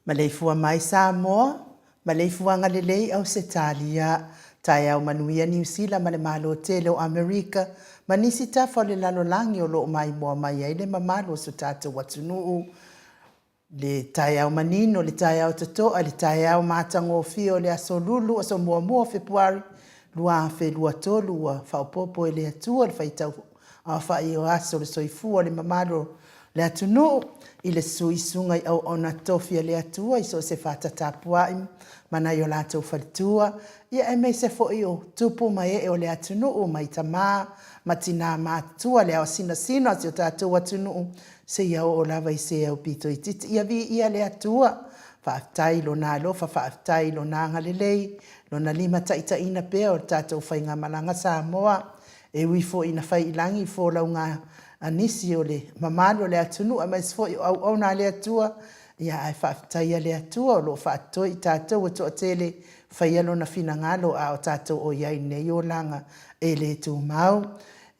Maleifua mai Samoa, maleifuaga lelei Ausetalia, taeao manuia Niu Sila ma le Malo tele o Amerika ma nisi tafa o le lalolagi o lo o maimoa mai ai le mamalu o so tatou atunuu. Le taeao manino, le taeao totoa, le taeao matagofie o le aso Lulu, aso muamua o Fepuari 2023, ua faaopoopo e le Atua le faitau aofai o aso o le soifua o le mamalu o le atunuu i le suisuga i auauna tofi a le Atua i so o se fata tapuai ma nai o latou faletua, ia aemaise foi o tupu ma ee o le atunuu mai tama ma tina matutua le ao sinasina o si o tatou atunuu seia oo lava i se aupito itiiti. Ia viia le Atua, faafetai i Lona alofa, faafetai i Lona agalelei, Lona limataitaiina pea o le tatou faigamalaga Samoa. E ui foi ina fai i lagi i folauga a nisi o le mamalu o le atunuu aemaise foi o auauna a le Atua, ia ae faafetaia le Atua o lo o faatotoe i tatou e toatele faia Lona finagalo a o tatou o i ai i lenei olaga e le tumau.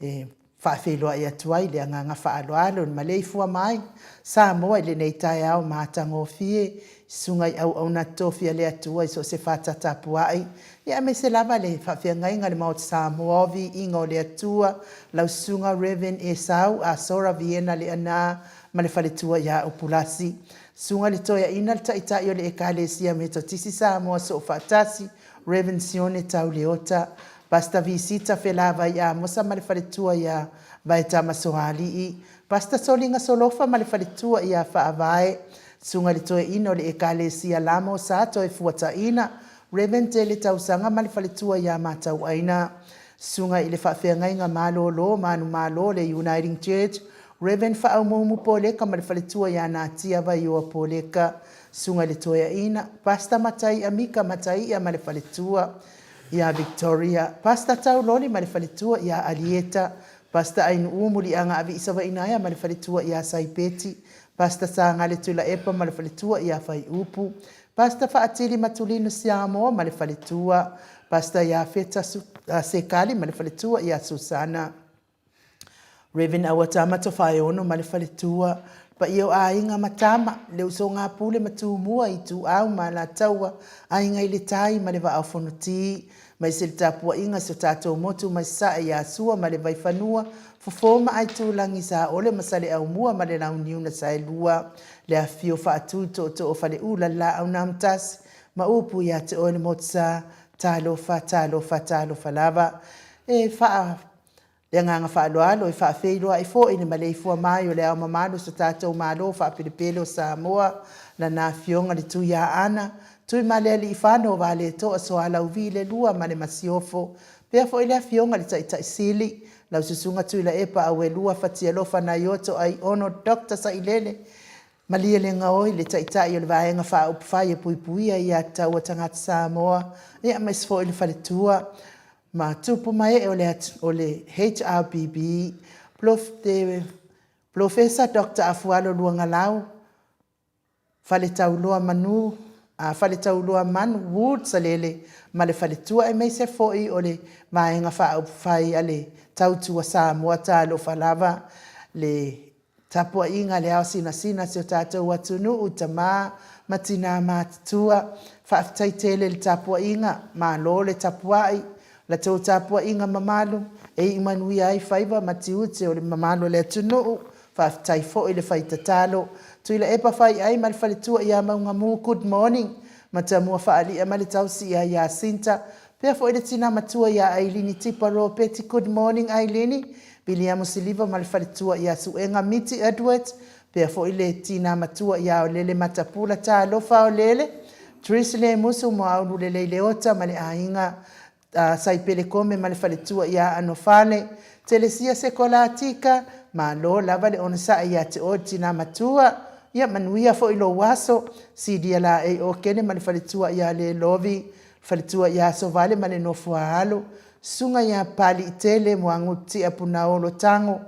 E faafeiloai atu ai le agaga faaaloalo i le maleifua mai Samoa i lenei taeao matagofie, susuga i auauna totofi a le Atua i so o se fata tapuai, ia aemaise lava le faafeagaiga i le Maota Samoa o Viiga o le Atua, lau Susuga Rev. Esau Asora Viena Leaana ma le faletua ia Upulasi. Susuga i le Toeaina le Taitai o le Ekalesia Metotisi Samoa Soofaatasi, Rev. Sione Tau Leota, Pastor Visita Felavai Amosa ma le faletua ia Vaetama Soalii, Pastor Soliga Solofa ma le faletua ia Faavae, Susuga i le Toeaina o le Ekalesia Lamo Sa Toefuataina, Rev. Tele Tausaga ma le faletua ia Matauaina, Susuga i le Faafeagaiga Malolo Manumalo o le Uniting Church, Rev. Faaumuumu Poleka ma le faletua ia Natia Vaioa Poleka, Susuga i le Toeaina, Pastor Mataia Mika Mataia ma le faletua ia Victoria, Pastor Tauloli ma le faletua ia Alieta, Pastor Ainuu Muliaga Aviisavainaea ma le faletua ia Saipeti, Pastor Sagale Tuilaepa ma le faletua ia Faiupu, Pastor Faatili Matulino Siamoa ma le faletua, Pastor Iafeta Sekali ma le faletua ia Susana. Rev. Auatama Tofaeono ma le faletua, le paia o aiga ma tama, le usoga a Pule ma Tumua, Ituau ma Alataua, Aiga i le Tai ma le Vaa o Fonoti, aemaise le tapuaiga a si o tatou motu mai Sasae ia Sua ma le Vaifanua, Fofo ma Aitulagi, Saole ma Saleaaumua ma le Launiu na Saelua, le afifio faatui tootoo o Faleula, le Laau na Amotasi ma upu ia te oe le Motusa, talofa, talofa, talofa lava. E faa Le agaga faaaloalo e faafeiloai foi i le maleifua mai o Le Ao Mamalu o so tatou Malo faapelepele o Samoa, Lana Afioga le Tuiaana, Tuimalealiifano Valetoa Sualauvi le Lua ma le Masiofo, faapea foi le Afioga i le Taitai Sili, lau Susuga Tuilaepa Auelua Fatialofa Naioto Aiono Doctor Sailele Malielegaoi, le Taitai o le Vaega Faaupufai e Puipuia Aia Tatau a Tagata Samoa, aemaise foi le Faletua ma tupu ma ee o le HRPP, Polofesa Doctor Afualo Luagalau, Faletauloa Manu, Faletauloa Manu Wood Salele ma le faletua aemaise foi o le Vaega Faaupufai a le Tautua Samoa Talofa lava le Tapuaiga a le ao sinasina a si o tatou atunuu, tama ma tina matutua, faafetai tele i le tapuaiga, malo le tapuai, la tou tapuaiga mamalu e iu manuia ai faiva ma tiute o le mamalu o le atunuu, faafetai foi le fai tatalo. Tuilaepa Faiai ma le faletua ia Maugamu, good morning, Matamua Faalia ma le tausi ia Iasinta, Faapea foi le tina matua ia Ailini Tipa Ropeti Good morning Ailini, Viliamo Siliva ma le faletua ia Suega Miti Edwards, faapea foi le tina matua ia Aolele Matapula Talofa Aolele, Trish Lemusu Moaulu Lelei Leota ma le aiga Saipele Kome ma le faletua ia Anofale, Telesia Sekolatika, malo lava le onosai ia te oe le tina matua, ia manuia foi lou aso, Silia Laei Okene ma le faletua ia Lelovi, Faletua ia Asovale ma le nofo a alo, Susuga ia Papaliitele, Muagututia Punaolo Tago,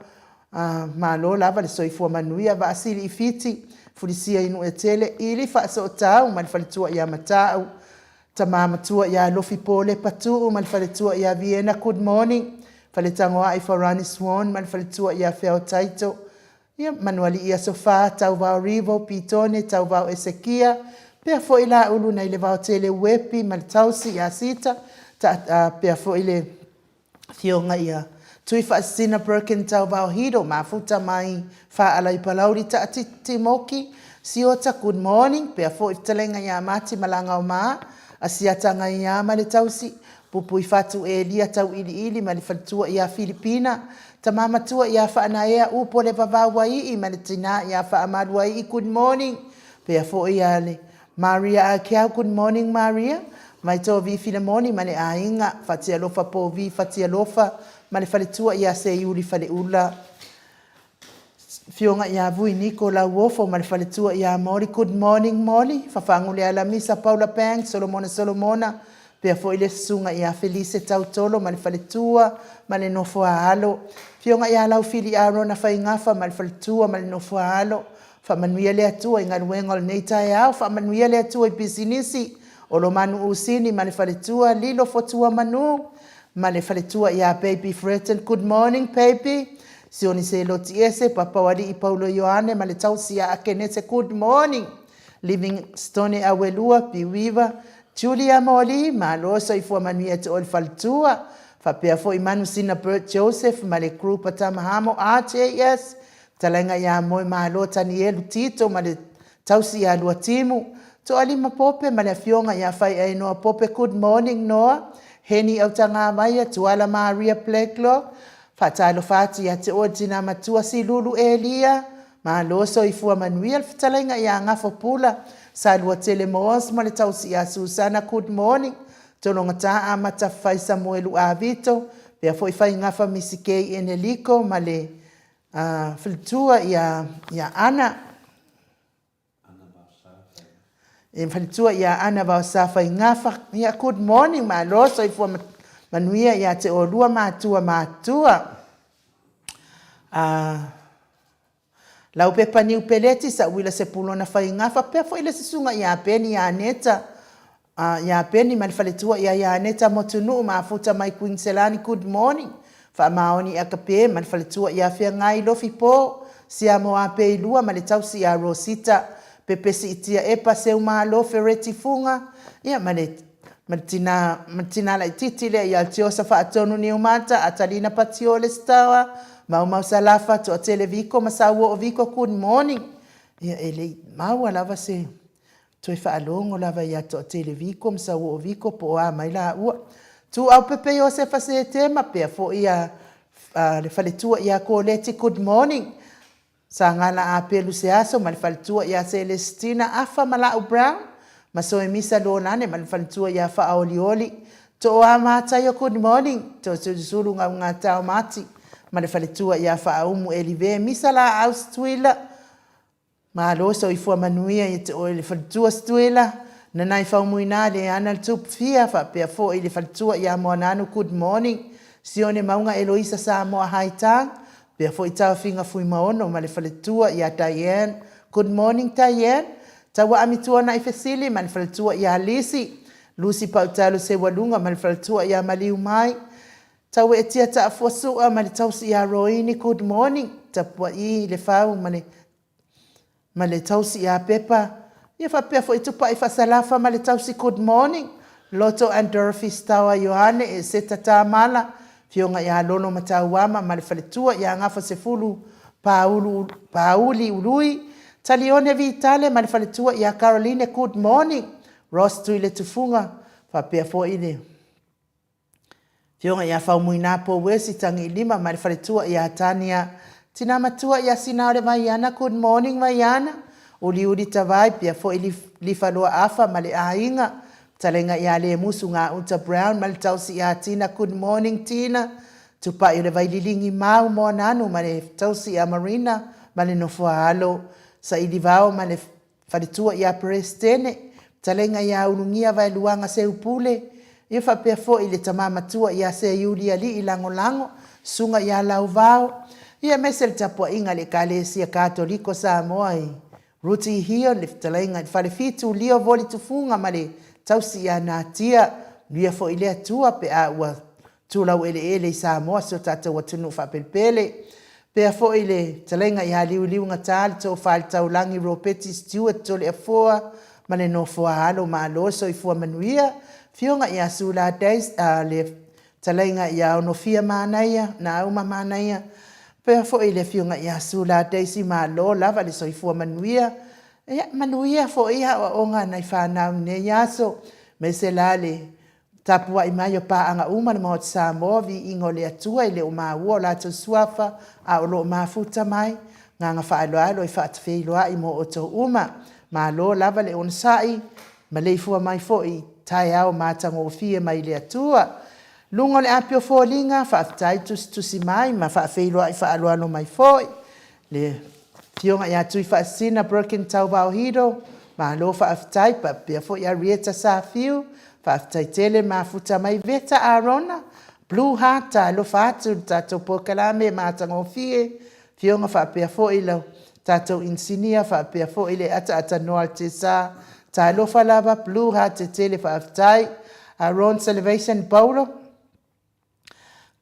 a malo lava le soifua manuia, Vaasili i Fiti, Fulisia i Nuuetele, Ili Faasootau ma le faletua ia Matau, Tama matua ia Lofi Polepa Tuu ma le faletua ia Viena Good morning, Faletagoai Farani Swan ma le faletua ia Feao Taito, Ia, Manualii Aso Fa, Tauvao Rivo, Pitone, Tauvao Esekia, pea foi Laulu nai le Vaotele Uepi ma le tausi ia Sita, ta, a, pea foi le Afioga ia Tuifaasisina Birkin Tauvao Hiro, mafuta mai Faala i Palauli, Taatiti Moki, Siota, good morning, pea foi fetalaiga ia Mati Malagaoma, Asiata Gaia ma le tausi, Pupuifatu Elia Tauiliili ma le faletua ia Filipina, Tama matua ia Faanaea Upo le Vavau Aii ma le tina ia Faamalu Aii good morning pea foi ia le Maria Akeau good morning Maria mai Tovi Filemoni ma le aiga Fatialofa Povi Fatialofa ma le faletua ia Seiuli Faleula Afioga ia Vui Niko Lauofo ma le faletua ia Moli Good morning Moli Fafagu Lealamisa Paula Banks Solomona Solomona Pea foi le Susuga ia Felise Tautolo ma le faletua ma le nofo a alo. Afioga ia Laufili Arona Faigafa ma le faletua ma le nofo a alo. Faamanuia le Atua i galuega o lenei taeao. Faamanuia le Atua i pisinisi o Lomanu Usini ma le faletua, Lilo Fotua Manu ma le faletua ia Baby Freton. Good morning baby. Sioni Seloti Ese, Papaualii Paulo Ioane ma le tausi ia Akenese. Good morning. Livingstone Auelua, Piuiva, Julia Moli, malo soifua manuia te oe le faletua, faapea foi Manu Sina Bert Joseph ma le group a Tamahamo RJS, fetalaiga ia Moe Malo Tanielu Tito ma le tausi ia Luatimu, Toalima Pope ma le afioga ia Faiaenoa Pope Good morning Noa, Heni Autagavaia, Tuala Maria Blacklock, Faatalofa atu ia te oe le tina matua Silulu Elia, Malo soifua manuia le fetalaiga ia Gafo Pula, Saluatele Moores ma le tausi ia Susana Good morning, Tologata Amata Fai Samuelu Avito, pea foi Faigafa Misi Kei Eneliko ma le faletua ia Ana. E faletua ia Ana Vaosa Faigafa. Ia, good morning, malo soifua manuia ia te olua matua matua. Laupepa Niu Peleti, Sa'uila Sepulona Faiga, faapea foi le Susuga ia Peni Aneta, ia Peni ma le faletua ia Ianeta Motunuu Mafuta mai Kuiniselani Good morning Faamaoni Akape ma le faletua ia Feagai Lofi Po Siamo Apeilua ma le tausi ia Rosita Pepesi Itia Epa Seumalo Fereti Fuga ia ma le ma le tina ma le tina laititi lea ia Tiosa Faatonu Niumata Atalina Patiole Star Maumau Salafa Toatele Viko ma Sauoo Viko Good morning ia e le i maua lava se Toe faalogo lava ia Toatele Viko ma Sauoo Viko po o a mai laua. Tuuaupepe Iosefa Setema, pea foi ia le faletua ia Koleti Good morning. Sagala Apelu Seaso ma le faletua ia Selesitina Afa ma Lau Brown, ma Soemisa Lolane ma le faletua ia Faaolioli Tooa Mataio Good morning. Toesulusulu Gaugatao Mati ma le faletua ia Faaumu Elive Misa Laau Situila Malo soifua manuia ia te oe le faletua Situela, Nanai Faumuina Leana le Tupu Fia faapea foi le faletua ia Moananu Good morning Sione Mauga Eloisa Samoa Haitang faapea foi Taofiga Fuimaono ma le faletua ia Diane Good morning Diane Tauaami Tuanai Fesili ma le faletua ia Lisi Lucy Pautalo Seualuga ma le faletua ia Maliumai Taueetia Taafua Sua ma le tausi ia Roini Good morning Tapua'i Lefau ma le ma le tausi ia Pepa ia faapea foi Tupai Faasalafa ma le tausi Good morning Loto and Dorothy Stower Ioane e Seta Tamala Afioga ia Lolo Matauama ma le faletua ia Gafa Sefulu Paulu Pauli Ului Talione Vitale ma le faletua ia Caroline Good morning Ross Tuiletufuga faapea foi le Afioga ia Faumuina Pouesi Tagiilima ma le faletua ia Tania Tina matua ia Sinaole Vaiana Good morning Vaiana Uliuli Tavai pea foi Lifaloa Afa ma le aiga Fetalaiga ia Lemusu Gauta Brown ma le tausi ia Tina Good morning Tina Tupai o le Vaililigi Mau Moananu ma le tausi ia Marina ma le nofoa-alo Sailivao ma le Faletua ia Peresetene, Fetalaiga ia Ulugia Vaeluaga Seupule, ia faapea foi le tama matua ia Seiuli Alii Lagolago, Susuga ia Lauvao, ia aemaise le tapuaiga a le Ekalesia Katoliko Samoa i Ruti Hill, le fetalaiga i le Falefitu, Leo Voli Tufuga ma le tausi ia Natia. Manuia foi le Atua pe a ua Tulaueleele i Samoa, si o tatou atunuu faapelepele. Pea foi le fetalaiga ia Liuliugata, le Tofa i le Taulagi Ropeti Stewart Toleafoa ma le Nofoa Alo Malo Soifua Manuia, Afioga ia Sula Days, le fetalaiga ia Onofia Manaia, Nauma Manaia, pea foi le Afioga ia Sula Daisy Malo lava le soifua manuia. Ia manuia foi aoaoga a nai fanau i lenei aso, aemaise la le Tapuai mai o paaga uma le Maota Samoa, viiga o le Atua e le o maua o latou suafa a o lo o mafuta mai. Agaga faaaloalo e faatafeiloai mo outou uma. Malo lava le onosai, maleifua mai foi i taeao matagofie mai le Atua. Luga o le api o foliga, faafetai tusitusi mai ma faafeiloai faaaloalo mai foi. Le Afioga ia Tuifaasisina Broken Tauvaohido, malo faafetai, faapea foi Arieta Safiu, faafetai tele mafuta mai Veta Arona, Blue Heart, talofa atu i le tatou polokalame matagofie, Afioga faapea foi le tatou inisinia faapea foi le ataaatanoa a le TESA, talofa lava Blue Heart tele faafetai. Aaron Salvation Paulo,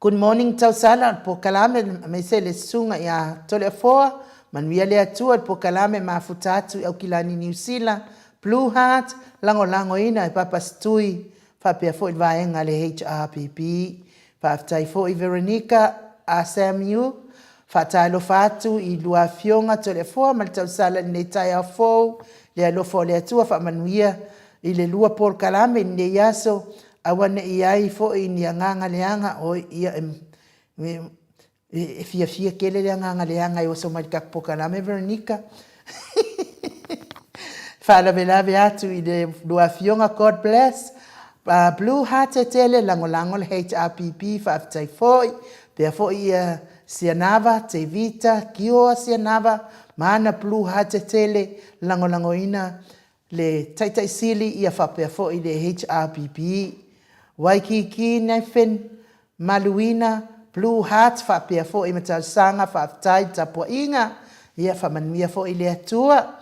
Good morning Tausala, o le polokalame aemaise le susuga ia Toleafoa, manuia le Atua i le polokalame mafuta atu i Aukilani Niu Sila, Blue Heart, lagolagoina e Papa Setui faapea foi le vaega a le HRPP. Faafetai foi Veronica Asamu, faatalofa atu i lua afioga Toleafoa ma le Tausala i lenei taeao fou, le alofa o le Atua faamanuia i le lua polokalame i lenei aso, Aua ne i ai foi ni agaga leaga, oi, ia, e, e fiafia tele le agaga leaga e oso mai le tatou polokalame Veronica. Faalavelave atu i le lua afioga, God bless. Blue Heart tele, lagolago le HRPP, faafetai foi. Pea foi ia Sianava, Tevita, Kioa Sianava, ma ana Blue Heart tele, lagolagoina le Taitai Sili ia faapea foi le HRPP, Waikiki Nathan Maluina, Blue Heart faapea foi ma talosaga faafetai tapuaiga. Ia faamanuia foi le Atua.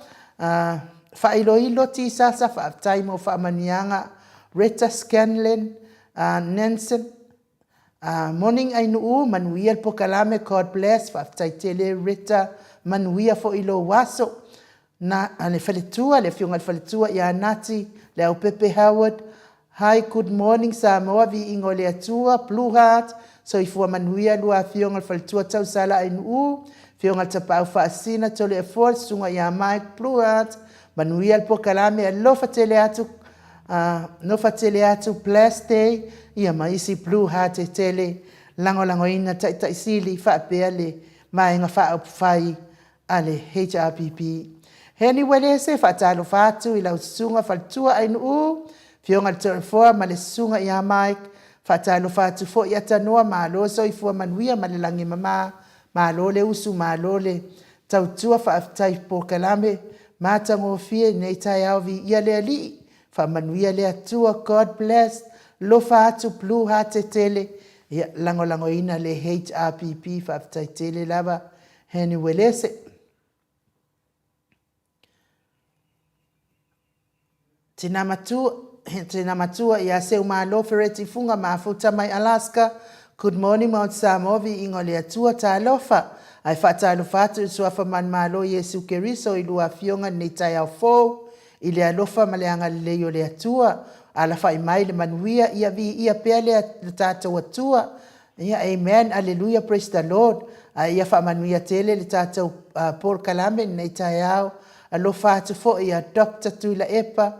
Faailoilo Tisasa, faafetai mo faamanuiaga. Retta Scanlan, Nansen, Morning Ainuu, manuia le polokalame, God bless, faafetai tele Retta, manuia foi lou aso. Na, le faletua, le afioga i le faletua ia Nati, Leaupepe Howard, Hi, good morning Samoa, viiga o le Atua, Blue Heart, soifua manuia lua afioga i le faletua Tausala Ainuu, afioga i le Tapaau Faasisina Toleafoa, le susuga ia Mike Blue Heart, manuia le polokalame, alofa tele atu, alofa tele atu, blessed day, ia ma isi Blue Heart e tele, lagolagoina Taitai Sili faapea le Vaega Faaupufai a le HRPP. Heni Uelese, faatalofa atu i lau susuga faletua Ainuu, afioga i le Toleafoa ma le susuga ia Mike, faatalofa atu foi Atanoa, malo soifua manuia ma le lagi e mama, malo le usu, malo le tautua, faafetai i polokalame matagofie i lenei taeao, viia le Alii, faamanuia le Atua, God bless, alofa atu Blue Heart e tele, ia lagolagoina le HRPP, faafetai tele lava Heni Uelese. Tina matua, tina matua ia Seumalo Fereti Fuga mafuta mai Alaska. Good morning Mount Samoa, viiga o le Atua, talofa. Ae faatalofa atu i le Suafa Manumalo Iesu Keriso i lua afioga i lenei taeao fou, i le alofa ma le agalelei o le Atua. Alafai mai le manuia, ia viia pea le tatou Atua. Ia amen, alleluia, praise the Lord. Ae ia faamanuia tele le tatou polokalame i lenei taeao. Alofa atu foi ia Dr. Tuilaepa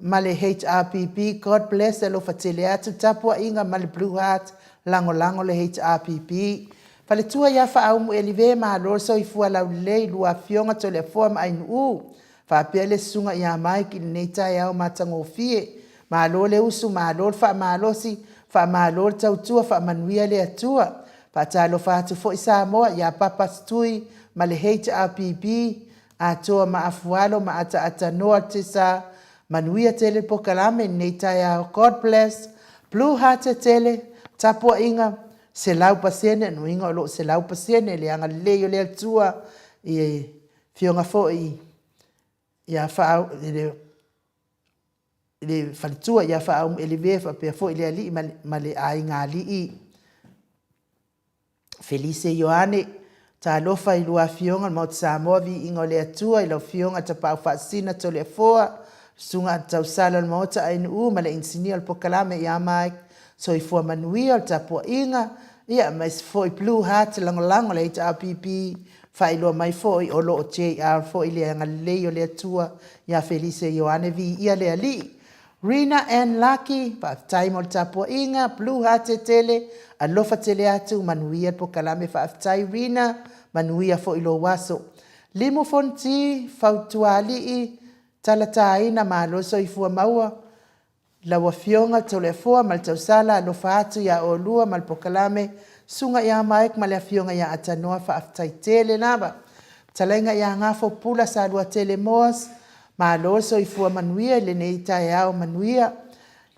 ma le HRPP. God bless, alofa tele atu tapuaiga ma le Blue Heart, lagolago le HRPP. Faletua ia Faaumu Elive, malo le soifua laulelei i lua afioga Toleafoa ma Ainuu, faapea le susuga ia Mike i lenei taeao matagofie. Malo le usu, malo le faamalosi, faamalo le tautua, faamanuia le Atua. Faatalofa atu foi Samoa ia Papa Setui ma le HRPP, Atoa ma Afualo ma Ataatanoa Tesa, manuia tele le polokalame i lenei taeao. God bless, Blue Heart tele, tapuaiga 100%, nuiga o lo o 100% le agalelei o le Atua i afioga foi ia Faa i le faletua ia Faaumu Elive faapea foi le alii ma le aiga alii. Felise Ioane, talofa i lua afioga le Maota Samoa, viiga o le Atua i lau afioga Tapaau Faasisina Toleafoa, Susuga Tausala o le Maota Ainuu ma le Inisinia o le Polokalame ia Mike, soifua manuia o le tapuaiga, ia aemaise foi Blue Heart lagolago le HRPP, faailoa mai foi o lo o JR foi le agalelei o le Atua ia Felise Ioane, viia le Alii. Rina Ann Lucky, faafetai mo le tapuaiga, Blue Heart tele, alofa tele atu, manuia le polokalame, faafetai Rina, manuia foi lou aso. Limu Fonoti, Fautualii, Talataina, malo soifua maua, lau afioga Toleafoa ma le Tausala, alofa atu ia oulua ma le polokalame, Susuga ia Mike ma le afioga ia Atanoa, faafetai tele lava. Fetalaiga ia Gafo Pula Saluatele Moas, malo le soifua manuia i lenei taeao manuia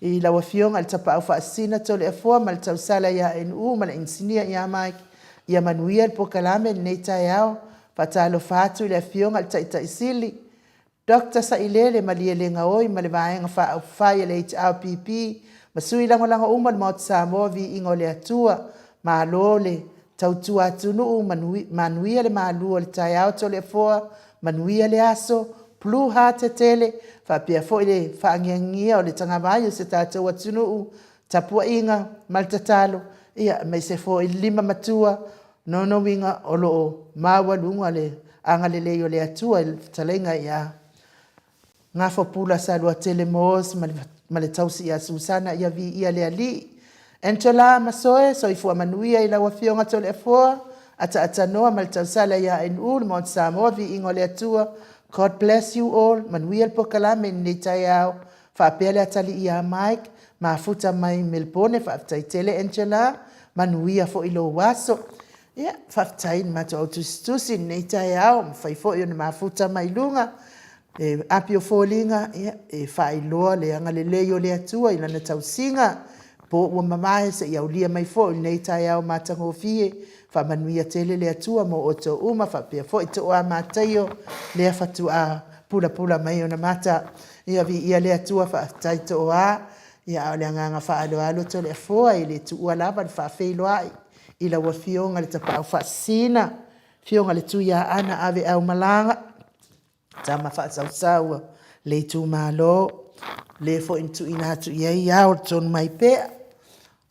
i lau afioga i le Tapaau Faasisina Toleafoa ma le Tausala ia NU ma le Inisinia ia Mike, ia manuia le polokalame i lenei taeao. Faatalofa atu i le afioga i le Taitai Sili, Doctor Sailele Malielegaoi ma le Vaega Faaupufai a le HRPP ma sui lagolago uma o le Maota Samoa, viiga o le Atua, malo le tautua atunuu, manuia le malu o le taeao Toleafoa, manuia le aso, Blue Heart tele, faapea foi le faaagiagia o le tagavai o si o tatou atunuu, tapuaiga ma le tatalo, ia aemaise foi le lima matua, lona uiga o lo o maualuga le agalelei o le Atua i le fetalaiga ia Gafopula Saluatele Moss ma le tausi ia Susana, ia viia le Alii. Angela Masoe, soifua manuia i lau afioga Toleafoa, Ataatanoa ma le tausala ia NU, le Maota Samoa, viiga o le Atua. God bless you all, manuia le polokalame i lenei taeao. Faapea le atalii ia Mike, mafuta mai Melbourne, faafetai tele Angela, manuia foi lou aso. Ia, faafetai i le matou au tusitusi i lenei taeao, mafai foi ona mafuta mai luga e api o foliga, ia, e faailoa le agalelei o le Atua i lana tausiga, po ua mavae seia aulia mai foi lenei taeao matagofie. Faamanuia tele le Atua mo outou uma faapea foi Tooa Mataio lea fatuaa pulapula mai ona mata. Ia viia le Atua faafetai Tooa. Ia a o le agaga faaaloalo Toleafoa e le tuua lava le faafeiloai i lau Afioga le Tapaau Faasisina, Afioga le Tuiaana Aveaumalaga, tama faasausau a le itumalo, le foi na tuuina atu i ai ao o le Tonumaipea,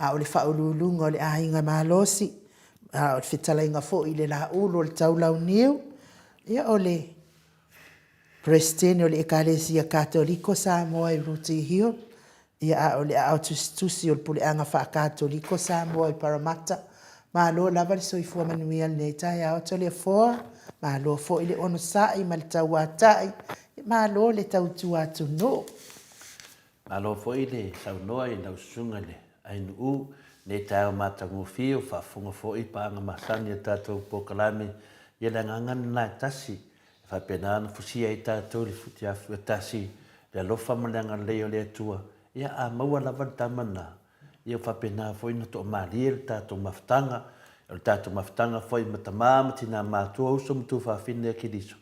a o le faauluuluga o le aiga malosi, a o le fetalaiga foi i le Laulu o le Taulauniu, ia o le Peresetene o le Ekalesia Katoliko Samoa i Rooty Hill, ia a o le aao tusitusi o le Puleaga Faa-Katoliko Samoa i Parramatta. Malo lava le soifua manuia i lenei taeao Toleafoa, malo foi le onosai ma le tauatai, malo le tautua atunuu. Malo foi le saunoa i lau Susuga i le Ainuu i lenei taeao matagofie ua faafofoga foi paaga masani a le tatou polokalame. Ia le agaga lena e tasi e faapena ona fusia ai tatou i le futiafu e tasi le alofa ma le agalelei o le Atua. Ia a maua lava le tama lena, ia ua faapena foi ona toamalie le tatou mafutaga, o le tatou mafutaga foi ma tama ma tina matutua, uso ma tuafafine a Keriso.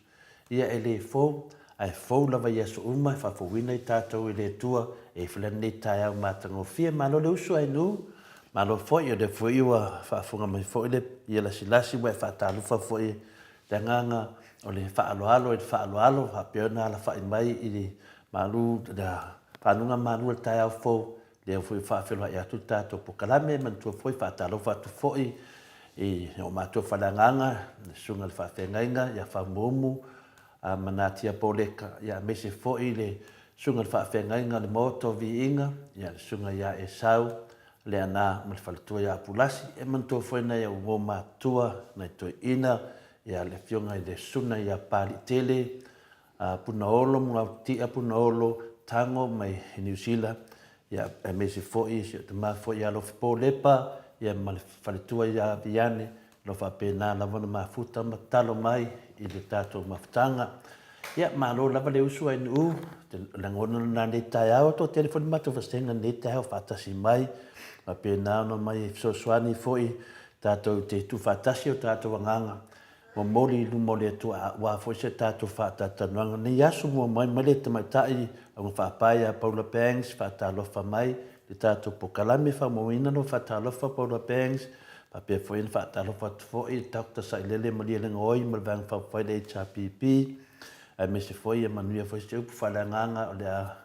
Ia e le fou, ae fou lava i aso uma e faafouina i tatou e le Atua e ifo lenei taeao matagofie. Malo le uso Ainuu, malo foi, o lea foi ua faafofoga mai foi le ia lasilasi ua e faatalofa foi i le agaga o le faaaloalo i le faaaloalo faapea ona alafai mai i le malu, le fanuga malu o le taeao fou. Lea foi ua faafeiloai atu le tatou polokalame, manatua foi faatalofa atu foi i o matou faleagaga, le susuga i le faafeagaiga ia Faumuumu ma Natia Poleka, ia aemaise foi le susuga i le faafeagaiga o le Maota o Viiga, ia le susuga ia Esau Leana ma le faletua ia Apulasi. E manatua foi nai ou uo matutua, nai toeaiina, ia le afioga i le Susuga ia Papaliitele Punaolo, Mugautitia Punaolo, Tago mai Niu Sila, ia, aemaise foi si ou tama foi ia Alofi Polepa, ia ma le faletua ia Viane, o lo o faapena lava ona mafuta ma tatalo mai i le tatou mafutaga. Ia, malo lava le usu Ainuu, o le lagona lena i lenei taeao, e toatele foi le matou vasega i lenei taeao faatasi mai, faapena ona omai e fesoasoani foi tatou te tuufaatasi o tatou agaga Momoli i luma o le Atua aua foi se tatou faatalatalanoaga nei aso. Mua mai mai le tamaitai augafaapae ia Paula Banks, faatalofa mai le tatou polokalame faamauina lou faatalofa Paula Banks, faapea foi ona faatalofa atu foi i Doctor Sailele Malielegaoi ma le Vaega Faaupufai le HRPP, aemaise foi ia manuia foi se upu faaleagaga o le a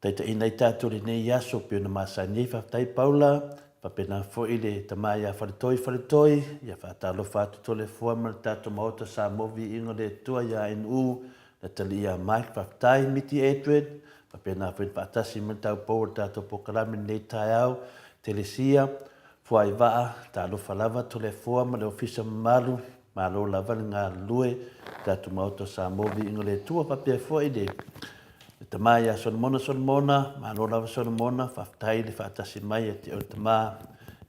Taitaiina ai tatou i lenei aso pei ona masani ai. Faafetai Paula, faapena foi le tama ia Faletoi Faletoi, ia faatalofa atu Toleafoa ma le tatou Maota Samoa Viiga o le Atua ia ANU, le atalii ia Mike, faafetai Miti Edward, faapena foi ona faatasi mai le taupou o le tatou polokalame i lenei taeao, Telesia, Fuaivaa, talofa lava Toleafoa ma le Ofisa mamalu, Malo lava le galulue i le tatou Maota o Samoa, viiga o le Atua. Faapea foi le tama ia Solomona Solomona, malo lava Solomona, faafetai le faatasi mai ia te oe le tama.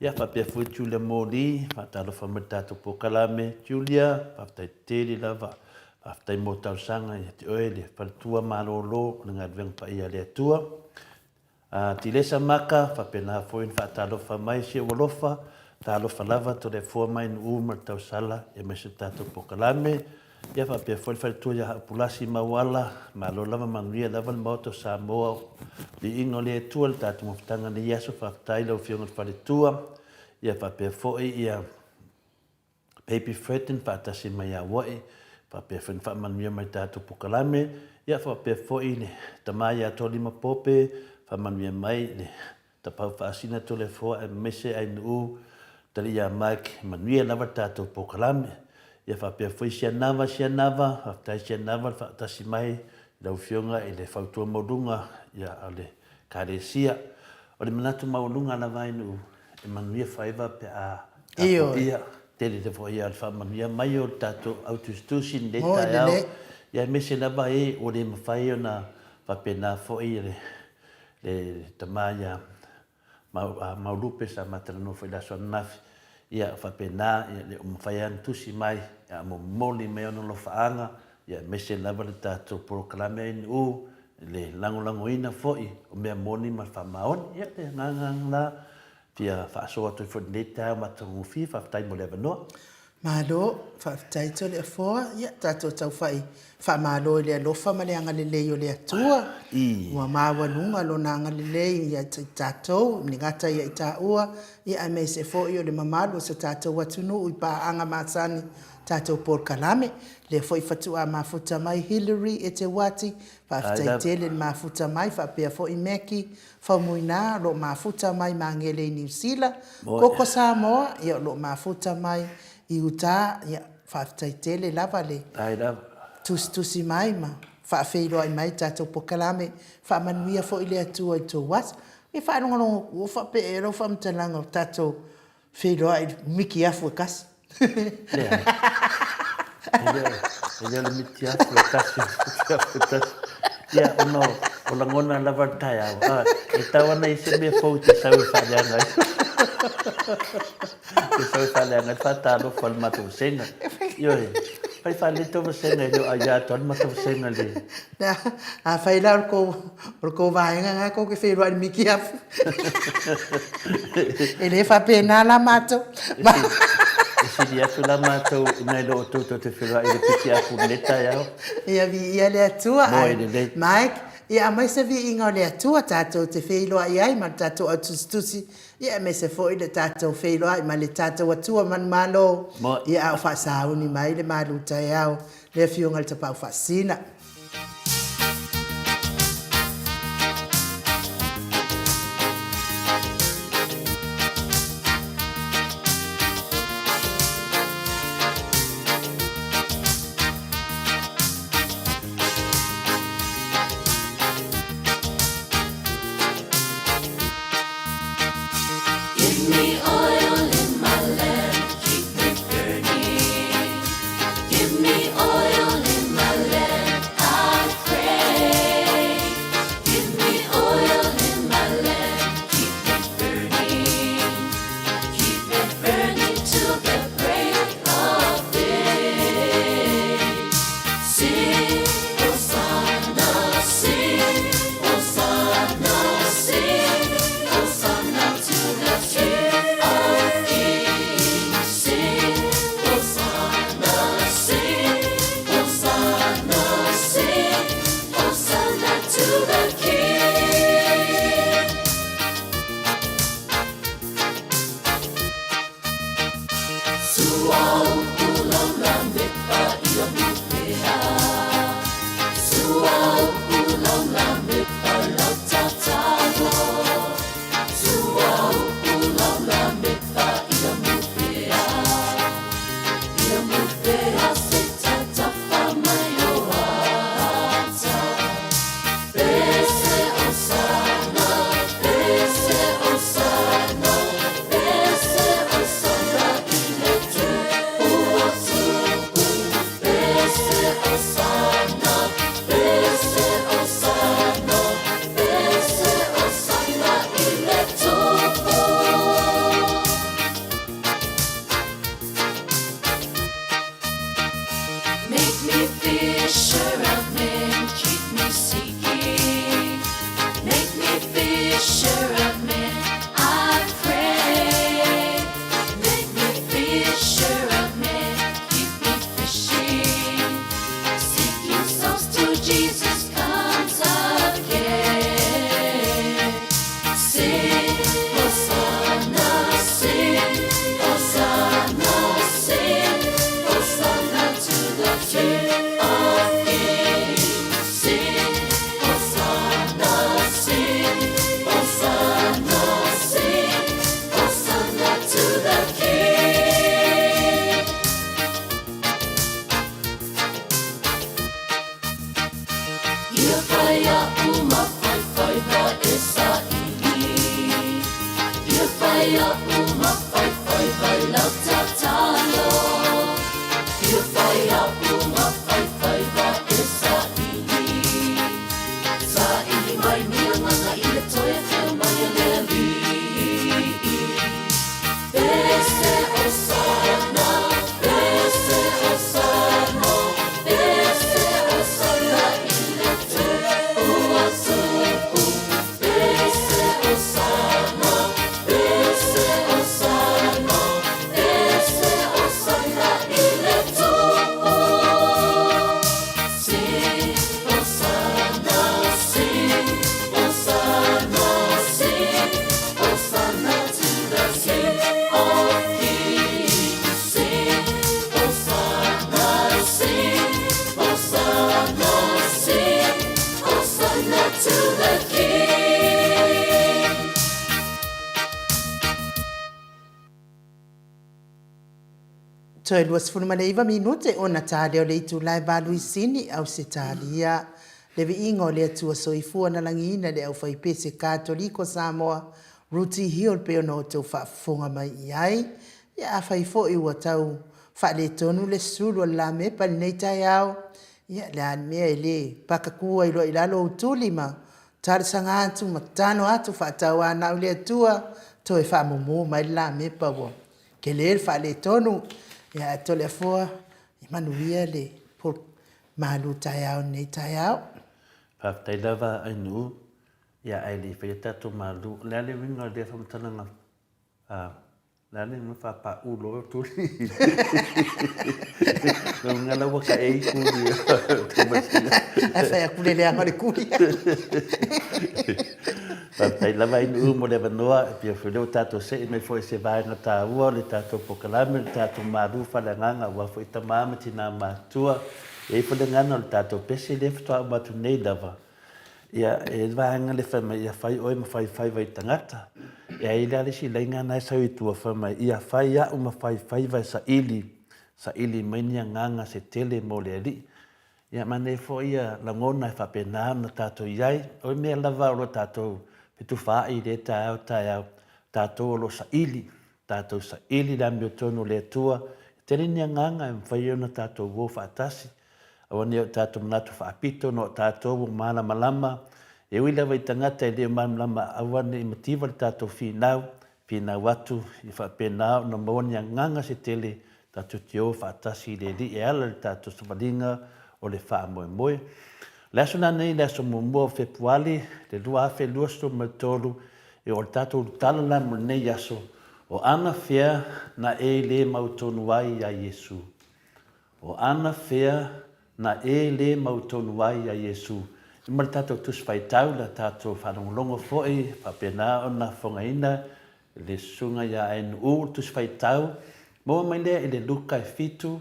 Ia faapea foi Julia Moli, faatalofa mai i le tatou polokalame. Julia, faafetai tele lava, faafetai mo talosaga ia te oe le faletua malolo o le galuega paia a le Atua. A Tilesa Maka, faapena foi ona faatalofa mai si ou alofa, talofa lava Toleafoa mai Nu'u ma le tausala aemaise le tatou polokalame. Ia faapea foi le faletua ia Haupulasi Mauala, malo lava manuia lava le Maota o Samoa, viiga o le Atua le tatou mafutaga i lenei aso, faafetai lau Afioga i le faletua. Ia faapea foi ia Baby Fredden faatasi mai ia Ua'i, faapea foi ona faamanuia mai tatou polokalame, ia faapea foi le tama ia Tolima Pope, faamanuia mai le Tapaau Faasina Toleafoa aemaise Ainuu, Talii ia Mike, manuia lava le tatou polokalame. Ia faapea foi Sianava, Sianava, faafetai Sianava le faatasi mai i lau Afioga i le fautua maualuga ia a le Ekalesia. O le manatu maualuga lava Ainuu, e manuia faiva pe a tapuaia tele te foi ia le faamanuia mai o le tatou au tusitusi i lenei taeao ia aemaise lava e ua le mafai ona faapena foi le le tama ia Maulupe sa ma talanoa foi i le aso ananafi ia faapena ia le o mafai ona tusi mai a momoli mai ona alofaaga ia aemaise lava le tatou polokalame ANU le lagolagoina foi o mea moni ma le faamaoni. Ia, le agaga la. fia faasoa atu ai foi i lenei taeao matagofie. Faafetai mo le avanoa. Malo, faafetai Toleafoa. Ia, tatou taufai faamalo i le alofa ma le agalelei o le Atua. Ua maualuga Lona agalelei ia i tatou, e le gata ia i taua, ia aemaise foi o le mamalu o so tatou atunuu i paaga masani, tatou polokalame. Lea foi faatoa mafuta mai Hillary Eteuati, faafetai tele le mafuta mai, faapea foi Mackie Faumuina o lo o mafuta mai Magele i Niu Sila, Koko Samoa, ia o lo o mafuta mai i uta, ia faafetai tele lava le tusitusi mai ma faafeiloai mai i tatou polokalame. Faamanuia foi le Atua i le tou aso. Ia faalogologo, ua faapea ea lau faamatalaga o tatou Feiloai i le miti afu e tasi. Leai. E le, e le o le miti afu e tasi, miti afu e tasi. Ia, ona o lagona lava le taeao. A, e tau ana i se mea fou te sau e faaleaga ai. Te sau e faaleaga ai le faatalofa a le matou vasega. Ioe, fai faaleto vasega e le o aia atu le matou vasega le... Afai la o le tou, o le tou vaega lena tou te feiloai i le miti afu. E le faapena la matou. E sili atu la matou nai lo outou tou te feiloai i le piki afu i lenei taeao. Ia viia le Atua. Moe lelei. Mike, ia aumai se viiga o le Atua tatou te feiloai ai ma le tatou au tusitusi, ia aemaise foi le tatou feiloai ma le tatou Atua manumalo, ia a o faasauni mai le malu taeao le Afioga i le Tapaau Faasisina. Give me oil in my lamp, keep me burning. Give me oil in my lamp, I pray. Give me oil in my lamp, keep it burning. Keep it burning till the break of day. Sing, Hosanna, sing, Hosanna, sing, Hosanna to the King of Kings. Sing, Hosanna, sing, Hosanna, sing, Hosanna to the King. Make me fisher of men, keep me seeking. Make me fisher of men, I pray. Make me fisher of men, keep me fishing. Seeking souls till Jesus comes again. Sing, Hosanna, sing, Hosanna, sing, Hosanna to the King of Kings. Sing, Hosanna, sing, Hosanna, sing, Hosanna to the King. Ia fai a'u mafaifaiva e saili. Ia fai a'u mafaifaiva i lau tatalo. Ia fai a'u mafaifaiva e saili. Saili mai ni agaga i le toe afio mai o le Alii. Pese Hosana, pese Hosana, pese Hosana i le Tupu a Tupu. Pese Hosana, pese. Toe 29 minute ona ta lea o le itula e Valuisini, Ausetalia. Le viiga o le Atua Soifua na lagiina le aufaipese Katoliko Samoa, Ruti Hill pei ona outou faafofoga mai i ai. Ia afai foi ua tau faaletonu le sulu o le lamepa i lenei taeao, ia le a le mea e le pakaku ai loa i lalo ou tuli ma talosaga atu ma tatalo atu faatauanau i le Atua toe faamumu mai le lamepa ua tele le faaletonu. Ia ae Toleafoa, ia manuia le malu taeao i lenei taeao. Faafetai lava Ainuu, ia ae le i faia tatou malu, o le a le uiga o lea faamatalaga a le a le uiga faapau loa tuli? Lona uiga la ua taei tuli. Ae fai atu le leaga o le tuli. Faafetai lava Ainuu mo le avanoa, e pei foi lea ua tatou see mai foi i se vaega taua o le tatou polokalame, le tatou malu faaleagaga aua foi tama ma tina matutua. E i ai foi le gagana o le tatou pese lea faatoa uma atu nei lava, ia, e i ai le vaega lea fai mai, ia fai oe ma fai faiva i tagata. E i ai la le isi laina lena e sau i tua fai mai, ia fai au ma fai faiva e saili, saili mai ni agaga se tele mo le Alii. Ia manaia foi ia lagona e faapena ona tatou i ai. O le mea lava o lo o tatou fetufaai i lea taeao taeao, tatou o lo o saili, tatou saili le amiotonu o le Atua. E tele ni agaga e mafai ai ona tatou o faatasi. Aua ne i o tatou manatu faapito ona o tatou ua malamalama. E ui lava i tagata e le o malamalama, aua ne i mativa le tatou finau, finau atu ia faapena ona maua ni agaga se tele tatou te o faatasi i le Alii e ala i le tatou savaliga o le faamoemoe. O le aso lenei, le aso muamua o Fepuali, le 2023, e o le tatou tala la mo lenei aso, o anafea na e le mautonu ai iā Iesu? O anafea na e le mautonu ai iā Iesu? I ma le tatou Tusi Faitau, la tatou faalogologo foi, faapena ona fofogaina le Susuga ia Ainuu, le Tusi Faitau, maua mai lea i le Luka e 7,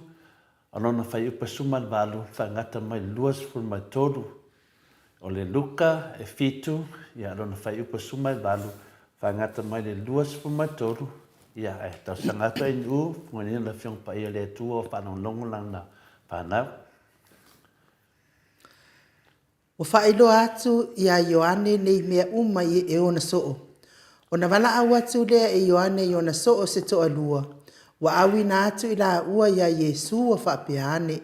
o lona fuaiupu e 18, faagata mai le 23. O le Luka e 7, ia, lona fuaiupu e 18, faagata mai le 23, ia, ae talosaga atu Ainuu, fofogaina le Afioga Paia a le Atua o faalogologo lana fanau. Ua faailoa atu iā Ioane nei mea uma e ona soo. Ona valaau atu lea e Ioane i ona soo se toalua, ua auina atu i laua iā Iesu ua faapea ane,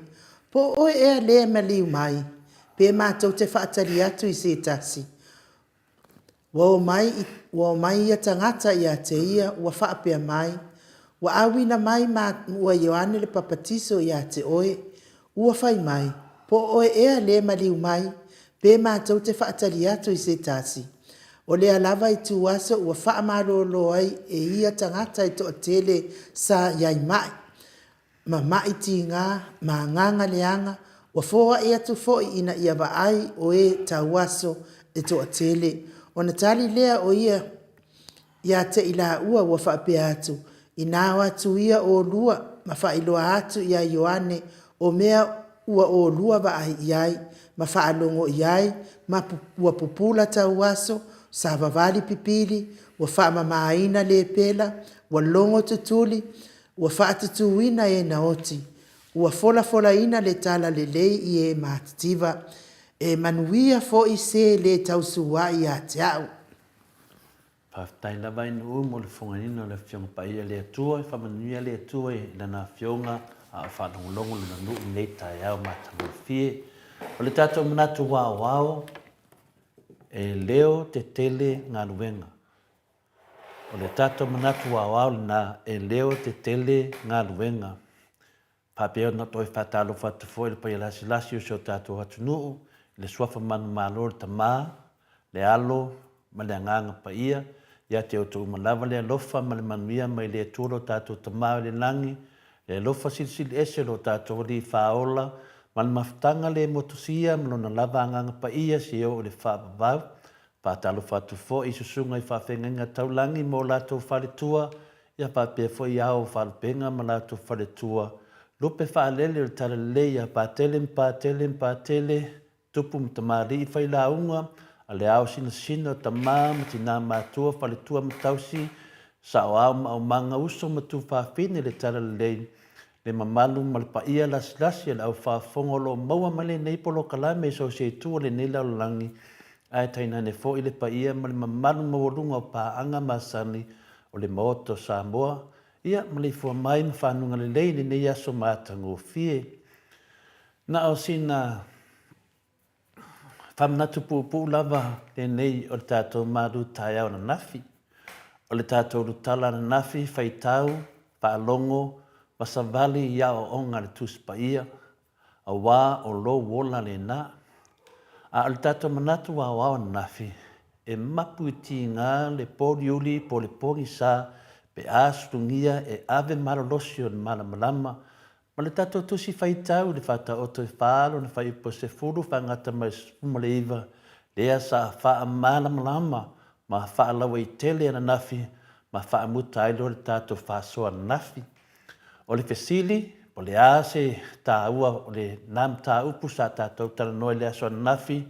Po o oe ea lea e maliu mai, pe matou te faatali atu i se tasi? Ua omai, ua omai ia tagata ia te ia, ua faapea mai, Ua auina mai ma ua Ioane le Papatiso ia te oe, ua fai mai, Po o oe ea le maliu mai, pe matou te faatali atu i se tasi? O lea lava ituaso ua faamalolo ai e ia tagata e toatele sa i ai mai, ma maʻi tigā, ma agaga leaga, ua foai atu foi ina ia vaai o e tauaso e toatele. Ona tali lea o ia ia te i laua ua faapea atu, Inā o atu ia ʻolua ma faailoa atu iā Ioane o mea ua ʻolua vaai i ai, ma faalogo i ai, ma ua pupula tauaso, savavali pipili, ua faamamaina lepela, ua logo tutuli, Ua faatutuina e na oti, ua folafolaina le tala lelei i e matitiva, e manuia foi se le tausuai ia te a'u. Faafetai lava i Nuu mo le fofogaina o le Afioga Paia le Atua, e faamanuia le Atua i Lana Afioga a o faalogologo Lona nuu i lenei taeao matagofie. O le tatou manatu aoao, e leo tetele galuega. O le tatou manatu aoao lena e leo tetele galuega. Faapea ona toe faatalofa atu foi i le paia lasilasi o si o tatou atunuu i le suafa manumalo o le Tama, le Alo ma le Agaga Paia, ia te outou uma lava le alofa ma le manuia mai le Atua lo tatou Tama i le lagi, le alofa silisili ese o lo tatou Alii Faaola, ma le mafutaga le motusia ma Lona lava Agaga Paia seia oo i le faavavau. Faatalofa atu foi i susuga i faafeagaiga taulagi ma o latou faletua, ia faapea foi i ao o faalupega ma latou faletua, lupe faalele o le Talalelei ia Patele ma Patele ma Patele, tupu ma tamalii failauga a le ao sinasina o tama ma tina matua, faletua ma tausi, saoao ma aumaga, uso ma tuafafine le Talalelei. Le mamalu ma le paia lasilasi a le au faafofoga o lo o maua mai lenei polokalame i so o se itu o lenei lalolagi, ae tainane foi le paia ma le mamalu maualuga o paaga masani o le Maota o Samoa, ia maleifua mai ma fanuga lelei i lenei aso matagofie. Na o sina Faamanatu puupuu lava lenei o le tatou malu taeao ananafi. O le tatou lutala ananafi, faitau, faalogo, ma savali i aoaoga a le Tusi Paia, aua o lou ola lena. A o le tatou manatu aoao ananafi, e mapu i tiga le pōliuli po o le pogisa pe a sulugia e ave malolosi o le malamalama Ma le tatou Tusi Faitau i le Faataoto e fa lona fuaiupu e 10 faagata mai le 19, lea sa faamalamalama ma faalauaitele ananafi ma faamuta ai loa le tatou faasoa ananafi. O le fesili, po o le a se taua o lena mataupu sa tatou talanoa i le aso ananafi,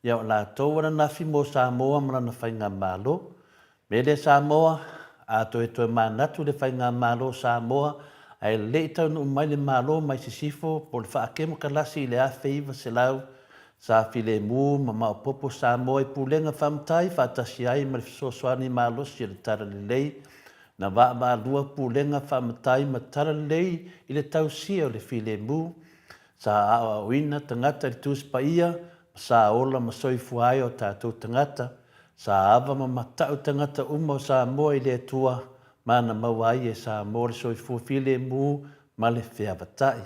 ia o latou ananafi mo Samoa ma lana Faigamalo. Mele Samoa, a toe toe manatu le Faigamalo o Samoa ae le i taunuu mai le Malo mai Sisifo po o le faakemokalasi i le 1900, sa filemu ma maopoopo Samoa i pulega faamatai faatasi ai ma le fesoasoani malosi o le Talalelei. Na vaavaalua pulega faamatai ma Talalelei i le tausia o le filemu. Sa aoaoina tagata i le Tusi Paia ma sa ola ma soifua ai o tatou tagata. Sa ava ma mata'u tagata uma o Samoa i le Atua ma na maua ai e Samoa le soifua filemu ma le feavata'i.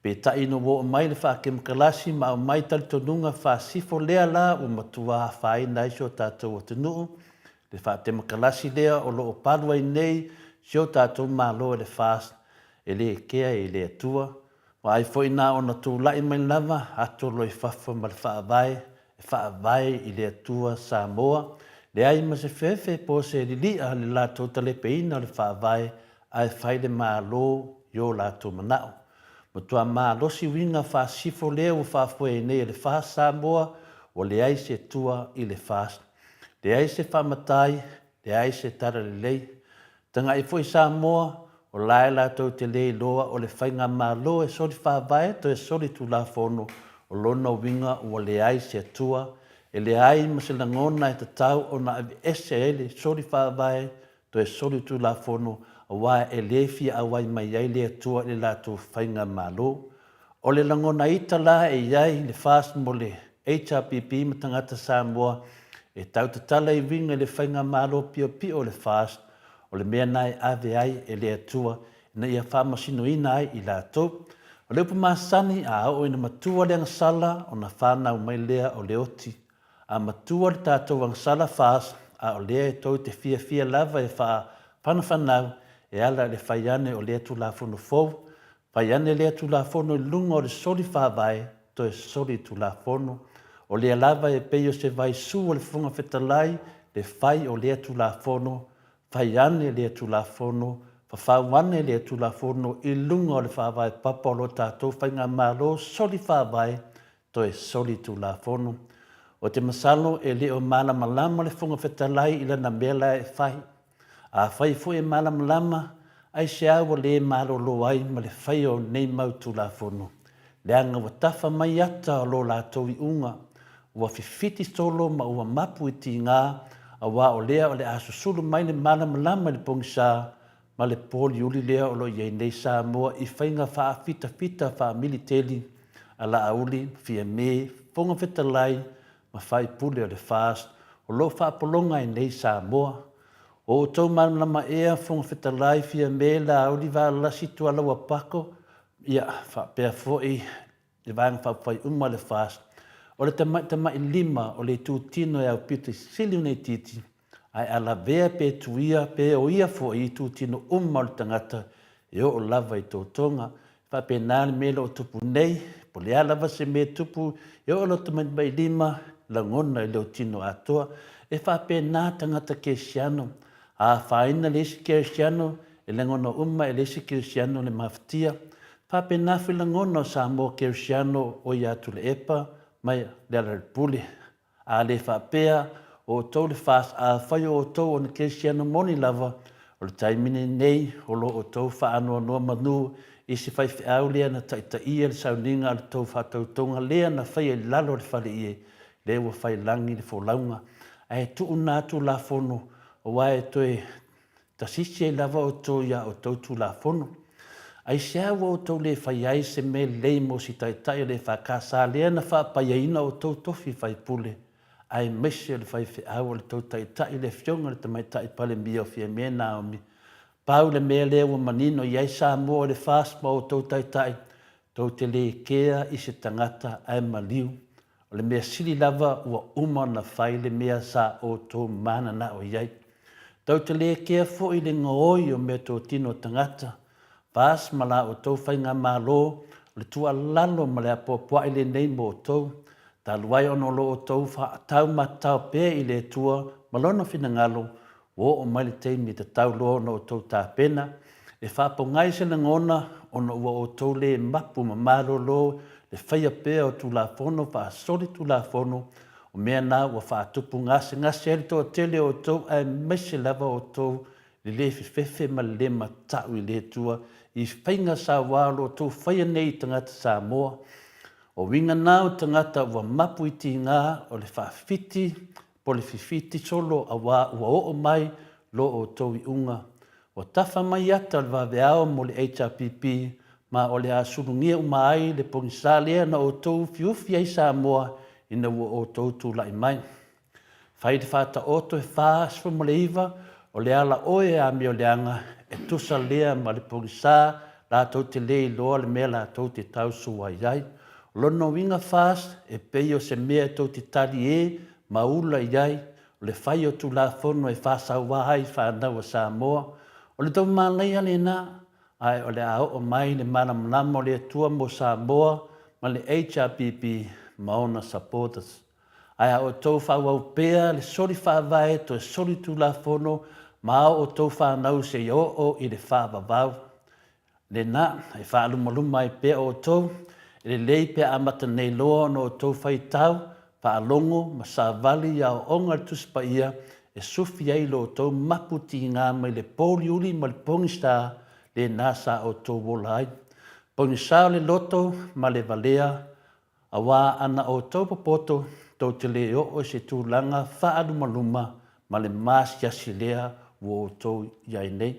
Peitai ina ua oo mai le faakemokalasi ma aumai talitonuga faasifo lea la ua matua afaina ai si o tatou atunuu, le faatemokalasi lea o lo o palu ai nei si o tatou Malo e le FAST e le kea i le Atua. Vaai foi na ona tulai mai lava ato loa i fafo ma le Faavae e faavae i le Atua Samoa, leai ma se fefe po o se lili'a le latou talepeina o le Faavae ae fai le Malo i o latou mana'o. Matua malosi uiga faasifo lea ua faafoe ai nei e le FAST Samoa, ua leai se Atua i le FAST. Leai se faamatai, leai se talalelei. Taga'i foi Samoa, o la e latou te le iloa o le faigamalo e soli faavae toe soli tulafono, o lona uiga ua leai se Atua, e leai ma se lagona e tatau ona aveese ai le soli faavae toe soli tulafono aua e le fia auai mai ai le Atua i le latou faigamalo. O le lagona ita la e i ai le FAST mo le HRPP ma tagata Samoa e tau tatala i uiga i le faigamalo piopio o le FAST, o le mea na e ave ai e le Atua ina ia faamasinoina ai i latou. O le upu masani, a oo ina matua le agasala ona fanau mai lea o le oti. A matua le tatou agasala FAST, a o lea e tou te fiafia lava e faafanafanau e ala i le fai ane o lea Tulafono fou, Fai ane lea Tulafono i luga o le soli faavae, toe soli Tulafono. O lea lava e pei o se vaisu o le Fofoga Fetalai le fai o lea Tulafono, fai ane lea Tulafono, fafau ane lea Tulafono i luga o le faavae papa o lo tatou Faigamalo soli faavae, toe soli Tulafono. Ou te masalo e le o malamalama le Fofoga Fetalai i lana mea la e fai. Afai foi e malamalama, aisea ua le malolo ai ma le faia o nei mau Tulafono? Leaga ua tafa mai ata o lo latou iuga, ua fifiti solo ma ua mapu i tiga, aua o lea o le a susulu mai le malamalama i le pogisa ma le pōliuli lea o lo o i ai nei Samoa i faiga faafitafita faamiliteli a Laauli, Fiame, Fofoga Fetalai ma faipule o le FAST o lo o faapologa ai nei Samoa. O outou malamalama ea Fofoga Fetalai, Fiame, Laauli, Valasi, Tualaua Pako, ia, faapea foi le Vaega Faaupufai uma a le FAST, o le tamaitamailima o le itutino e aupito i sili ona itiiti, ae a lavea pe tuia pe o ia foi itutino uma o le tagata e oo lava i totoga. E faapena le mea o lo o tupu nei, po o le a lava se mea e tupu, e oo loa tamatamailima, lagona i lou tino atoa. E faapena tagata kerisiano. A afaina le isi kerisiano, e lagona uma e le isi kerisiano le mafatia. E faapena foi lagona o Samoa kerisiano o ia Tuilaepa ma Lealailepule. A le faapea, o outou le FAST, afai o outou o ni kerisiano moni lava, o le taimi lenei o lo outou faanoanoa manu i se faifeau lea na taitaia le sauniga a le tou faatautoga lea na faia i lalo o le faleie, lea ua fai lagi le folauga. Ae tuu na Tulafono, aua e toe tasisi ai lava outou i a outou Tulafono. Aisea ua outou le fai ai se mea lelei mo si taitai o le EFKS lea na faapaiaina outou tofi faipule, aemaise o le faifeau o le tou taitai le Afioga i le Tamaitai Palemia o Fiame Naomi Pau le mea lea ua manino i ai Samoa i le FAST ma outou taitai, tou te le kea i se tagata ae maliu. O le mea sili lava ua uma ona fai le mea sa outou mananao i ai. Tou te le kea foi i le gaoi o meatotino a tagata, FAST ma la outou faigamalo, o le tuualalo ma le apoapoai lenei mo outou, talu ai ona o lo outou faataumatatao pea i le Atua ma Lona finagalo, Ua oo mai le taimi e tatau loa ona outou tapena e faapogai se lagona ona ua outou le mapu ma malolo le faia pea o Tulafono faasolitulafono, o mea na ua faatupu gasegase ai le toatele o outou aemaise lava outou le le fefefe ma le le matau i le Atua i faiga saua o lo outou faia nei i tagata Samoa. O uiga na o tagata ua mapu i tiga o le faafiti po le fifiti solo auā ua oo mai lo outou iuga. Ua tafa mai ata o le vaveao mo le HRPP ma o le a sulugia uma ai le pogisa lea na outou ufiufi ai Samoa ina ua outou tulai mai. Fai le faataoto e 49 o le ala oe e amioleaga e tusa lea ma le pogisa latou te le iloa le mea latou te tausu ai ai. O lona uiga FAST e pei o se mea e tou te talie ma ula i ai, o le fai o Tulafono e faasauā ai fanau a Samoa. O le tou manaia lena, ae o le a oo mai le malamalama o le Atua mo Samoa ma le HRPP ma ona supporters. Ae a outou faaauau pea le soli faavae toe soli Tulafono ma a outou fanau seia oo i le faavavau. Lena, e faalumaluma ai pea outou, e lelei pe a amata nei loa ona outou faitau, faalogo ma savali i aoaoga a le Tusi Paia e sufi ai lo outou mapu tiga mai le pouliuli ma le pogisa lena sa outou ola ai. Pogisa o le loto ma le valea Aua ana outou popoto, tou te le oo i se tulaga faalumaluma ma le maasiasi lea ua outou i ai nei.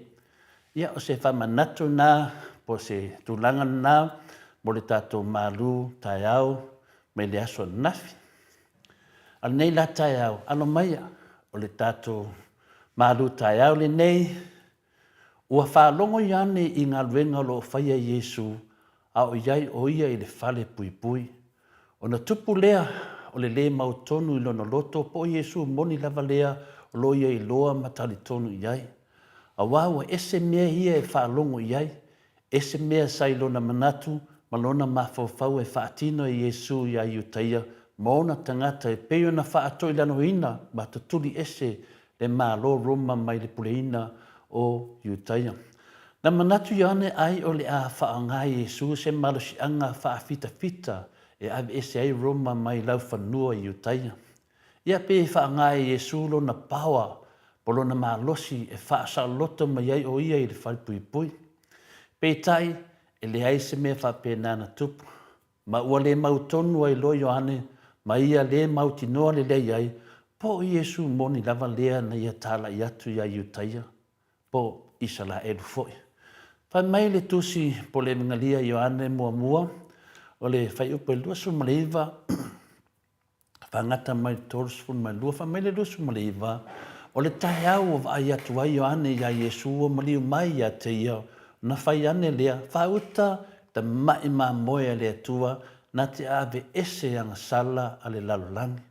Ia, o se faamanatu lena po o se tulaga lena mo le tatou malu taeao mai le aso ananafi. A o lenei la taeao, alo maia, o le tatou malu taeao lenei, Ua faalogo Ioane i galuega o lo o faia e Iesu a o i ai o ia i le fale puipui. Ona tupu lea o le lē mautonu i lona loto po o Iesu moni lava lea o lo o ia iloa ma talitonu i ai. Auā ua ese mea ia e faalogo i ai, ese mea sa i lona manatu ma lona mafaufau e faatino e Iesu iā Iutaia ma ona tagata e pei ona faatoilaloina ma tutuli ese le Malo Roma mai le puleina o Iutaia. Na manatu Ioane ai o le a faaaoga e Iesu se malosiaga faafitafita e aveese ai Roma mai laufanua i Iutaia. Ia pe faaaoga e Iesu lona paoa po lona malosi e faasaoloto mai ai o ia i le falepuipui. Peitai, e leai se mea faapena na tupu. Ma ua le mautonu ai loa Ioane ma ia le mautinoa lelei ai, po o Iesu moni lava lea na ia talai atu iā Iutaia, po o Isalaelu foi. Fai mai le Tusi po o le Emegalia Ioane muamua, o le fuaiupu e 29, Faagata mai le 32, fai mai le 29, O le taeao ua vaai atu ai Ioane iā Iesu ua maliu mai ia te ia, ona fai ane lea, Faauta tamai mamoe a le Atua na te aveese agasala a le lalolagi.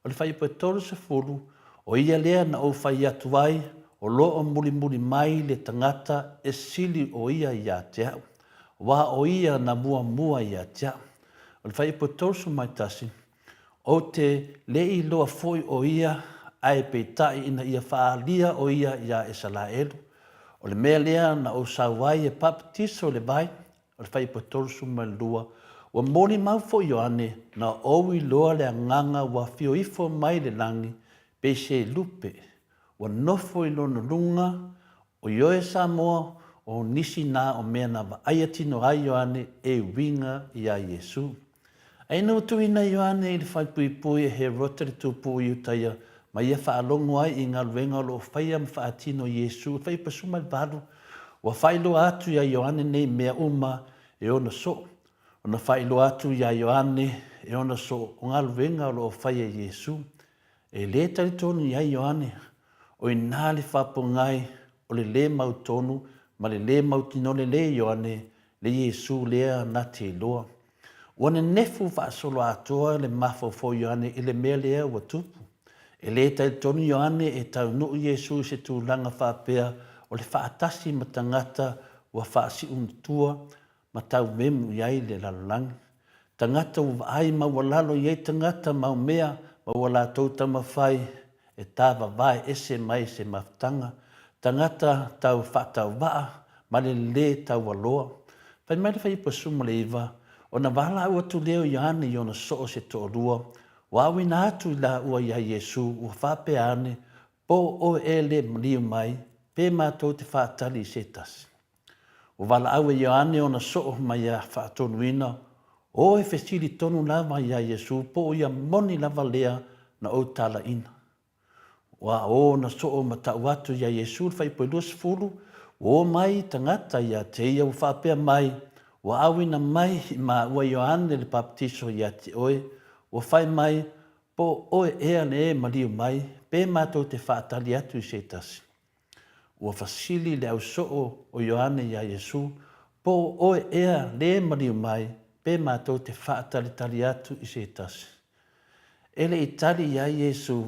O le fuaiupu e 30, O ia lea na ou fai atu ai, o lo o mulimuli mai le tagata e sili o ia ia te au, aua o ia na muamua ia te au. O le fuaiupu e 31, Ou te le i iloa foi o ia, ae peitai ina ia faaalia o ia iā Isalaelu. O le mea lea na ou sau ai e papatiso i le vai. O le fuaiupu e 32, Ua molimau foi Ioane, na ou iloa le agaga ua afio ifo mai le lagi, pei se lupe, ua nofo i lona luga, Ioe Samoa, o nisi na o mea na vaaia tino ai Ioane e uiga iā Iesu. A ina ua tuuina Ioane i le falepuipui e Herota le tupu o Iutaia ma ia faalogo ai i galuega o lo o faia ma faatino Iesu e faiupa 18, ua faailoa atu iā Ioane nei mea uma e ona soo. Ona faailoa atu iā Ioane e ona soo o galuega o lo o faia Iesu. E lē talitonu i ai Ioane, o inā le faapogai o le lē mautonu ma le lē mautinoa lelei Ioane le Iesu lea na te iloa. Ua nenefu faasoloatoa le mafaufau o Ioane i le mea lea ua tupu. E lē talitonu Ioane e taunuu Iesu i se tulaga faapea o le faatasi ma tagata ua faasiunatua ma taumemu i ai le lalolagi. Tagata ua vaai maualalo i ai tagata mau mea ma ua latou taumafai e tāvavae ese mai se mafutaga, tagata tau faatauvaa ma le lē taualoa. Fai mai le Faiupu 19, Ona valaau atu lea o Ioane i ona soo se toalua, ua auina atu i laua iā Iesu, ua faapea ane, Po o oe ea le maliu mai, pe matou te faatali i se tasi? Ua valaau e Ioane ona soo ma ia faatonuina, O e fesili tonu lava iā Iesu po o ia moni lava lea na ou talaina. Ua o ona soo ma tau atu iā Iesu le faipue 20, ua o mai tagata ia te ia ua faapea mai, Ua auina mai i maua Ioane le Papatiso ia te oe, ua fai mai, po o oe ea le e maliu mai, pe matou te faatali atu i se tasi. Ua fasili le ausoo o Ioane iā Iesu, Po o oe ea le maliu mai, pe matou te faatalitali atu i se tasi? E le i tali i ai Iesu,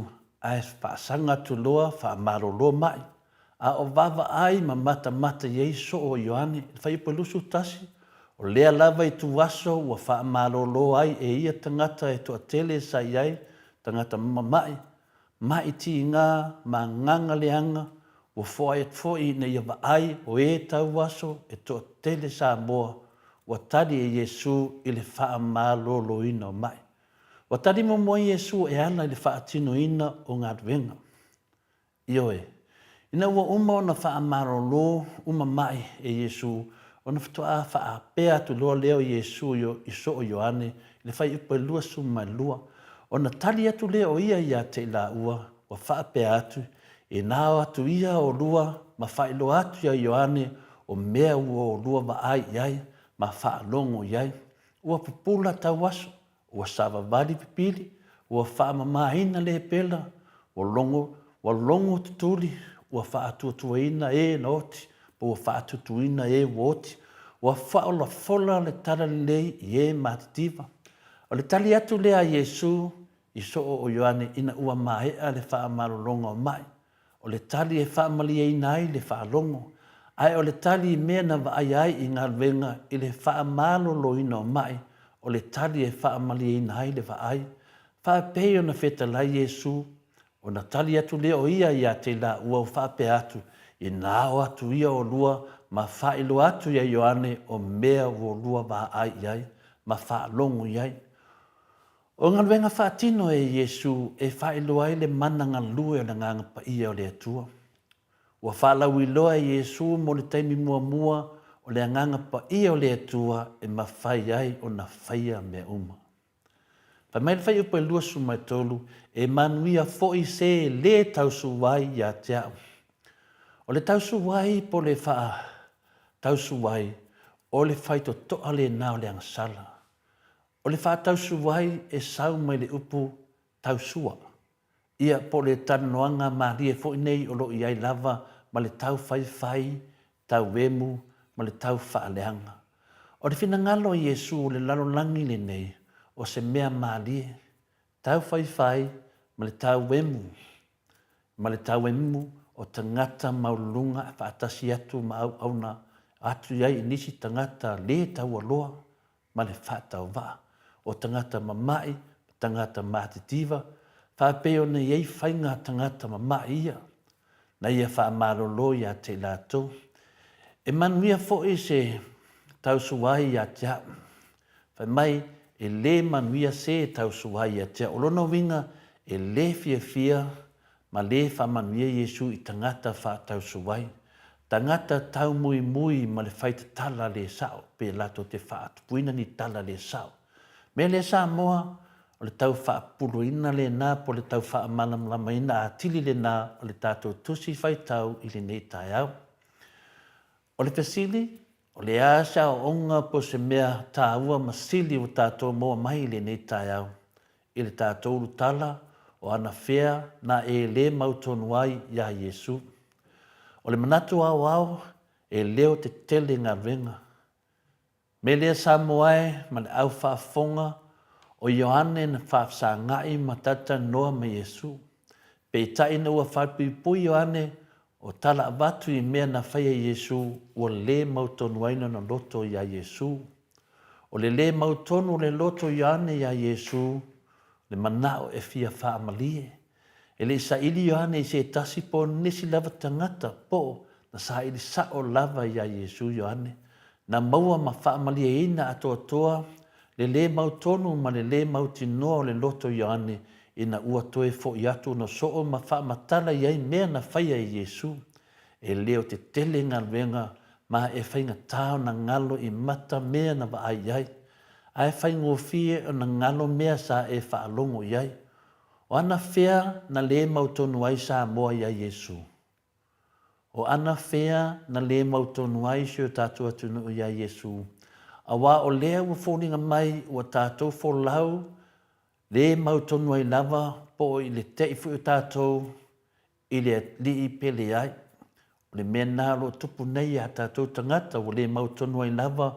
ae faasaga atu loa faamalolo mai, a o vaavaai ma matamata i ai soo o Ioane, le fuaiupu 21, o lea lava ituaso ua faamalolo ai e ia tagata e toatele sa i ai, tagata mama'i, Maʻi tiga ma agaga leaga ua foai atu foi ina ia vaai o e tauaso e toatele Samoa ua tali e Iesu i le faamaloloina o maʻi. Ua tali muamua Iesu e ala i le faatinoina o galuega. Ioe. Ina ua uma ona faamalolo uma maʻi e Iesu, ona faatoa faapea atu loa lea o Iesu i soo Ioane i le fuaiupu e 22, ona tali atu lea o ia ia te i laua, ua faapea atu, Inā o atu ia olua ma faailoa atu iā Ioane o mea ua olua vaai i ai ma faalogo i ai, ua pupula tauaso, ua savavali pipili, ua faamamaina lepela, ua logo, ua logo tutuli, ua faatuatuaina e na oti, po ua faatutuina e ua oti, ua faaolafola le talalelei i e matitiva. O le tali atu lea a Iesu i soo o Ioane ina ua maea le faamalologa o maʻi, O le tali e faamalieina ai le faalogo, ae o le tali i mea na vaaia ai i galuega i le faamaloloina o maʻi, o le tali e faamalieina ai le vaai. Faapei ona fetalai Iesu, ona tali atu lea o ia ia te laua ua faapea atu, Inā o atu ia olua ma faailoa atu ia Ioane o mea ua olua vaai i ai ma faalogo i ai. O galuega faatino e Iesu e faailoa ai le mana galue o le Agaga Paia o le Atua. Ua faalauiloa e Iesu mo le taimi muamua o le Agaga Paia o le Atua e mafai ai ona faia mea uma. Fai mai le fuaiupu e 23, E manuia foi se lē tausuai ia te au. O le tausuai po o le faatausuai, o le faitotoa lena o le agasala. O le faatausuai e sau mai le upu tausua, ia po o le talanoaga malie foi nei o lo o i ai lava ma le tau faifai, tau emu ma le tau faaleaga. O le finagalo o Iesu o le lalolagi lenei, o se mea malie, tau faifai ma le tau emu, ma le tau emu o tagata maualuluga e faatasi atu ma auauna atu i ai i nisi tagata lē taualoa ma le faatauvaa o tagata mama'i ma tagata matitiva, faapei ona i ai faiga a tagata mama'i ia, na ia faamalolo ia te i latou. E manuia foi se tausuai ia te au. Fai mai, e lē manuia se tausuai ia te au. O lona uiga, e lē fiafia ma lē faamanuia Iesu i tagata faatausuai. Tagata taumuimui ma le fai tatala le sao pe latou te faatupuina ni tala le sao. Mea lea Samoa, o le tau faapupuluina lena po o le tau faamalamalamaina atili lena o le tatou tusi faitau i lenei taeao. O le fesili, o le a se aoaoga po o se mea taua ma sili ua tatou maua mai i lenei taeao i le tatou ulutala o anafea na e le mautonu ai iā Iesu? O le manatu aoao, e leo tetele galuega. Me lea Samoa e ma le au faafofoga o Ioane na faafesaga'i ma talatalanoa ma Iesu. Peitai ina ua falepuipui Ioane, o tala avatu i mea na faia e Iesu ua le mautonu ai lona loto iā Iesu. O le le mautonu o le loto o Ioane iā Iesu, le mana'o e fia faamalie. E le i saili Ioane i se tasi po o nisi lava tagata po na saili sa'o lava iā Iesu Ioane, na maua ma faamalieina atoatoa le lē mautonu ma le lē mautinoa o le loto Ioane ina ua toe fo'i atu ona soo ma faamatala i ai mea na faia e Iesu. E leo tetele galuega ma e faigata ona galo i mata mea na vaai i ai, ae faigofie ona galo mea sa e faalogo i ai. O ana fea na lē mautonu ai Samoa iā Iesu? O ana fea na lē mautonu ai si o tatou atunuu iā Iesu? Auā o lea ua foliga mai ua tatou folau lē mautonu ai lava po o i le te'i foi o tatou i le Alii pe leai. O le mea lena o lo o tupu nei iā tatou tagata ua lē mautonu ai lava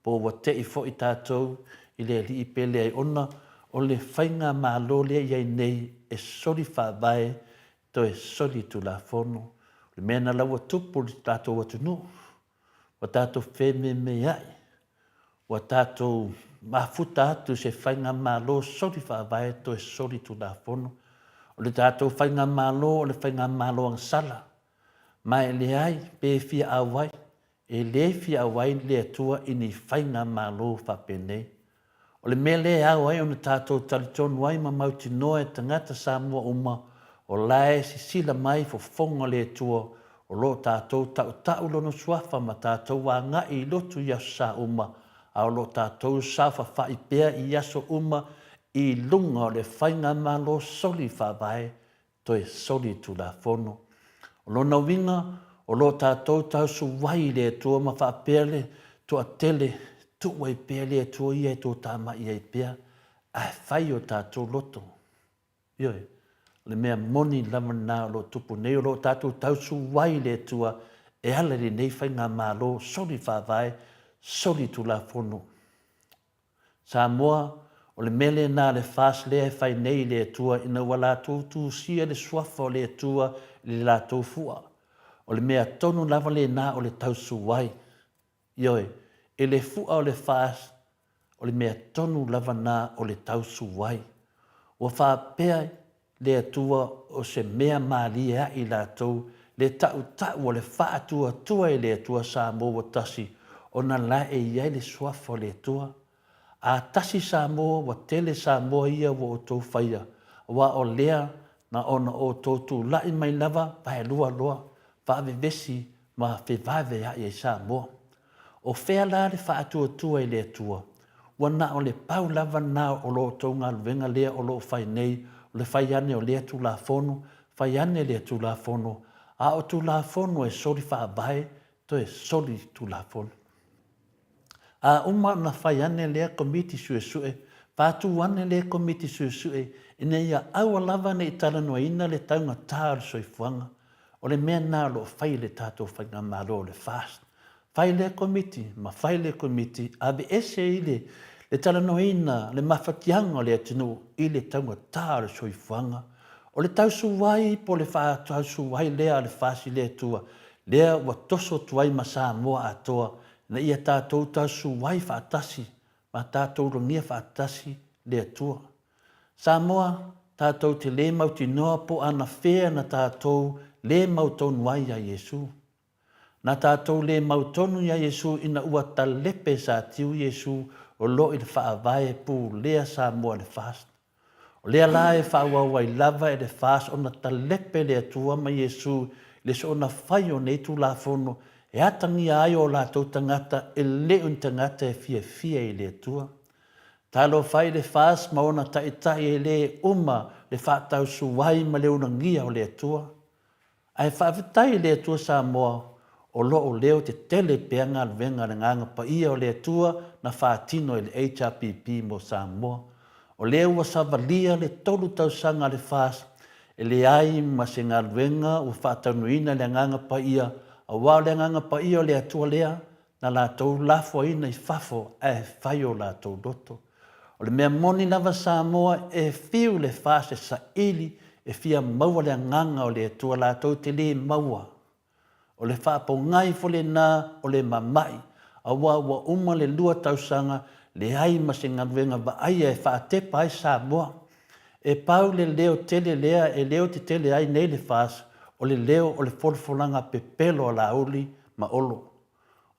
po ua te'i foi tatou i le Alii pe leai ona o le faigamalo lea i ai nei e soli faavae toe soli tulafono. O le mea lena la ua tupu i le tatou atunuu, ua tatou fememea'i, ua tatou mafuta atu i se faigamalo soli faavae toe soli tulafono. O le tatou faigamalo o le faigamalo agasala, ma e leai pe fia auai, E le fia auai le Atua i ni faigamalo faapenei. O le mea lea e ao ai ona tatou talitonu ai ma mautinoa e tagata Samoa uma o la e sisila mai fofoga le Atua o lo o tatou tautau Lona Suafa ma tatou agai i lotu i aso sa uma, a o lo o tatou saofafai pea i aso uma i luga o le faigamalo soli faavae toe soli Tulafono. O lona uiga, o lo o tatou tausuai i le Atua ma faapea le toatele, tuu ai pea le Atua ia e totamai ai pea, ae fai o tatou loto. Ioe, o le mea moni lava lena o lo o tupu nei, o lo o tatou tausuai i le Atua e ala i lenei faigamalo soli faavae, soli Tulafono. Samoa, o le mea lena a le FAST lea e fai nei i le Atua ina ua latou tusia le suafa o le Atua i le latou fua. O le mea tonu lava lena o le tausu ai. Ioe, i le fua o le FAST, o le mea tonu lava na o le tausu ai. Ua faapea le Atua o se mea malie aʻi latou le taʻutaʻu o le faatuatua i le Atua Samoa ua tasi ona la e i ai le suafa o le Atua. A tasi Samoa ua tele Samoa ia ua outou faia, aua o lea na ona outou tulaʻi mai lava vaelua loa, faavevesi ma fevaevaeaʻi ai Samoa. O fea la le faatuatua i le Atua? Ua na o le pau lava lena o lo outou galuega lea o lo o fai nei, o le fai ane o lea Tulafono, fai ane lea Tulafono, a o Tulafono e soli faavae, toe soli Tulafono. A uma ona fai ane lea Komiti Suesue, faatu ane lea Komiti Suesue ina ia aua lava ne i talanoaina le taugata o le soifuaga. O le mea lena o lo o fai e le tatou Faigamalo o le FAST. Fai lea Komiti ma fai lea Komiti, aveese i le le talanoaina le mafatiaga o le atunuu i le taugata o le soifuaga. O le tausuai po o le faatausuai lea a le FAST i le Atua, lea ua toso atu ai ma Samoa atoa ina ia tatou tausuai faatasi ma tatou logia faatasi le Atua. Samoa, tatou te lē mautinoa po anafea na tatou lē mautonu ai iā Iesu. Na tatou lē mautonu iā Iesu ina ua talepe satiu Iesu o lo i le faavae pulea Samoa i le FAST. O lea la e faaauau ai lava e le FAST ona talepe le Atua ma Iesu le soona fai o nei Tulafono e atagia ai o latou tagata e le o ni tagata e fiafia i le Atua. Talofa i le FAST ma ona taitai e le uma le faatausuai ma le ulagia o le Atua. Ae faafetai i le Atua Samoa o lo o leo tetele pea galuega a le Agaga Paia o le Atua na faatino e le HRPP mo Samoa. O lea ua savalia le tolu tausaga a le FAST e leai ma se galuega ua faataunuina e le Agaga Paia aua o le Agaga Paia o le Atua lea na latou lafoaina i fafo ae fai o latou loto. O le mea moni lava Samoa e fiu le FAST e saili e fia maua le agaga o le Atua latou te le maua. O le faapogai fo lena o le mamai aua ua uma le lua tausaga leai ma se galuega vaaia e faatepa ai Samoa. E pau le leo tele lea e leo tetele ai nei le FAST o le leo o le folafolaga pepelo a Laauli ma Olo.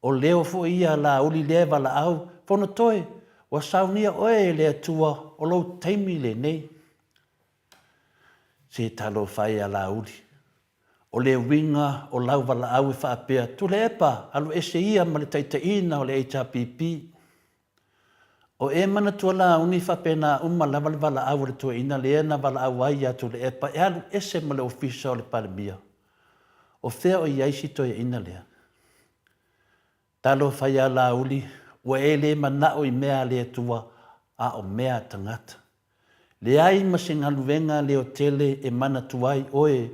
O leo foi ia a Laauli lea e valaau, Fonotoe, ua saunia oe e le Atua o lou taimi lenei. Se talofa e ia Laauli. O le uiga o lau valaau e faapea, Tuilaepa, alu ese ia ma le taitaiina o le HRPP. O e manatua Laauni faapena uma lava le valaau a le toeaina lea na valaau ai ia Tuilaepa e alu ese ma le ofisa o le Palemia. O fea o i ai si toeaina lea? Talofa ia Laauli, ua e le manao i mea a le Atua, a o mea a tagata. Leai ma se galuega leotele e manatua ai oe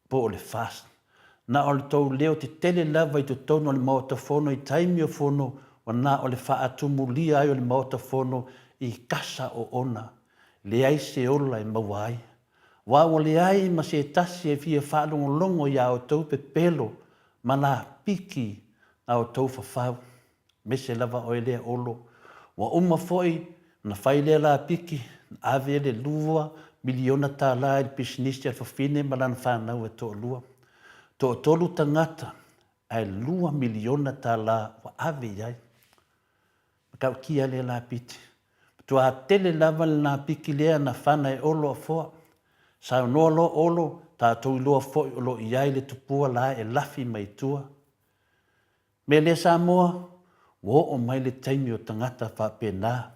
po o le FAST. Na o le tou leo tetele lava i totonu o le Maota Fono i taimi o fono ua na o le faatumulia ai o le Maota Fono i kasa oona. Leai se ola e maua ai. Aua ua leai ma se tasi e fia faalogologo iā outou pepelo ma lapiki na outou fafau. Mese lava oe lea Olo. Ua uma foi ona fai lea lapiki, na ave le $2 miliona i le pisinisi a le fafine ma lana fanau e toalua. Toatolu tagata ae $2 miliona ua ave i ai. Matautia lea lapiti. Matua tele lava le lapiki lea na fana e Olo Afoa. Saunoa loa Olo, tatou iloa foi o lo o i ai le tupua la e lafi mai tua. Mea lea Samoa, ua oo mai le taimi o tagata faapena,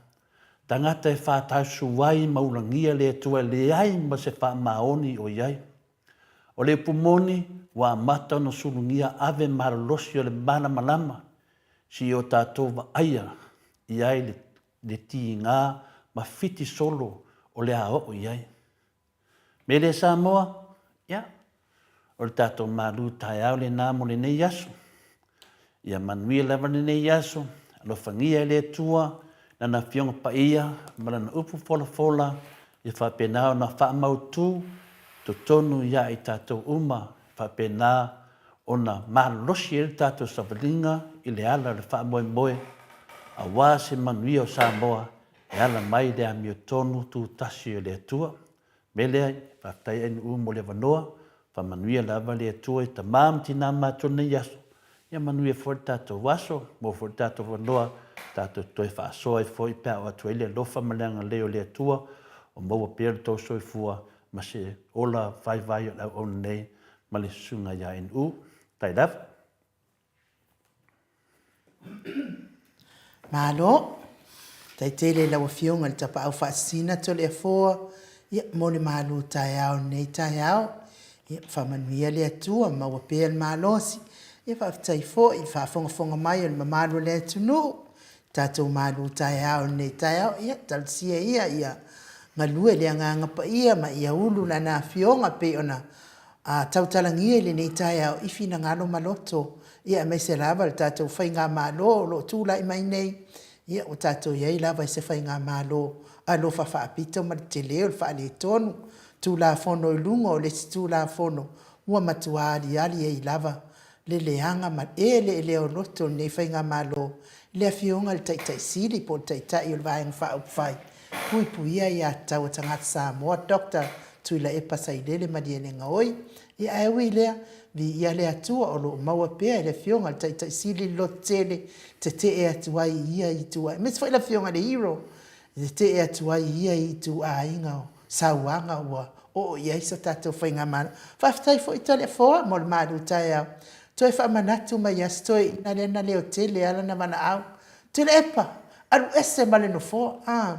tagata e faatausuai ma ulagia le Atua e leai ma se faamaoni o i ai. O le upu moni, ua amata ona sulugia ave malolosi o le malamalama si o tatou vaaia i ai le tiga ma fiti solo o le a oo i ai. Mea lea Samoa, ia, o le tatou malu taeao lena mo lenei aso. Ia manuia lava lenei aso, alofagia e le Atua Lana Afioga Paia ma Lana upu folafola ia faapena ona faamautu totonu ia i tatou uma, faapena ona malolosi ai le tatou savaliga i le ala o le faamoemoe aua se manuia o Samoa e ala mai le amiotonu tutasi o le Atua. Mea lea, faafetai Ainuu mo le avanoa, faamanuia lava le Atua i tama ma tina matua lenei aso, ia manuia foi le tatou aso, maua foi le tatou avanoa, tatou toe faasoa ai foi pe a oo atu ai le alofa ma le agalelei o le Atua, o maua pea lo outou soifua ma se ola vaivai o le auauna nei ma le Susuga ia Ainuu. Faafetai lava. Malo. Tai tele i lau Afioga i le Tapaau Faasisina Toleafoa, ia, mo le malu taeao i lenei taeao. Ia, faamanuia le Atua, maua pea le malosi. Ia, faafetai foi i le faafogafoga mai o le mamalu o le atunuu, tatou malu taeao i lenei taeao. Ia, talosia ia ia galue le Agaga Paia ma ia ulu Lana Afioga pei ona A tautalagia i lenei taeao i finagalo ma loto, ia aemaise lava le tatou Faigamalo o lo o tulai mai nei, ia ua tatou i ai lava i se Faigamalo alofa faapito ma le tele o le faaletonu, Tulafono i luga o le isi Tulafono ua matua aliali ai lava le leaga ma le eleelea o loto o lenei Faigamalo i le Afioga i le Taitai Sili po o le Taitai o le Vaega Faaupufai Puipuia Aiatatau a Tagata Samoa Doctor Tuilaepa Sailele Malielegaoi. Ia ae ui i lea, viia le Atua o lo o maua pea e le Afioga i le Taitai Sili le lototele tetee atu ai i ia itu aemaise foi le Afioga i le Hero e tetee atu ai i ia ituaiga o. sauaga ua oo i ai so tatou faigamalo. Faafetai foi Toleafoa mo le malu taeao. Toe faamanatu mai ia si toeaina lea na leotele lava lana valaau. Tuilaepa, alu ese ma le nofoa. A,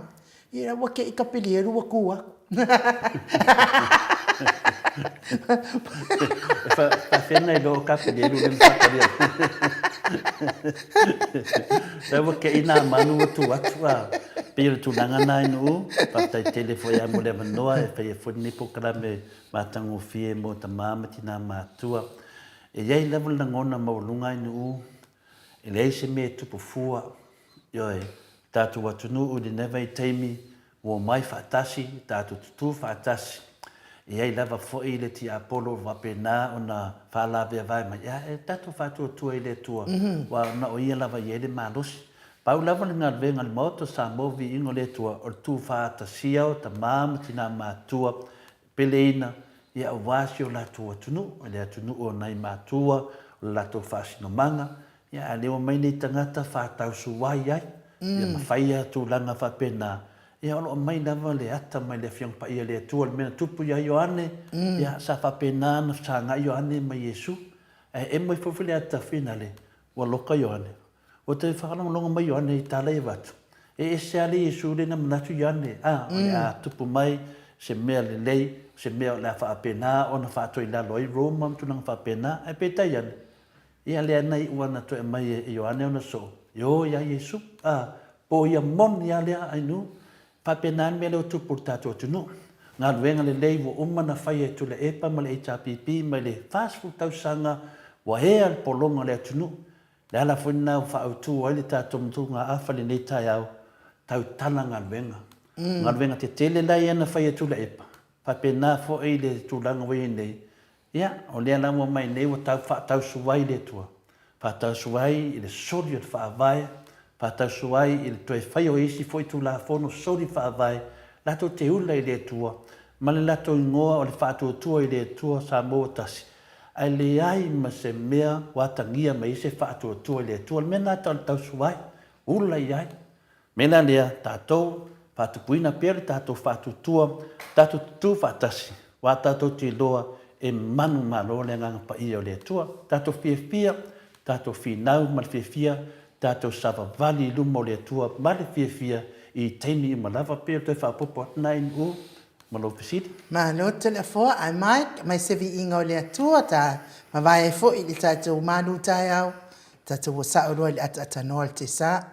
ia ua te i Kapilielu ua tu atu. E faafefea ona iloa o Kapilielu lea na faatalia? La ua te i nā manu ua tu atu a. Pei o le tulaga lena i Nu'u, faafetai tele foi lava mo le avanoa e faia foi lenei polokalame matagofie mo tama ma tina matutua. E i ai lava le lagona maualuga i Nu'u, e leai se mea e tupu fua, ioe, tatou atunuu i lenei vaitaimi ua omai faatasi, tatou tutū faatasi. E i ai lava foi le tiapolo o faapena ona faalaveavae mai, ia e tatou faatuatua i le Atua, aua na o Ia lava e i ai le malosi. Pau lava le galuega a le Maota o Samoa Viiga o le Atua, o le tuufaatasia o tama ma tina matua, peleina, ia aua si o latou atunuu, le atunuu o nai matua, o le latou faasinomaga, ia a lea ua omai nei tagata faatausuai ai, ia ma faia tulaga faapena, ia o lo o aumai lava le ata mai le Afioga Paia a le Atua, le mea na tupu ia Ioane, ia sa faapena ona fesagai Ioane ma Iesu, ae emo ifo foi le ata finale, ua loka Ioane. Ua toe faalogologo mai Ioane i tala ia avatu, E ese lava le Iesu lea na manatu Ioane, a, o le a tupu mai se mea lelei, se mea o le a faapena ona faatoilalo ai Roma ma tulaga faapena, ae peitai ane, ia lea na iu lava na toe aumai e Ioane ona soo, e o ia Iesu, a, po o ia moni lava lea ainu, faapena le mea lea ua tupu i le tatou atunuu. Galuega lelei ua uma ona faia e Tuilaepa ma le HRPP mai le 40 tausaga ua ea le pologa o le atunuu, Le ala foi lena ua faaautu ai le tatou matuga-afa i lenei taeao, tautala galuega. O galuega tetele la ia na fai e Tuilaepa, faapena foi le tulaga ua i ai nei, ia, o lea la ua omai nei ua tau faatausuai le Atua, faatausuai i le soli o le Faavae, faatausuai i le toe faia o isi foi Tulafono soli Faavae, latou te ula i le Atua, ma le latou igoa o le Faatuatua i le Atua Samoa ua Tasi, ae leai ma se mea ua atagia mai ai se faatuatua i le Atua. O le mea lena tau le tausuai, ula i ai. Mea la lea, tatou, faatupuina pea le tatou faatuatua, tatou tutū faatasi, aua tatou te iloa e manumalo le Agaga Paia o le Atua. Tatou fiafia, tatou finau ma le fiafia, tatou savavali i luma o le Atua ma le fiafia i taimi uma lava. Pei o le toe faaopoopo atu lena i Nu'u ma lou fesili. Malo tele afoa ae Mike mai se viiga o le Atua ta mavae ai foi i le tatou malu taeao tatou ua sao loa i le ataatanoa o le tesa.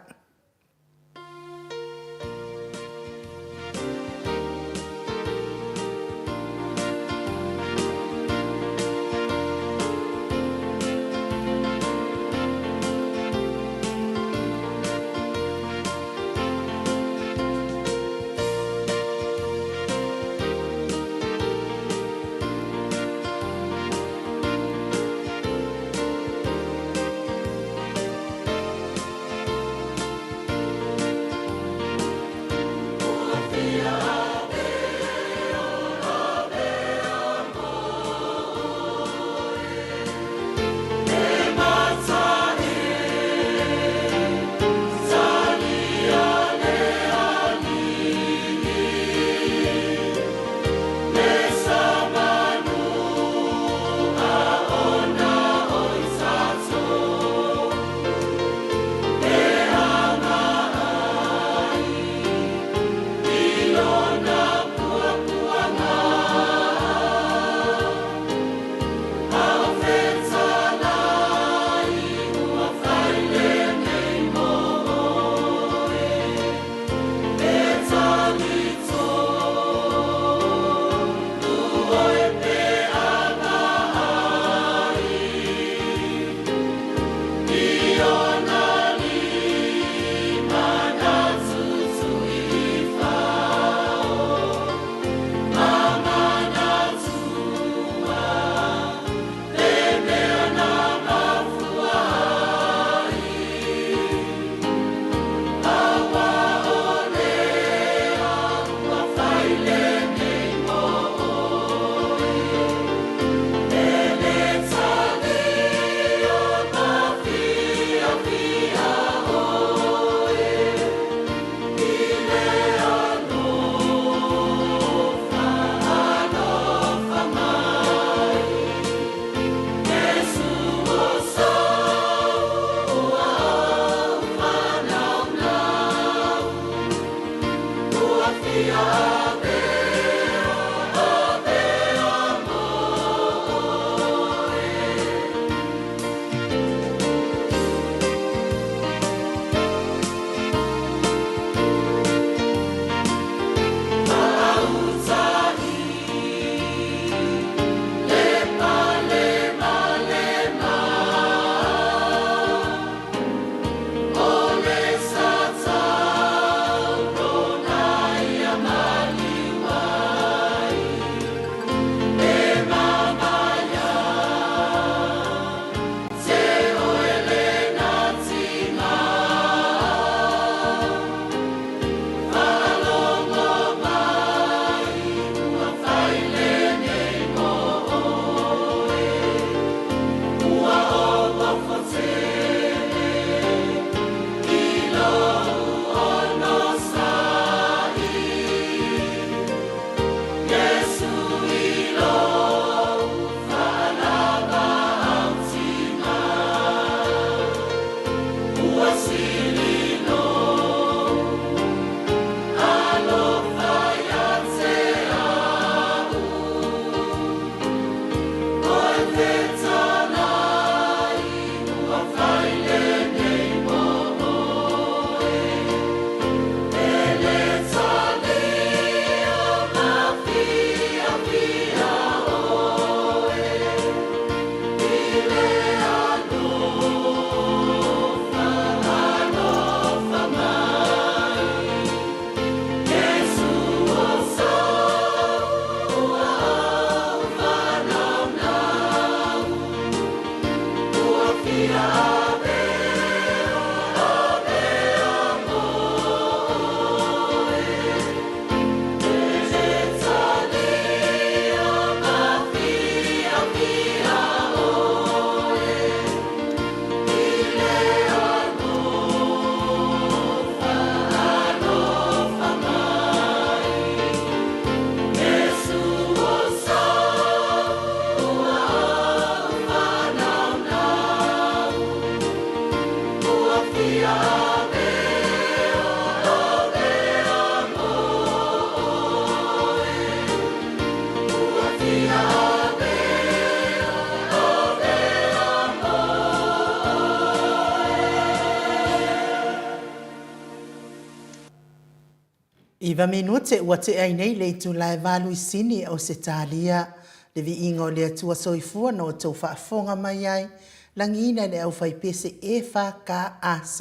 Iva minute ua tea ai nei le itula e valu i Sini, Ausetalia. Le viiga o le Atua Soifua na outou faafofoga mai ai, lagiina e le aufaipese EFKS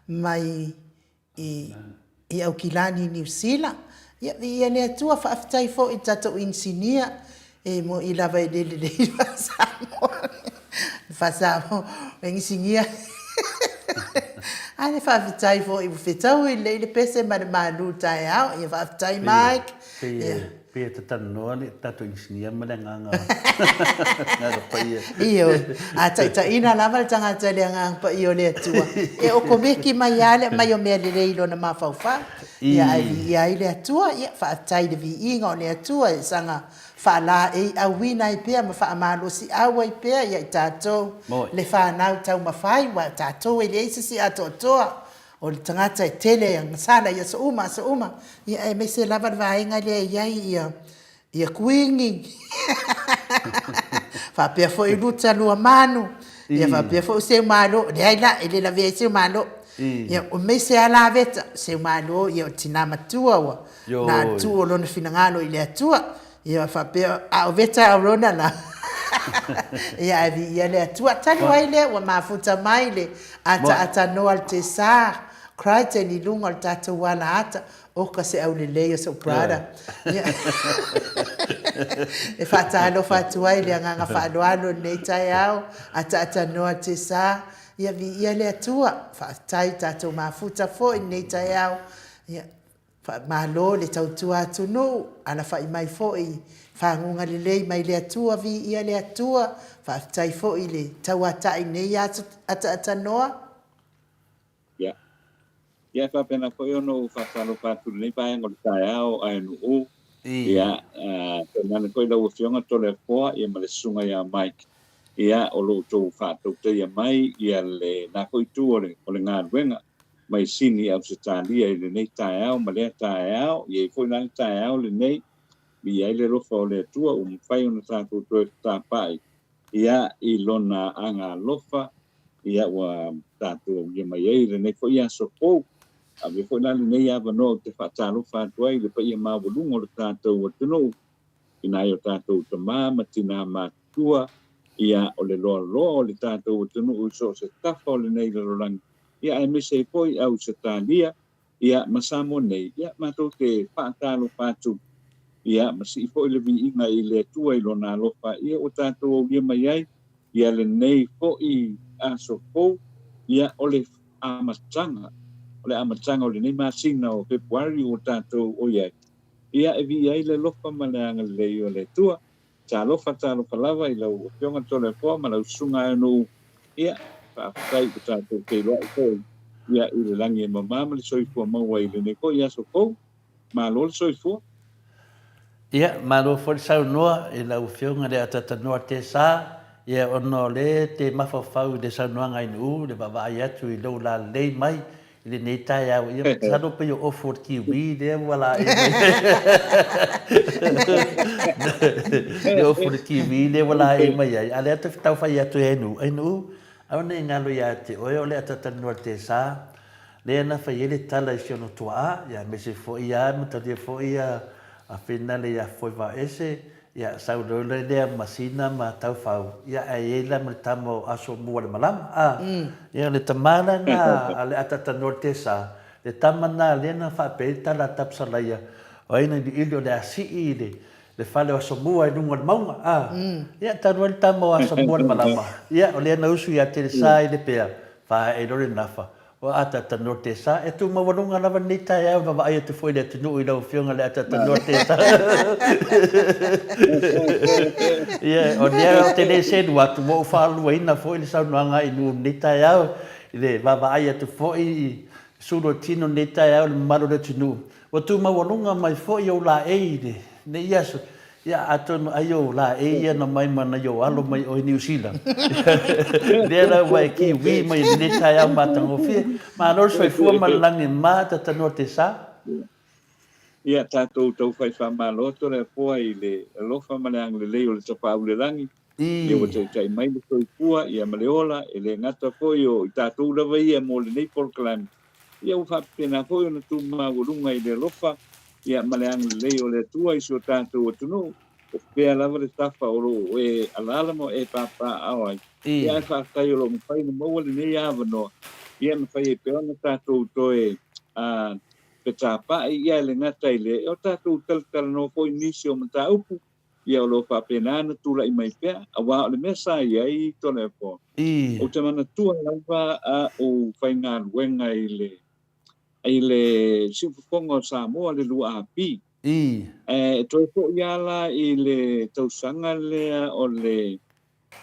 mai i i Aukilani i Niu Sila. Ia, viia le Atua, faafetai foi i le tatou inisinia, e moi lava e le lelei le faa-Samoa, le faa-Samoa, inisinia. Ae faafetai foi ua fetaui lelei le pese ma le malu taeao. Ia faafetai Mike. Ia. Pei e tatalanoa le tatou inisinia ma le Agaga Agaga Paia. Ioe. A taitaiina lava le tagata i le Agaga Paia o le Atua, e okomeki mai lava le aumai o mea lelei i lona mafaufau. Ia, ae viia ai le Atua. Ia, faafetai i le viiga o le Atua e saga faalaeiauina ai pea ma faamalosiau ai pea ia i tatou le fanau taumafai, aua o tatou e leai se isi atoatoa. O le tagata e tele ana sala i aso uma aso uma, ia aemaise lava le vaega lea e i ai ia ia Kuini, faapea foi Ruta Luamanu, ia faapea foi Seumalo, leai la, e le lavea ai Seumalo. Ia aemaise lava Laveta, Seumalo ia o le tina matua ua na tuu o lona finagalo i le Atua. Ia faapea, a o Veta Aurona la. Ia ae viia le Atua. Talu ai lea ua mafuta mai le ataatanoa le Tesar Crichton i luga o le tatou alaata. Oka se aulelei o sou brother. Ia. E faatalofa atu ai le agaga faaaloalo i lenei taeao, ataatanoa le Tesar. Ia viia le Atua. Faafetai tatou mafuta foi i lenei taeao. Ia Faamalo le tautua atunuu, alafai mai foi faguga lelei mai le Atua, viia le Atua, faafetai foi le tauatai i nei ataatanoa. Ia. Ia e faapena foi ona ou faatalofa atu i lenei vaega o le taeao ae-nuu. Ia, tainane foi lau Afioga Toleafoa ia ma le Susuga ia Mike, ia, o lo outou faatautaia mai ia lena foi itu o le galuega. mai Sini Ausetalia i lenei taeao ma lea taeao, e i ai foi la le taeao lenei, viia ai le alofa o le Atua ua mafai ona tatou toe fetapaai ia i Lona agaalofa, ia ua tatou aulia mai ai i lenei foi aso fou. Avea foi la lenei avanoa ou te faatalofa atu ai i le paia maualuga o le tatou atunuu, i nai o tatou tama ma tina matutua, ia o le loaloa o le tatou atunuu i so o se tafa o lenei lalolagi, ia aemaise ai foi Ausetalia, ia ma Samoa nei, ia matou te faatalofa atu, ia ma sii foi le viiga i le Atua i Lona alofa, ia ua tatou aulia mai ai, ia lenei foi aso fou, ia o le amataga, o le amataga o lenei masina o Fepuari ua tatou o i ai, ia e viia ai le alofa ma le agalelei o le Atua. Talofa, talofa lava i lau Afioga Toleafoa ma lau Susuga Aeanuu, ia, faafetai ua tatou feiloai foi, ia, i le lagi e mama ma le soifua maua i lenei foi aso fou. Malo le soifua. Ia, malo foi le saunoa i lau Afioga i le Atatanoa Tesa, ia, ona o lea e te mafaufau i le saunoaga a Ainuu, le vaavaai atu i lou lalelei mai I lenei taeao, ia masalo pei o ofu o le kiwi lea ua laei mai. Le ofu o le kiwi lea ua laei mai ai, a o lea te tau fai atu e Ainuu, Ainuu, aua ne i galo ia te oe o le atatalanoa i le tesa, lea na fai ai le tala i si ona tuaa, ia aemaise foi ia matalia foi ia a Finale ia Foevaoese, Ia, sau loa lea ma Sina ma Taufau, ia ae i ai la ma le tama o Asomua-le-malama, a. Ia, o le tama la na a le Atatanoa le Tesa, le tama na lea na faapea ai le tala a Tapusalaia, o ai na iliili o le a sii i le, le fale o Asomua i luga o le mauga, a. Ia, talu ai le tama o Asomua-le-malama, ia, o lea na usu ia Telesa i Lepea, faaee loa le nafa, Ua ataata noa te sa. E tu maualuga lava lenei taeao e vavaai atu foi i le atunuu i lau Afioga le ataata noa te sa. Ia, o lea ou te le selu atu, ua ou faaluaina foi le saunoaga a Inu i lenei taeao i le vaavaai atu foi i sulu o tino i lenei taeao i le mamalu o le atunuu. Ua tu maualuga mai foi ou laei i lenei aso. Ia, atonu ai ou laei ia na mai ma nai ou alo mai oe Niu Sila. Lea la ua e kiwi mai i lenei taeao matagofie. Malo le soifua ma le lagi ma tatanoa te sa. Ia, tatou tau fai faamalo atu le Atua i le alofa ma le agalelei o le Tapaau i le Lagi, ia ua taitai mai le soifua ia ma le ola, e le gata foi o i tatou lava ia mo lenei polokalame, Ia ua faapena foi ona tumaualuga i le alofa ia ma le agalelei o le Atua i si o tatou atunuu, o fea lava le tafa o lo o e alaala ma e papaaao ai. Ia ae faafetai o lo o mafai ona maua lenei avanoa, ia e mafai ai pea ona tatou toe fetapaai, ia e le gata i lea, ia o tatou talatalanoa foi i nisi o mataupu ia o lo o faapena ona tulai mai pea, aua o le mea sa i ai Toleafoa, ou te manatua lava a ou faigaluega i le i le Siufofoga o Samoa le 2AP. E toe foi lava la i le tausaga lea o le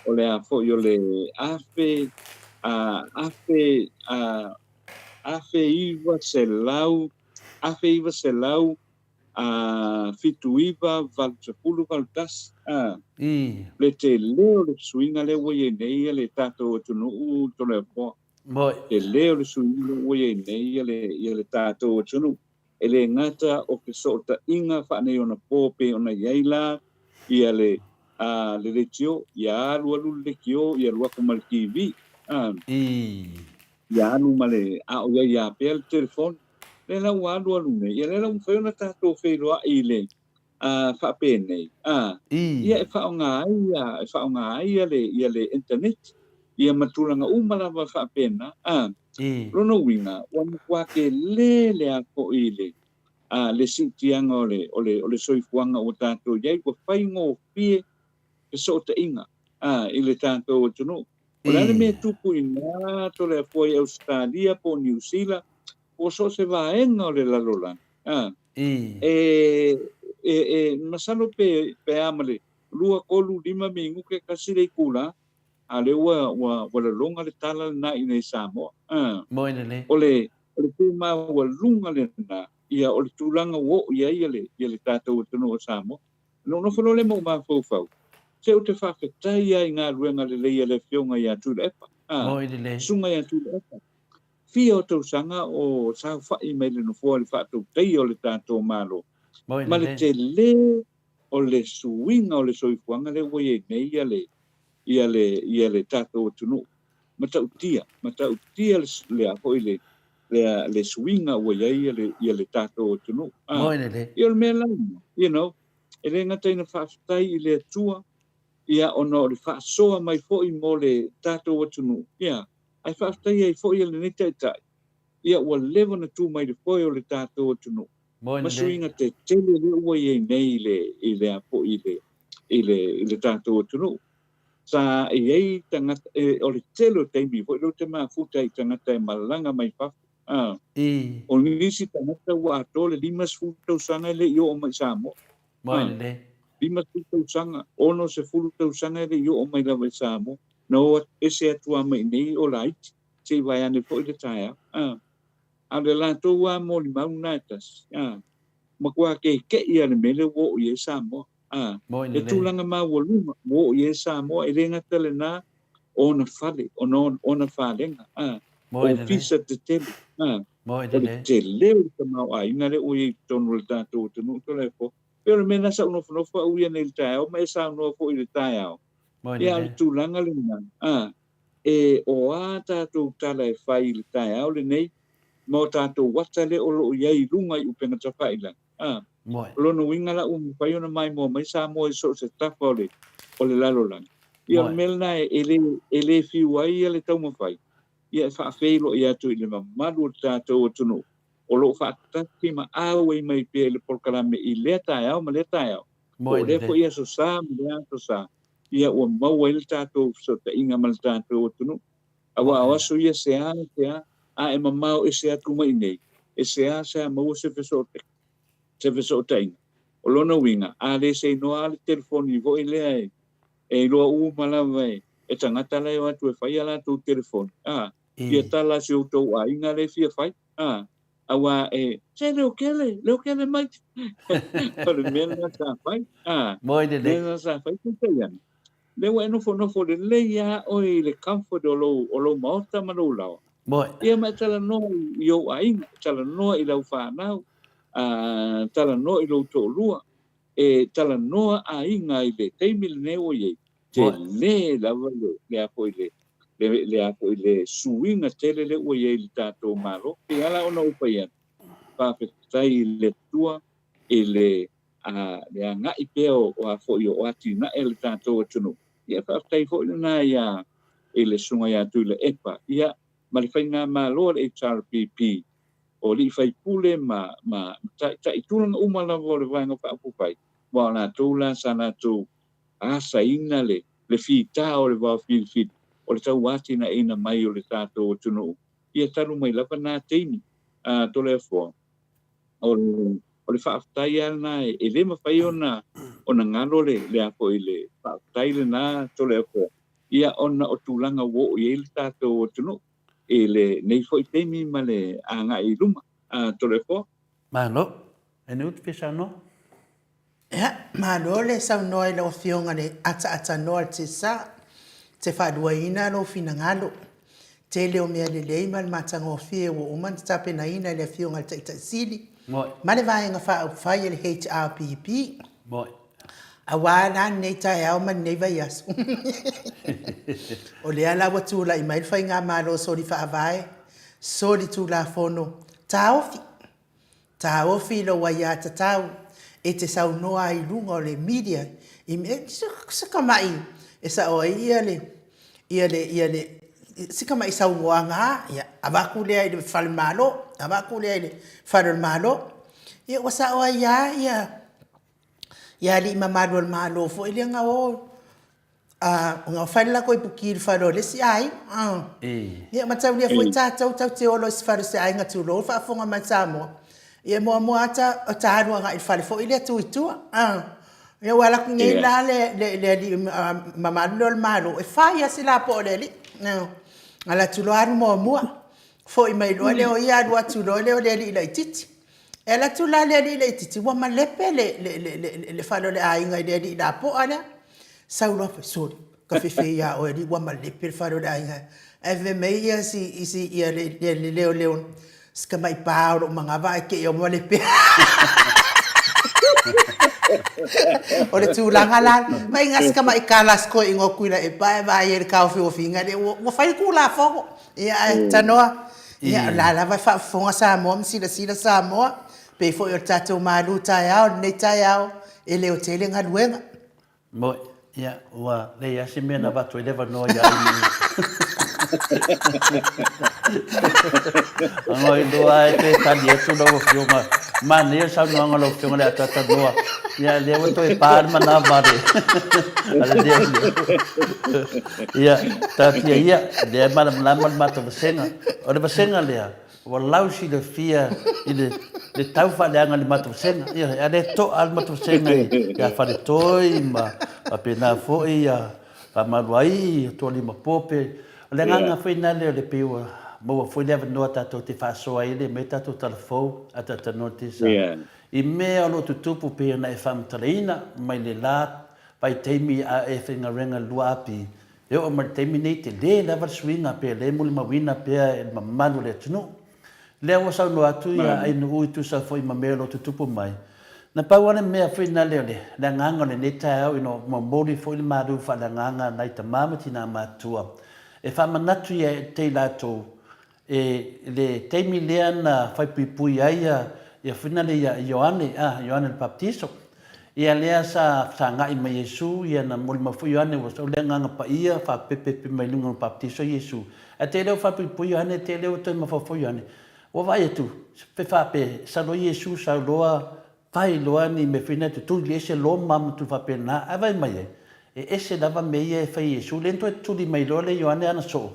o le a foi o le afe a afe a 1900 1900 a 79 80 81 a le tele o le suiga lea ua i ai nei le tatou atunuu Toleafoa. Tele o le suiga lea ua i ai nei le tatou atunuu. E le gata o fesootaiga faaneionapo pei ona i ai la ia le le leitio, ia alu alu le leitio, ia alu atu ma le TV. Ia alu ma le, a o i ai lava pea le telefoni. Lea la ua alu alu nei, ia lea la ua mafai ona tatou feiloai i le faapenei, a, ia e faaaoga ai ia, e faaaoga ai ia le, ia le internet, ia ma tulaga uma lava faapena, a. Lona uiga, ua matua tele le a foi le, a, le siitiaga o le, o le, o le soifuaga ua tatou i ai, ua faigofie fesootaiga, a, i le tatou atunuu. O le a le mea e tupu i ina Toleafoa i Ausetalia po o Niu Sila, po o so o se vaega o le lalolagi, a, e, e, e, masalo pe, pe a ma le 2, 3, 5 minute, tasi le itula, a lea ua, ua, ua laloga le tala lena i inei i Samoa. A, o le, o le tumaualuga lena, ia, o le tulaga ua oo i ai ia le, ia le tatou atunuu o Samoa. Ona ou nofo loa lea ma ou mafaufau, se ou te faafetai lava i galuega lelei a le Afioga ia Tuilaepa, a, Susuga ia Tuilaepa. fia o tausaga o saofai mai le Nofoa i le faatautaia o le tatou Malo, ma le tele o le suiga o le soifuaga lea ua i ai nei ia le, ia le, ia le tatou atunuu. Matautia, matautia le, le a foi le, le, le suiga ua i ai ia le, ia le tatou atunuu. Ah, ia o le mea la, you know, e le gata ina faafetai i le Atua, ia ona o le faasoa mai foi mo le tatou atunuu, ia, ae faafetai ai foi e lenei Taitai, ia ua leva ona tu mai le foe o le tatou atunuu, ma suiga tetele lea ua i ai nei i le, i le a foi i le, i le, i le tatou atunuu. Sa i ai tagata, e, o le tele o taimi foi lea ou te mafuta i tagata e malaga mai fafo, a, o nisi tagata ua atoa le 50 tausaga e le i oo mai i Samoa. A, 50 tausaga, 60 tausaga e le i oo mai lava i Samoa. Na o ese atu lava mai i inei o laiti, se i vaeane foi le taeao. A, a o le latou lava molimau lena e tasi, a, matua keke'i lava i le mea lea ua oo i ai Samoa. A, le tulaga maualuga ua oo i ai Samoa, e le gata lena, o ona fale, o ona falega, a, ofisa tetele, a, o le tele o le tamaoaiga lea ua i ai i totonu o le tatou atunuu Toleafoa. Pei o le mea lena sa ou nofonofo au ia nei i le taeao ma e saunoa foi i le taeao. Ia, o le tulaga lena, a, e o a tatou tala e fai i le taeao lenei ma o tatou ata lea o lo o i ai i luga i upega tafailagi, A. O lona uiga la ua mafai ona maimoa mai Samoa i so o se tafa o le, o le lalolagi. Ia o le mea lena e le, e le fiu ai ia le taumafai, ia e faafeiloai atu i le mamalu o le tatou atunuu o lo o faatasi ma auai mai pea i le polokalame i lea taeao ma lea taeao, po o lea foi Aso Sa ma lea Aso Sa, ia ua maua ai le tatou fesootaiga ma le tatou atunuu. Aua o aso ia sea sea, a e mamao ese atu mai inei, e seasea maua se se fesootaiga. O lona uiga, a le seinoa lava le telefoni foi lea e, e iloa uma lava e, e tagata la e o atu e fai a latou telefoni, a, fia tala si outou aiga lea e fia fai, a, aua e, se Leokele, Leokele mai. O le mea lena sa fai, a, mea lena sa fai, peitai ane, Lea ua e nofonofo lelei lava oe i le comfort o lou, o lou maota ma lou laoa. Moe. Ia ma e talanoa i ou aiga, talanoa i lau fanau, a, talanoa i lou toalua, e talanoa aiga i le taimi lenei ua i ai, tele lava le, le a foi le, le, le a foi le suiga tele lea ua i ai i le tatou Malo. E pei lava la ona ou fai atu, faafetai i le Atua i le a le agai pea o a foi o atinae a le tatou atunuu. Ia faafetai foi lena ia i le Susuga ia Tuilaepa, ia ma le faigamalo a le HRPP, o alii faipule ma ma taitai tulaga uma lava o le Vaega Faaupufai, aua o latou la sa latou asaina le le fita o le vaofilifili o le tauatinaeina mai o le tatou atunuu, ia talu mai lava na taimi, a Toleafoa. O le o le faafetai lava lena e le mafai ona ona galo le le a foi le faafetai lena Toleafoa, ia ona o tulaga ua oo i ai le tatou atunuu i lenei foi taimi ma le agai i luma. Toleafoa. Malo. E ni utu fia saunoa? Ia, malo le saunoa i lau Afioga i le ataatanoa o le Tesa. Te faaluaina lou finagalo. Tele o mea lelei ma le matagofie ua uma ona tapenaina e le Afioga i le Taitai Sili ma le Vaega Faaupufai a le HRPP. Aua la lenei taeao ma lenei vaiaso. O lea la ua tulai mai le Faigamalo soli faavae, soli tulafono, taofi Taofi lou aiatatau e te saunoa ai i luga o le media i mea, se tamai e sao ai ia le, ia le, ia le, si tamai saunoaga a, ia avatu lea i le fale Malo, avatu lea i le fale o le Malo. Ia ua sao ai lava ia, ia alii mamalu o le Malo foi lea na o A, ona fai le latou ipuki i le fale o le isi aiga. A. Ia mataulia foi tatou, tatou te o loa i se fale o se aiga tulou le faafofoga mai Samoa, ia e muamua lava ta, ta alu agai i le fale foi lea tu i tua. A. Ia ua alu atu nei la le, le, le alii mamalu lea o le Malo, e fai lava si lapoa o le alii. A. Alu atu loa alu muamua, foi mai loa lea o ia alu atu loa lea o le alii laitiiti. E alu atu la le alii laitiiti, ua malepe le, le, le, le, le fale o le aiga i le alii lapoa lea. Sau loa, sole, ka fefe ia oe alii, ua malepe le fale o le aiga. Ae fai mai ia si isi ia le ia le leoleo si tamai pa o lou manava ae te i oma le pea. O le tulaga la, mai ga si tamai kala si koe ingoa Tuilaepa ae vaai ai i le taofiofiga lea ua ua fai le Tulafono. Ia ae tanoa, ia o la lava e faafofoga Samoa ma silasila Samoa, pei foi o le tatou malu taeao i lenei taeao, e leo tele galuega. Moi, ia, ua leai lava se mea na avatu ai le avanoa ia Amy. Ona iloa e toe tali atu lau Afioga. Manaia le saunoaga a lau Afioga o le a talanoa. Ia, lea ua toe pa le manava a le a le leoleo. Ia, taatia ia, lea e malamalama le matou vasega. O le vasega lea, Ua lau silafia i le le tau faaleaga i le matou vasega. Ioe, a le to'a le matou vasega ia Faletoi ma faapena foi ia Faamaluai, Tualimapo pe. O le agaga foi lena lea o le pei ua maua foi le avanoa tatou te faasoa ai le mea tatou tala fou a talanoa tesa i mea o lo o tutupu pei ona e faamatalaina mai le la vaitaimi a e faigaluega i le 2AP E oo mai i le taimi nei, tele lava le suiga pe le molimauina pea e le mamalu o le atunuu. Lea ua saunoa atu ia Ainuu e tusa foi ma mea o lo o tutupu mai. Na pau lava le mea foi lena o le agaga o lenei taeao ina ua momoli foi le malu faaleagaga a nai tama ma tina matutua e faamanatu ia te i latou E le taimi lea na faipuipui ai ia ia foi lea ia Ioane, a, Ioane le Papatiso. Ia lea sa fesagai ma Iesu, ia na molimau foi Ioane ua sau le Agaga Paia faapepepe mai luga o le Papatiso Iesu. Ae te le o faipuipui Ioane, te le o toe mafaufau Ioane. Ua vaai atu, pe faapea, sau loa Iesu sau loa fai loa ni mea foi na tutuli ese Roma ma tulaga faapena, ae vaai mai ai, e ese lava mea ia e fai e Iesu, lea na toe tutuli mai loa le Ioane ana soo,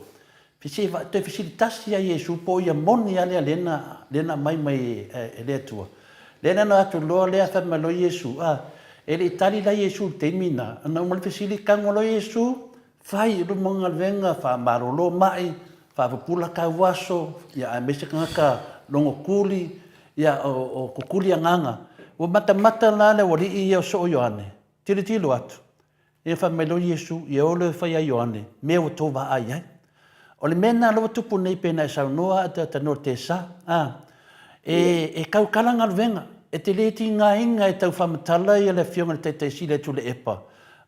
toe fesili tasi ia Iesu po o ia moni lava lea lea na, lea na aumai mai e le Atua. Lea na atu loa lea fai mai loa Iesu, a, e le i tali la Iesu i le taimi lena, na uma le fesili, tago loa Iesu, fai i luma o galuega, faamalolo mai, faapupula tauaso, ia aemaise tagata logo kuli, ia o, o kukuli agaga. Ua matamata la le aualii ia o soo Ioane, tilotilo atu, ia fai mai loa Iesu, ia o loa e fai ia Ioane, mea ua tou vaai ai. O le mea lena lea ua tupu nei pei ona e saunoa a talanoa i le tesa, a, e, e tautala galuega, e te le tigaina e tau faamatala ia le Afioga i le Taitai Sili a Tuilaepa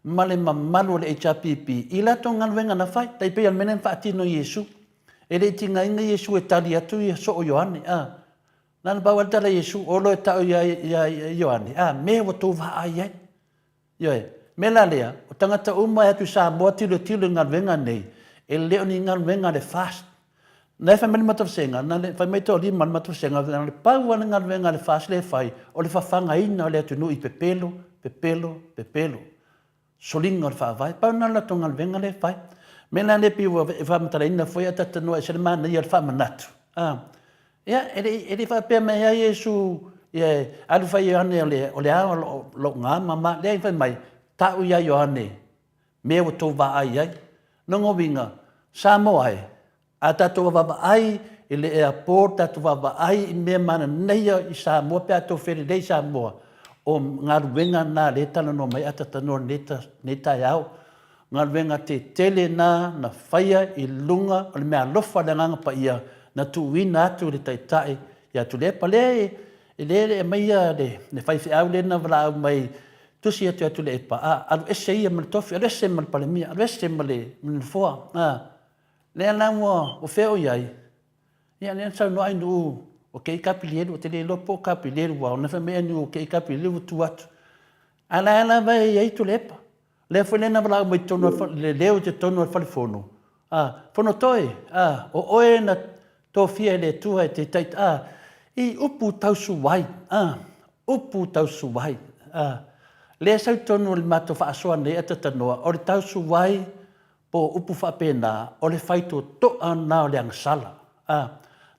ma le mamalu o le HRPP i latou galuega na fai, tai pei o le mea lea na faatino e Iesu. E le i tigaina Iesu e tali atu ia soo Ioane, a. Na ona pau lava le tala a Iesu, o loa e tau ia, ia Ioane, a, mea ua tou vaai ai. Ioe. Mea la lea, o tagata uma e atu i Samoa tilotilo i galuega nei, e le o ni galuega a le FAST. Na e fai mai le matou vasega, na le fai mai toalima o le matou vasega, na o le pau lava le galuega a le FAST lea e fai, o le fafagaina o le atunuu i pepelo, pepelo, pepelo. Soliga o le faavae. Pau lena o le latou galuega lea e fai. Mea la lea pei ua e faamatalaina foi a talanoa ese le manaia o le faamanatu. A, ia, e le i, e le i faapea mai ai Iesu, ia, alu fai Ioane o le, o le a o lou ga ma ma, leai, fai mai, tau ia Ioane, mea ua tou vaai ai. Lona uiga, Samoa e, a tatou vaavaai i le airport, tatou vaavaai i mea mananaia i Samoa pe a tou felelei i Samoa, o galuega na lea e talanoa mai ai Atatanoa i lenei taeao. Galuega tetele na na faia i luga o le meaalofa a le Agaga Paia na tuuina atu i le Taitai ia Tuilaepa. Lea e le aumaia le faifeau lea na valaau mai tusi atu ia Tuilaepa, a, alu ese ia ma le tofi, alu ese ma le Palemia, alu ese ma le Nofoa. A, lea la ua fea o i ai? Ia, lea na saunoa Ainuu, o kei Kapilielu, ou te le iloa po o Kapilielu, aua ona fai mai Ainuu o kei Kapilielu ua tu atu. A la e lava e i ai Tuilaepa. Lea foi lea na valaau mai totonu o le leo i totonu o le fale fono, a, Fonotoe, a, o oe na tofia e le Atua e te tait, a, i upu tausuai, a, upu tausuai, a, lea sau i totonu o le matou faasoa nei a Tatanoa, o le tausuai Po o upu faapena, o le faitotoa lena o le agasala. A,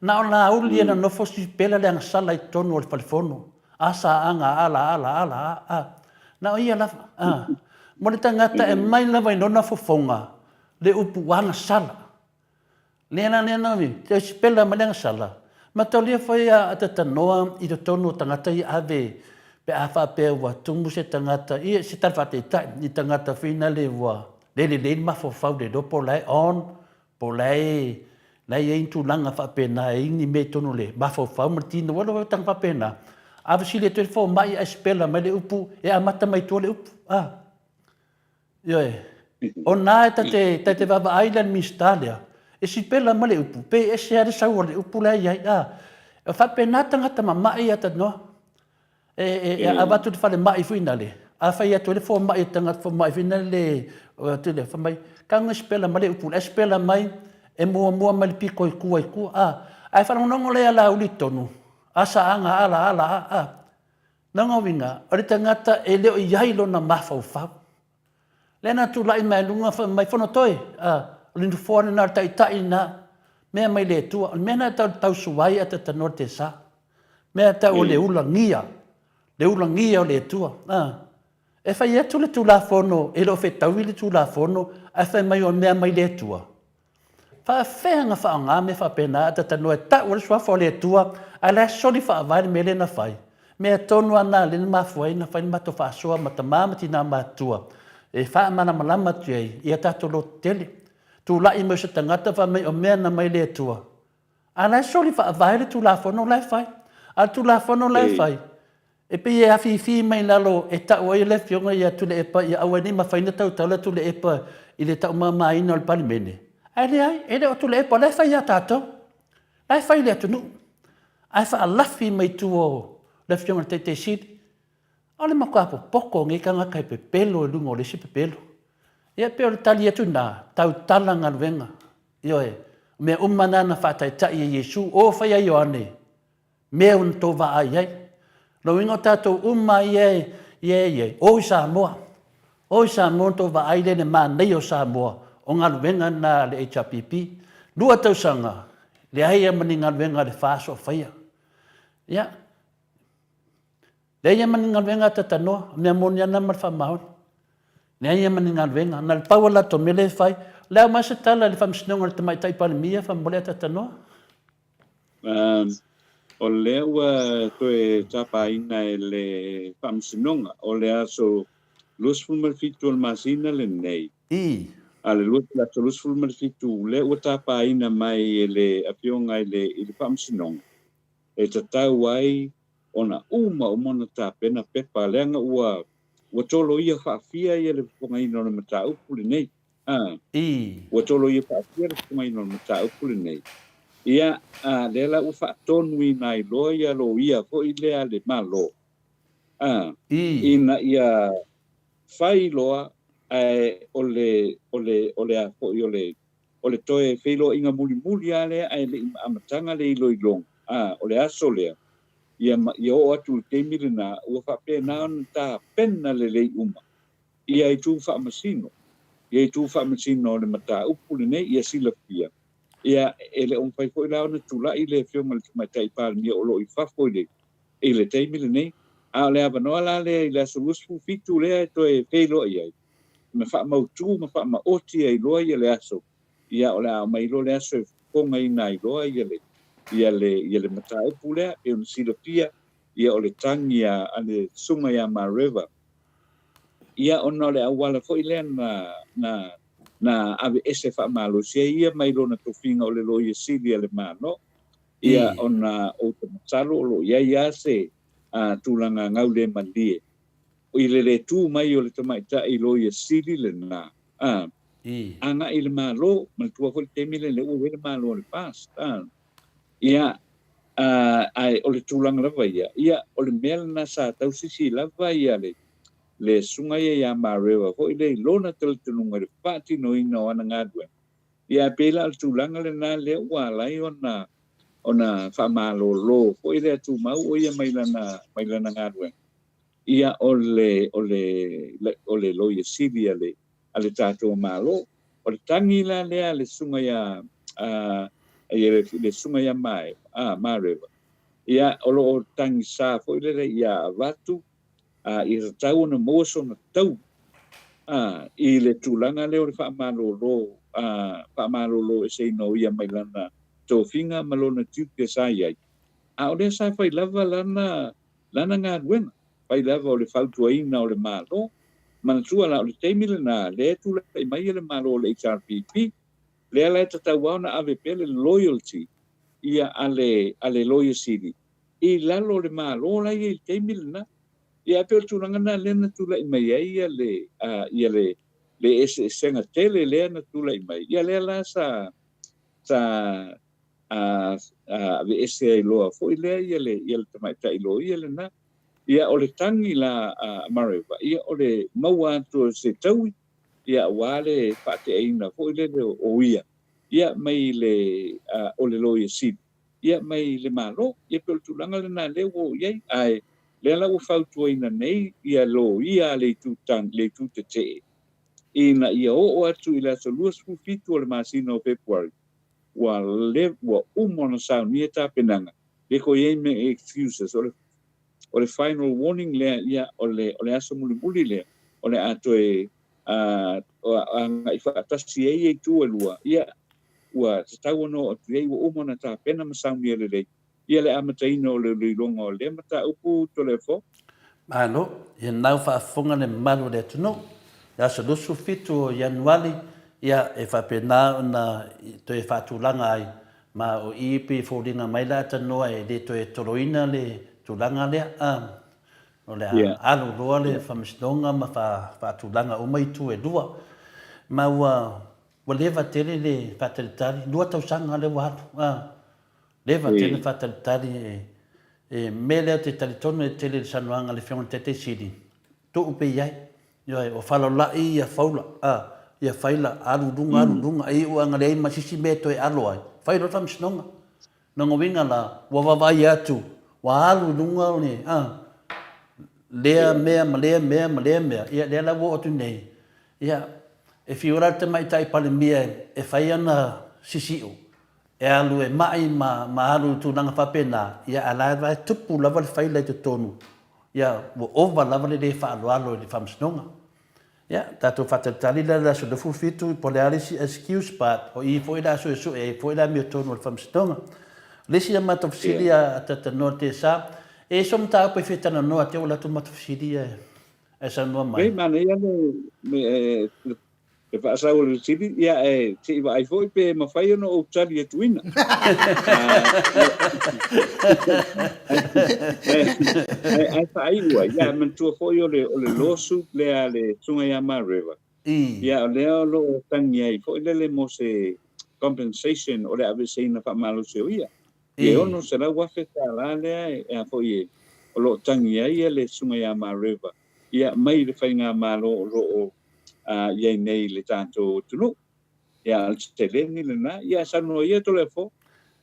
na o Laauli e na nofo sipela le agasala i totonu o le falefono. Asa aga ala ala ala a, a. Na o ia lava. A, mo le tagata e mai lava i lona fofoga le upu agasala. Lea la lea na te sipela mai le agasala, matalia foi a atatanoa i totonu o tagata ia ave pe a faapea ua tumu se tagata, ia se tala faataitai i tagata foi nale ua le lelei le mafaufau le iloa po o la e on Po o la e, la e i ai ni tulaga faapena e i ai ni mea i totonu o le mafaufau ma le tino, ua iloa tulaga faapena. A fesili atu ai le fomai ae sipela mai le upu, e amata mai tua le upu, a. Ioe. O na e ta te, ta te vaavaai la i le Minisita lea, e sipela mai le upu, pe ese lava le sau o le upu la e i ai, a. E faapena tagata mamai ia talanoa. E, e, e avatu i le falemai foi nale, a fai atu ai le fomai e tagata fomai foi nale, o atu le fai mai, tago e sipela mai le upu, ae sipela mai e muamua mai le pito i tua i tua, a. Ae faalogologo lea ia Laauli i totonu, asa aga ala ala a, a. Lona uiga, o le tagata e le o i ai lona mafaufau. Lea na tulai mai luga fai mai, Fonotoe, a, o le nofoa lena o le taitai lena, mea mai le Atua. O le mea lena e tau tausuai ae tatanoa le tesa. Mea tau o le ulagia, le ulagia o le Atua. A, e fai atu le Tulafono, e le o fetaui le Tulafono, ae fai mai o le mea mai le Atua. Faafefea ona faaaoga mea faapena a tatanoa e tau ai le suafa o le Atua, ae la e soli faavae le mea lea na fai? Mea tonu lava na lea na mafua ai ona fai le matou faasoa ma tama ma tina matutua e faamalamalama atu ai i a tatou lototele. Tulai mai o se tagata fai mai o mea na mai le Atua, a la e soli faavae le Tulafono la e fai. A o le Tulafono la e fai, E pei e afifi mai lalo e tau ai le Afioga ia Tuilaepa ia aua nei mafai ona tautala Tuilaepa i le taumamaina o le Palemene. Ae leai, e le o Tuilaepa, o la e fai ia tatou. O la e fai i le atunuu. Ae faalafi mai tua o le Afioga i le Taitai Sili. O le matua popoto o nei tagata e pepelo i luga o le isi pepelo. Ia pei o le tali atu lena, tautala galuega. Ioe, o mea uma na na faataitai e Iesu, o fai a Ioane, mea ua na tou vaai ai. Lona uiga o tatou uma ia e i ai, o i Samoa, o i Samoa ona tou vaai lea i le manaia o Samoa, o galuega na a le HRPP. 2 tausaga, leai lava ma ni galuega a le FAST o faia. Ia, leai lava ma ni galuega a Tatanoa, o mea moni lava na ma le faamaoni. Leai lava ma ni galuega, na o le pau lava le latou mea lea e fai. O le a uma se tala i le Faamasinoga a le Tamaitai Palemia faamolemole a Tatanoa? O lea ua toe tapaina e le Faamasinoga o le aso 27 o le masina lenei, a le aso 27 lea ua tapaina mai e le Afioga i le i le Faamasinoga e tatau ai ona uma uma ona tapena pepa leaga ua ua toloia faafia ia le fofogaina o le mataupu lenei. A. Ua toloia faafia le fofogaina o le mataupu lenei. Ia, a, lea la ua faatonuina ai loa ia loia foi lea a le Malo, a, ina ia fai loa, ae o le, o le, o le a foi, o le, o le toe feiloaiga mulimuli lava lea ae le i amataga le iloiloga, a, o le aso lea, ia, ma, ia oo atu i le taimi lena, ua faapena ona tapena lelei uma ia itu faamasino, ia itu faamasino o le mataupu lenei, ia silafia, ia, e le o mafai foi la ona tulai le Afioga i le Tamaitai Palemia o lo o i fafo i le, i le taimi lenei. A o le avanoa la lea i le aso 27 lea e toe feiloai ai, ma faamautu ma faamaoti ai loa ia le aso, ia o le a aumai loa le aso e fofogaina ai loa ia le, ia le, ia le mataupu lea, pei ona silafia, ia o le tagi a, a le Susuga ia Mareva, Ia, ona o le auala foi lea na, na, na aveese faamalosi ai ia mai lona tofiga o le Loia Sili a le Malo. Ia, ona ou te masalo o lo o i ai lava se a, tulaga gaulemalie i le lē tu mai o le tamaitai Loia Sili lena, a, agai i le Malo. Manatua foi le taimi lea ua i ai le Malo o le FAST, a. Ia, a, ae o le tulaga lava ia, ia, o le mea lena sa tausisi lava ia le, le susuga ia ia Mareva foi lea i lona talitonuga i le faatinoina o ana galuega. Ia, ae pei la o le tulaga lena lea ua ala ai ona, ona faamalolo foi lea tumau o ia mai lana, mai lana galuega. Ia, o le, o le, o le Loia Sili a le, a le tatou Malo. O le tagi la lea a le susuga ia, a, ia le, le susuga ia Mae, a, Mareva, ia, o lo o tagisa foi lele ia avatu, a, ia tatau ona maua sona taui, a, i le tulaga lea o le faamalolo, a, faamalolo eseina o ia mai lana tofiga ma lona tiute sa i ai. A o lea sa fai lava lana, lana galuega, fai lava o le fautuaina o le Malo. Manatua la, o le taimi lena, lea e tulai mai le Malo o le HRPP, Lea la e tatau lava ona ave pea le loyalty ia a le a le Loia Sili i lalo o le Malo la e i ai i le taimi lena. Ia ae pei o le tulaga lena lea na tulai mai ai ia le ia le le eseesega tele lea na tulai mai, ia lea la sa sa aveese ai loa foi lea ia le ia le tamaitai loia lena. Ia o le tagi la a Mareva, ia o le maua atu o se taui, ia aua le faateaina foi lele o ia, ia mai le o le Loia Sili, ia mai le Malo. Ia pei o le tulaga lena lea ua oo i ai, ae lea la ua fautuaina nei ia loia a le itu tagi, le itu tetee, ina ia oo atu i le aso 27 o le masina o Fepuari, ua le, ua uma ona saunia tapenaga, le toe i ai ma excuses, o le, o le final warning lea, ia, o le, o le aso mulimuli lea, o le a toe agai faatasi ai ia itu e lua, ia, ua tatau ona oo atu i ai, ua uma ona tapena ma saunia lelei, ia le amataina o le iloiloga o lea mataupu Toleafoa. Malo, ia nau faafofoga le mamalu o le atunuu, le aso 27 o Ianuali, ia e faapena ona toe faatulaga ai, ma o i pei e foliga mai la tanoa e le toe toloina le tulaga lea, a, o le a alu loa le faamasinoga ma faatulaga uma itu e lua. Ma ua Ua leva tele le faatalitali, lua tausaga lea ua alu, a. Leva tele le faatalitali e, e mea lea ou te talitonu e tele i le saunoaga a le Afioga i le Taitai Sili, tuu pea i ai. Ioe, ua falaolai ia faula, a, ia faila, alu i luga, alu i luga, e iu lava ina leai ma se isi mea e toe alo ai, fai loa le faamasinoga. Lona uiga la, ua vaavaai atu, ua alu i luga le, a, lea mea ma lea mea ma lea mea, ia lea la ua oo atu nei, ia, e fiu la le Tamaitai Palemia e fai ana sisiu, e alu e mai ma, ma alu i tulaga faapena, ia a la e tupu lava le faila i totonu, ia ua ova lava le le faaaloalo i le Faamasinoga. Ia, tatou faatalitali la i le aso 27 po o le a le isi excuse but o i foi le a suesue ai foi le amiotonu o le Faamasinoga. O le isi a matou fesili a Talanoa Tesa, e i ai so mataupu e fia talanoa te ua alu atu matou fesili ia e saunoa mai. Nei, manaia le le faasau o le fesili, ia ae se i vaai foi pe mafai ona ou tali atuina. Ae faaiu ai, ia manatua foi o le o le lawsuit lea a le Susuga ia Mareva, ia o lea o lo o tagi ai foi lele mo se compensation o le aveeseina faamalosi o ia. E $600,000 lea e a foi e o lo o tagi ai le Susuga ia Mareva, ia mai le faigamalo o lo o i ai nei i le tatou atunuu. Ia, o le seleni lena, ia saunoa ia Toleafoa.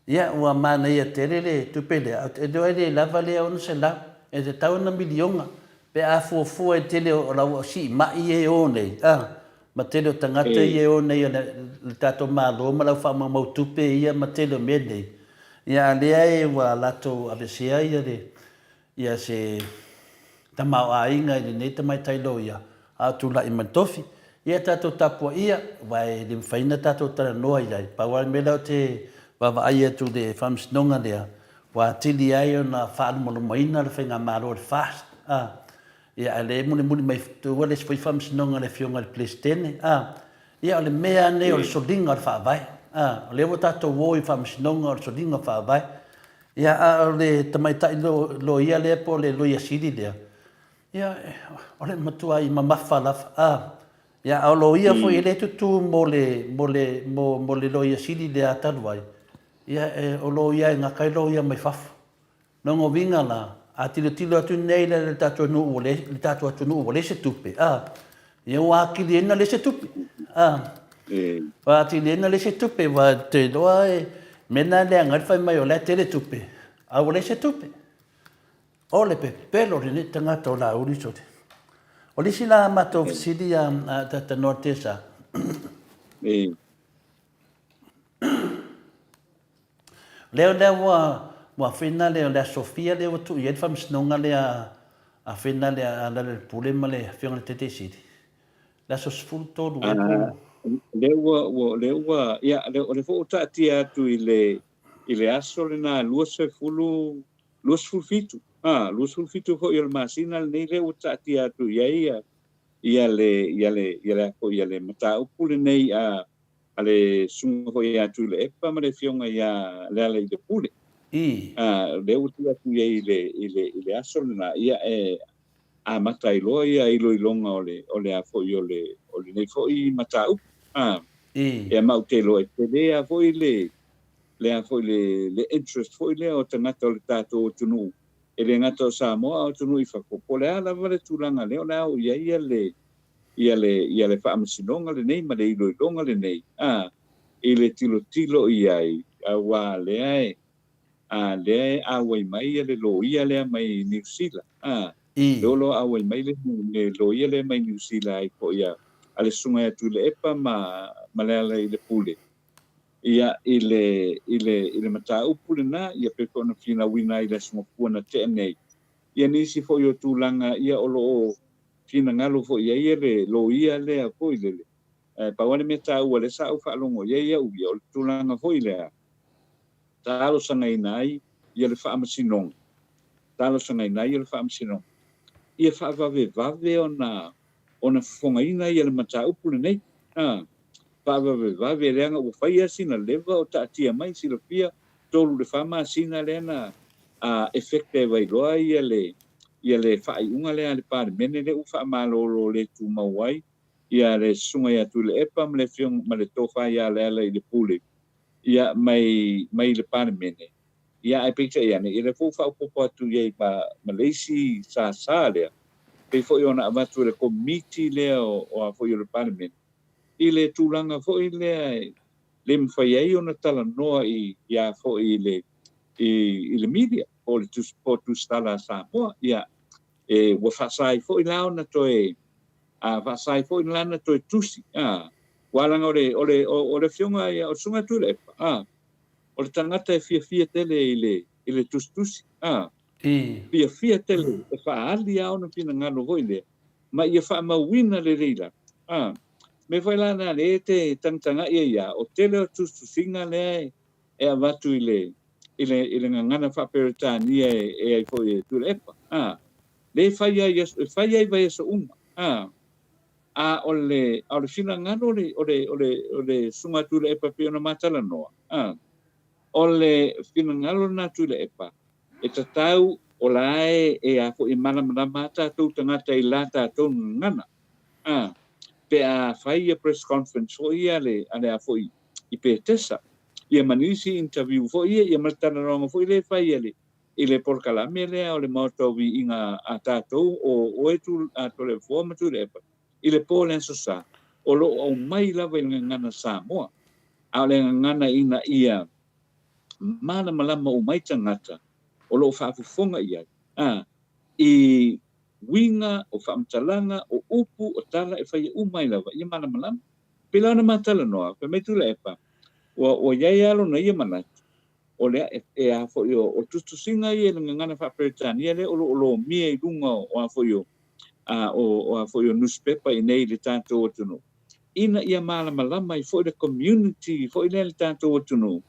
Ia, ua manaia tele le tupe lea, ou te iloa e le lava lea 600, e tatau ona miliona, pe a fuafua i le tele o lau siimai ia e o nei, a, ma tele o tagata ia e o nei o le tatou Malo ma lau faamaumau tupe ia ma tele o mea nei, ia a lea e ua latou aveesea ia le, ia se tamaoaiga i lenei tamaitai loia a o tulai mai le tofi. Ia tatou tapuaia, aua e le mafai ona tatou talanoa i ai. Pau lava le mea lea ou te vaavaai atu i le faamasinoga lea, ua atili ai ona faalumalumaina le faigamalo o le FAST, a, ia a o lea e mulimuli mai tua le isi foi faamasinoga a le Afioga i le Peresetene, a. Ia o le mea lava lenei o le soliga o le Faavae, a, o lea ua tatou o i faamasinoga o le soliga o le Faavae. Ia, a o le tamaitai loia lea po o le Loia Sili lea, ia, o le matuai mamafa lava. A, ia, a o loia foi e le tutū mo le, mo le, mo, mo le Loia Sili lea talu ai, ia, e, o loia e gata ai loia mai fafo. Lona uiga la, a tilotilo atu nei la i le tatou nuu ua leai, le tatou atunuu ua leai se tupe, a, ia ua atili ai ona leai se tupe, a. Ua atili ai ona leai se tupe, aua ou te iloa e mea lena e leaga ai le fai mai o la e tele tupe, a ua leai se tupe. O le pepelo lenei tagata o Laauli sole. O le isi la matou fesili a Tata Noa Tesa. Lea lea ua ua fena lea o le Aso Sofia lea ua tuu i ai le faamasinoga lea a fena lea a Lalelepule ma le Afioga i le Taitaisili. Le aso 13 ea po o. Lea ua ua lea ua ia o lea foi ua taatia atu i le i le aso lena 20 27 a 27 foi o le masina lenei lea ua taatia atu i ai ia ia le ia le ia le ia le mataupu lenei a. a le susuga foi ia Tuilaepa ma le Afioga ia Lealailepule. I. A, lea ua tuu atu i ai i le, i le, i le aso lena, ia e amata ai loa ia iloiloga o le, o le a foi o le, o lenei foi mataupu. A, I. ia ma ou te iloa e tele lava foi le, le a foi le, le interest foi lea o tagata o le tatou atunuu, e le gata o Samoa a o atunuu i fafo, po o le a lava le tulaga lea o le a oo i ai ia le, ia le, ia le faamasinoga lenei ma le iloiloga lenei, a, i le tilotilo i ai, auā lea e, a, lea e auai mai ia le loia lea mai Niu Sila, a, I. lea o lo o auai mai le, le loia lea mai Niu Sila ai foi a, a le Susuga ia Tuilaepa ma, ma Lealailepule, ia, i le, i le, i le mataupu lena, ia pei foi ona finauina ai i le Aso Gafua na tea nei, ia nisi foi o tulaga ia o lo o finagalo foi i ai le loia lea foi lele. Ae pau lava le mea taua lea sa ou faalogo i ai au ia, o le tulaga foi lea talosagaina ai ia le faamasinoga, talosagaina ai ia le faamasinoga ia faavavevave ona ona fofogaina ia le mataupu lenei. A, faavavevave leaga ua fai lava sina leva o taatia mai, silafia, 3 i le 4 masina lea na effective ai loa ia le ia le faaiuga lea a le Palemene lea ua faamalolo le tumau ai ia le Susuga ia Tuilaepa ma le Afioga ma le Tofa ia Lealailepule ia mai mai le Palemene. Ia ae peitai ane, ia lea foi ua faaopoopo atu i ai ma ma le isi sasa lea, pei foi ona avatu e le Komiti lea o o a foi o le Palemene i le tulaga foi lea e le mafai ai ona talanoa i ia foi i le i, i le media po o le tusi, po o tusitala a Samoa. Ia, e, ua faasa ai foi la ona toe a faasa ai foi la ona toe tusi. A, ua leaga o le, o le, o, o le afioga ia, o le Susuga Tuilaepa, a, o le tagata e fiafia tele i le, i le tusitusi, a, I. fiafia tele e faaali lava ona finagalo foi lea, ma ia faamauina lelei lava. A, mea foi la na lea e te tagatagai ai lava, o tele o tusitusiga lea e, e avatu i le, i le, i le gagana faa-Peretania e, e ai foi e Tuilaepa. A, lea e fai ai i aso, e fai ai i vaiaso uma. A, a o le, a o le finagalo o le, o le, o le, o le Susuga a Tuilaepa e pei ona ma talanoa, a, o le finagalo lena a Tuilaepa, e tatau o la e, e a foi e malamalama a tatou tagata i la tatou gagana. A, pe a fai ia press conference foi ia a le, a le a foi i Petesa, ia ma nisi interview foi ia, ia ma le talanoaga foi lea e fai e le, i le polokalame lea o le Maota o Viiga a tatou o oe tu, a Toleafoa ma Tuilaepa, i le po o le Aso Sa, o lo o aumai lava i le gagana Samoa, a o le gagana ina ia malamalama uma ai tagata o lo o faafofoga i ai, a, i uiga, o faamatalaga, o upu, o tala e faia uma ai lava ia malamalama. Pei la ona ma talanoa, fai mai Tuilaepa, ua, ua i ai lava lona ia manatu, o le, e, e a foi o, o tusitusiga ia i le gagana faa-Peretania lea o lo o lomia i luga o, o a foi o, a, o, o a foi o nusipepa i nei i le tatou atunuu, ina ia malamalama ai foi le community foi lea i le tatou atunuu,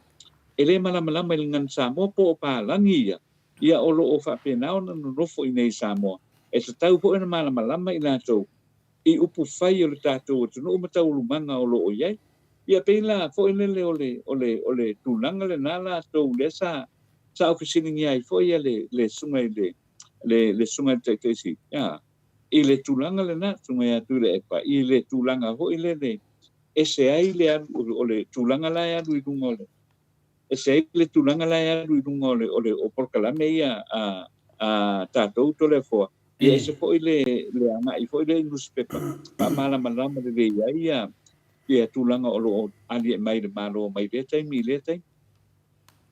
e le malamalama i le gagana Samoa po o palagi ia, ia o lo o faapena ona nonofo i nei i Samoa. E tatau foi ona malamalama i latou i upu fai o le tatou atunuu ma taualumaga o lo o i ai. Ia pei la foi lele o le, o le, o le tulaga lena latou lea sa, sa ou fesiligia ai foi ia le, le susuga i le, le, le susuga i le Taitai Sili, a, i le tulaga lena, susuga ia Tuilaepa, i le tulaga foi lele ese ai le alu, o le tulaga la e alu i luga o le, ese ai le tulaga la e alu i luga o le, o le, o polokalame ia a, a tatou Toleafoa, Ia ese foi le, le agai foi lea i nusipepa, faamalamalama lelei ai ia, ia tulaga o lo o aliae mai i le Malo mai lea taimi i lea taimi.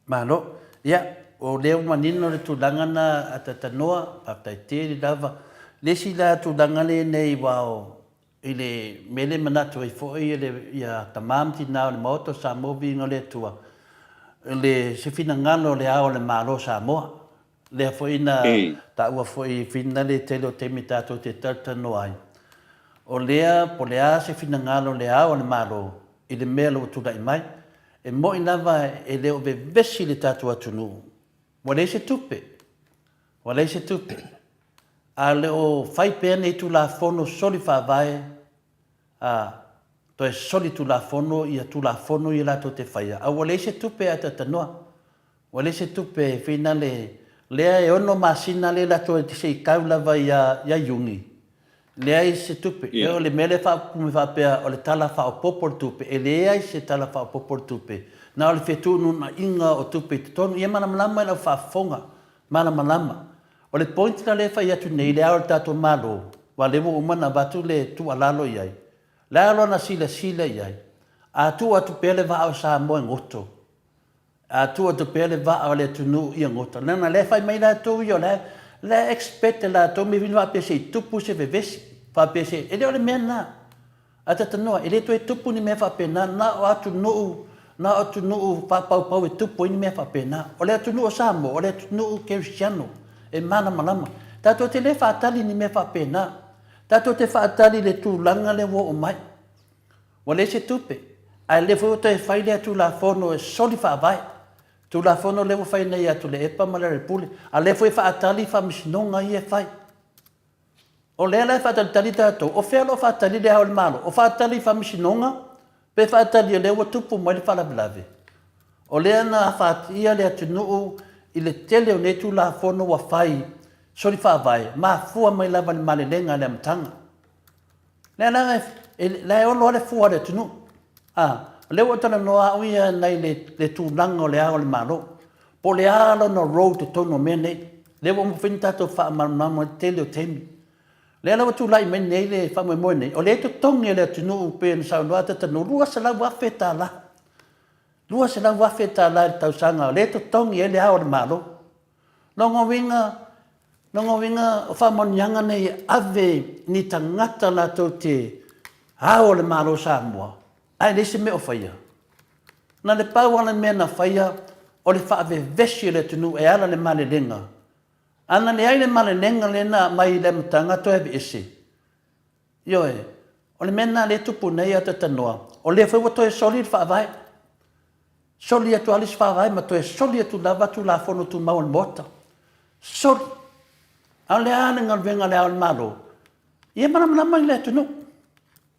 Malo. Ia, o lea ua manino le tulaga na a Tatanoa, faafetai tele lava. Le isi la tulaga lenei aua o, i le mea lea e manatu ai foi le, ia tama ma tina o le Maota o Samoa viiga o le Atua, le, se finagalo o le Ao o le Malo o Samoa. Lea foi na taua foi i finale tele o taimi tatou te talatalanoa ai, o lea po le a se finagalo le ao a le Malo i le mea o lo o tulai mai, e mo'i lava e le o vevesi le tatou atunuu, ua leai se tupe, ua leai se tupe, a le o fai pea nei Tulafono soli faavae a. Toe solitulafono ia Tulafono ia latou te faia, a ua leai se tupe e ataatanoa. Ua leai se tupe e finale, lea e ono masina lea latou te se i kau lava ia ia Iuni, leai se tupe. Ia. O le mea lea faaupu mai faapea o le Tala Faaopoopo o le Tupe, e leai se Tala Faaopoopo o le Tupe, na o le fetuunaiga o tupe i totonu. Ia malamalama i lau faafofoga, malamalama. O le point la lea e fai atu nei i le ao o le tatou Malo, aua o lea ua uma ona avatu le tuualalo i ai, Le a lona silasila i ai? A tuu atu pea le vaa o Samoa e goto, a tuu atu pea le vaa o le atunuu ia goto, leaga o la e fai mai latou ia, o la e, la e expect e latou me faapea se i tupu se vevesi, faapea se, e le o le mea lena. Ae talanoa, e le toe tupu ni mea faapena, na o atunuu, na o atunuu faapaupau e tupu ai ni mea faapena. O le atunuu o Samoa, o le atunuu kerisiano, e malamalama. Tatou te le faatali i ni mea faapena. Tatou te faatali i le tulaga lea ua oo mai. Ua leai se tupe, ae lea foi ua toe fai lea Tulafono e soli faavae. Tulafono lea ua fai nei ia Tuilaepa ma Lealailepule, a o lea foi e faatali faamasinoga ia e fai. O lea la e faatalitali tatou, o fea o lo o faatali le Ao o le Malo? O faatali i faamasinoga pe faatali o lea ua tupu mai le faalavelave? O lea na afatia le atunuu i le tele o nei Tulafono ua fai soli faavae, mafua mai lava i le malelega i le amataga. Lea la e, la e olo lava le fua a le atunuu. A, o lea ua ou talanoa au ia nai le, le tulaga o le Ao o le Malo. Po o le a lona role i totonu o mea nei. Lea ua uma foi ona tatou faamalamalama i le tele o taimi. Lea la ua tulai mai nei le faamoemoe nei, o lea e totogi e le atunuu pei ona saunoa Tatanuu, $200,000. $200,000 i le tausaga o lea e totogi ai le Ao o le Malo. Lona uiga, lona uiga o faamanuiaga nei e ave ni tagata latou te Ao o le Malo o Samoa, ae leai se mea o faia. Na le pau lava le mea na faia o le faavevesi o le atunuu e ala i le malelega. A na leai le malelega lea na aumai i le amataga toe aveese, Ioe, o le mea lena lea e tupu nei a Tatanoa, o lea foi ua toe soli le Faavae. Soli atu lava le isi Faavae ma toe soli atu lava Tulafono Tumau a le Maota. Soli. A o le a le galuega a Le Ao o le Malo? Ia malamalama i le atunuu.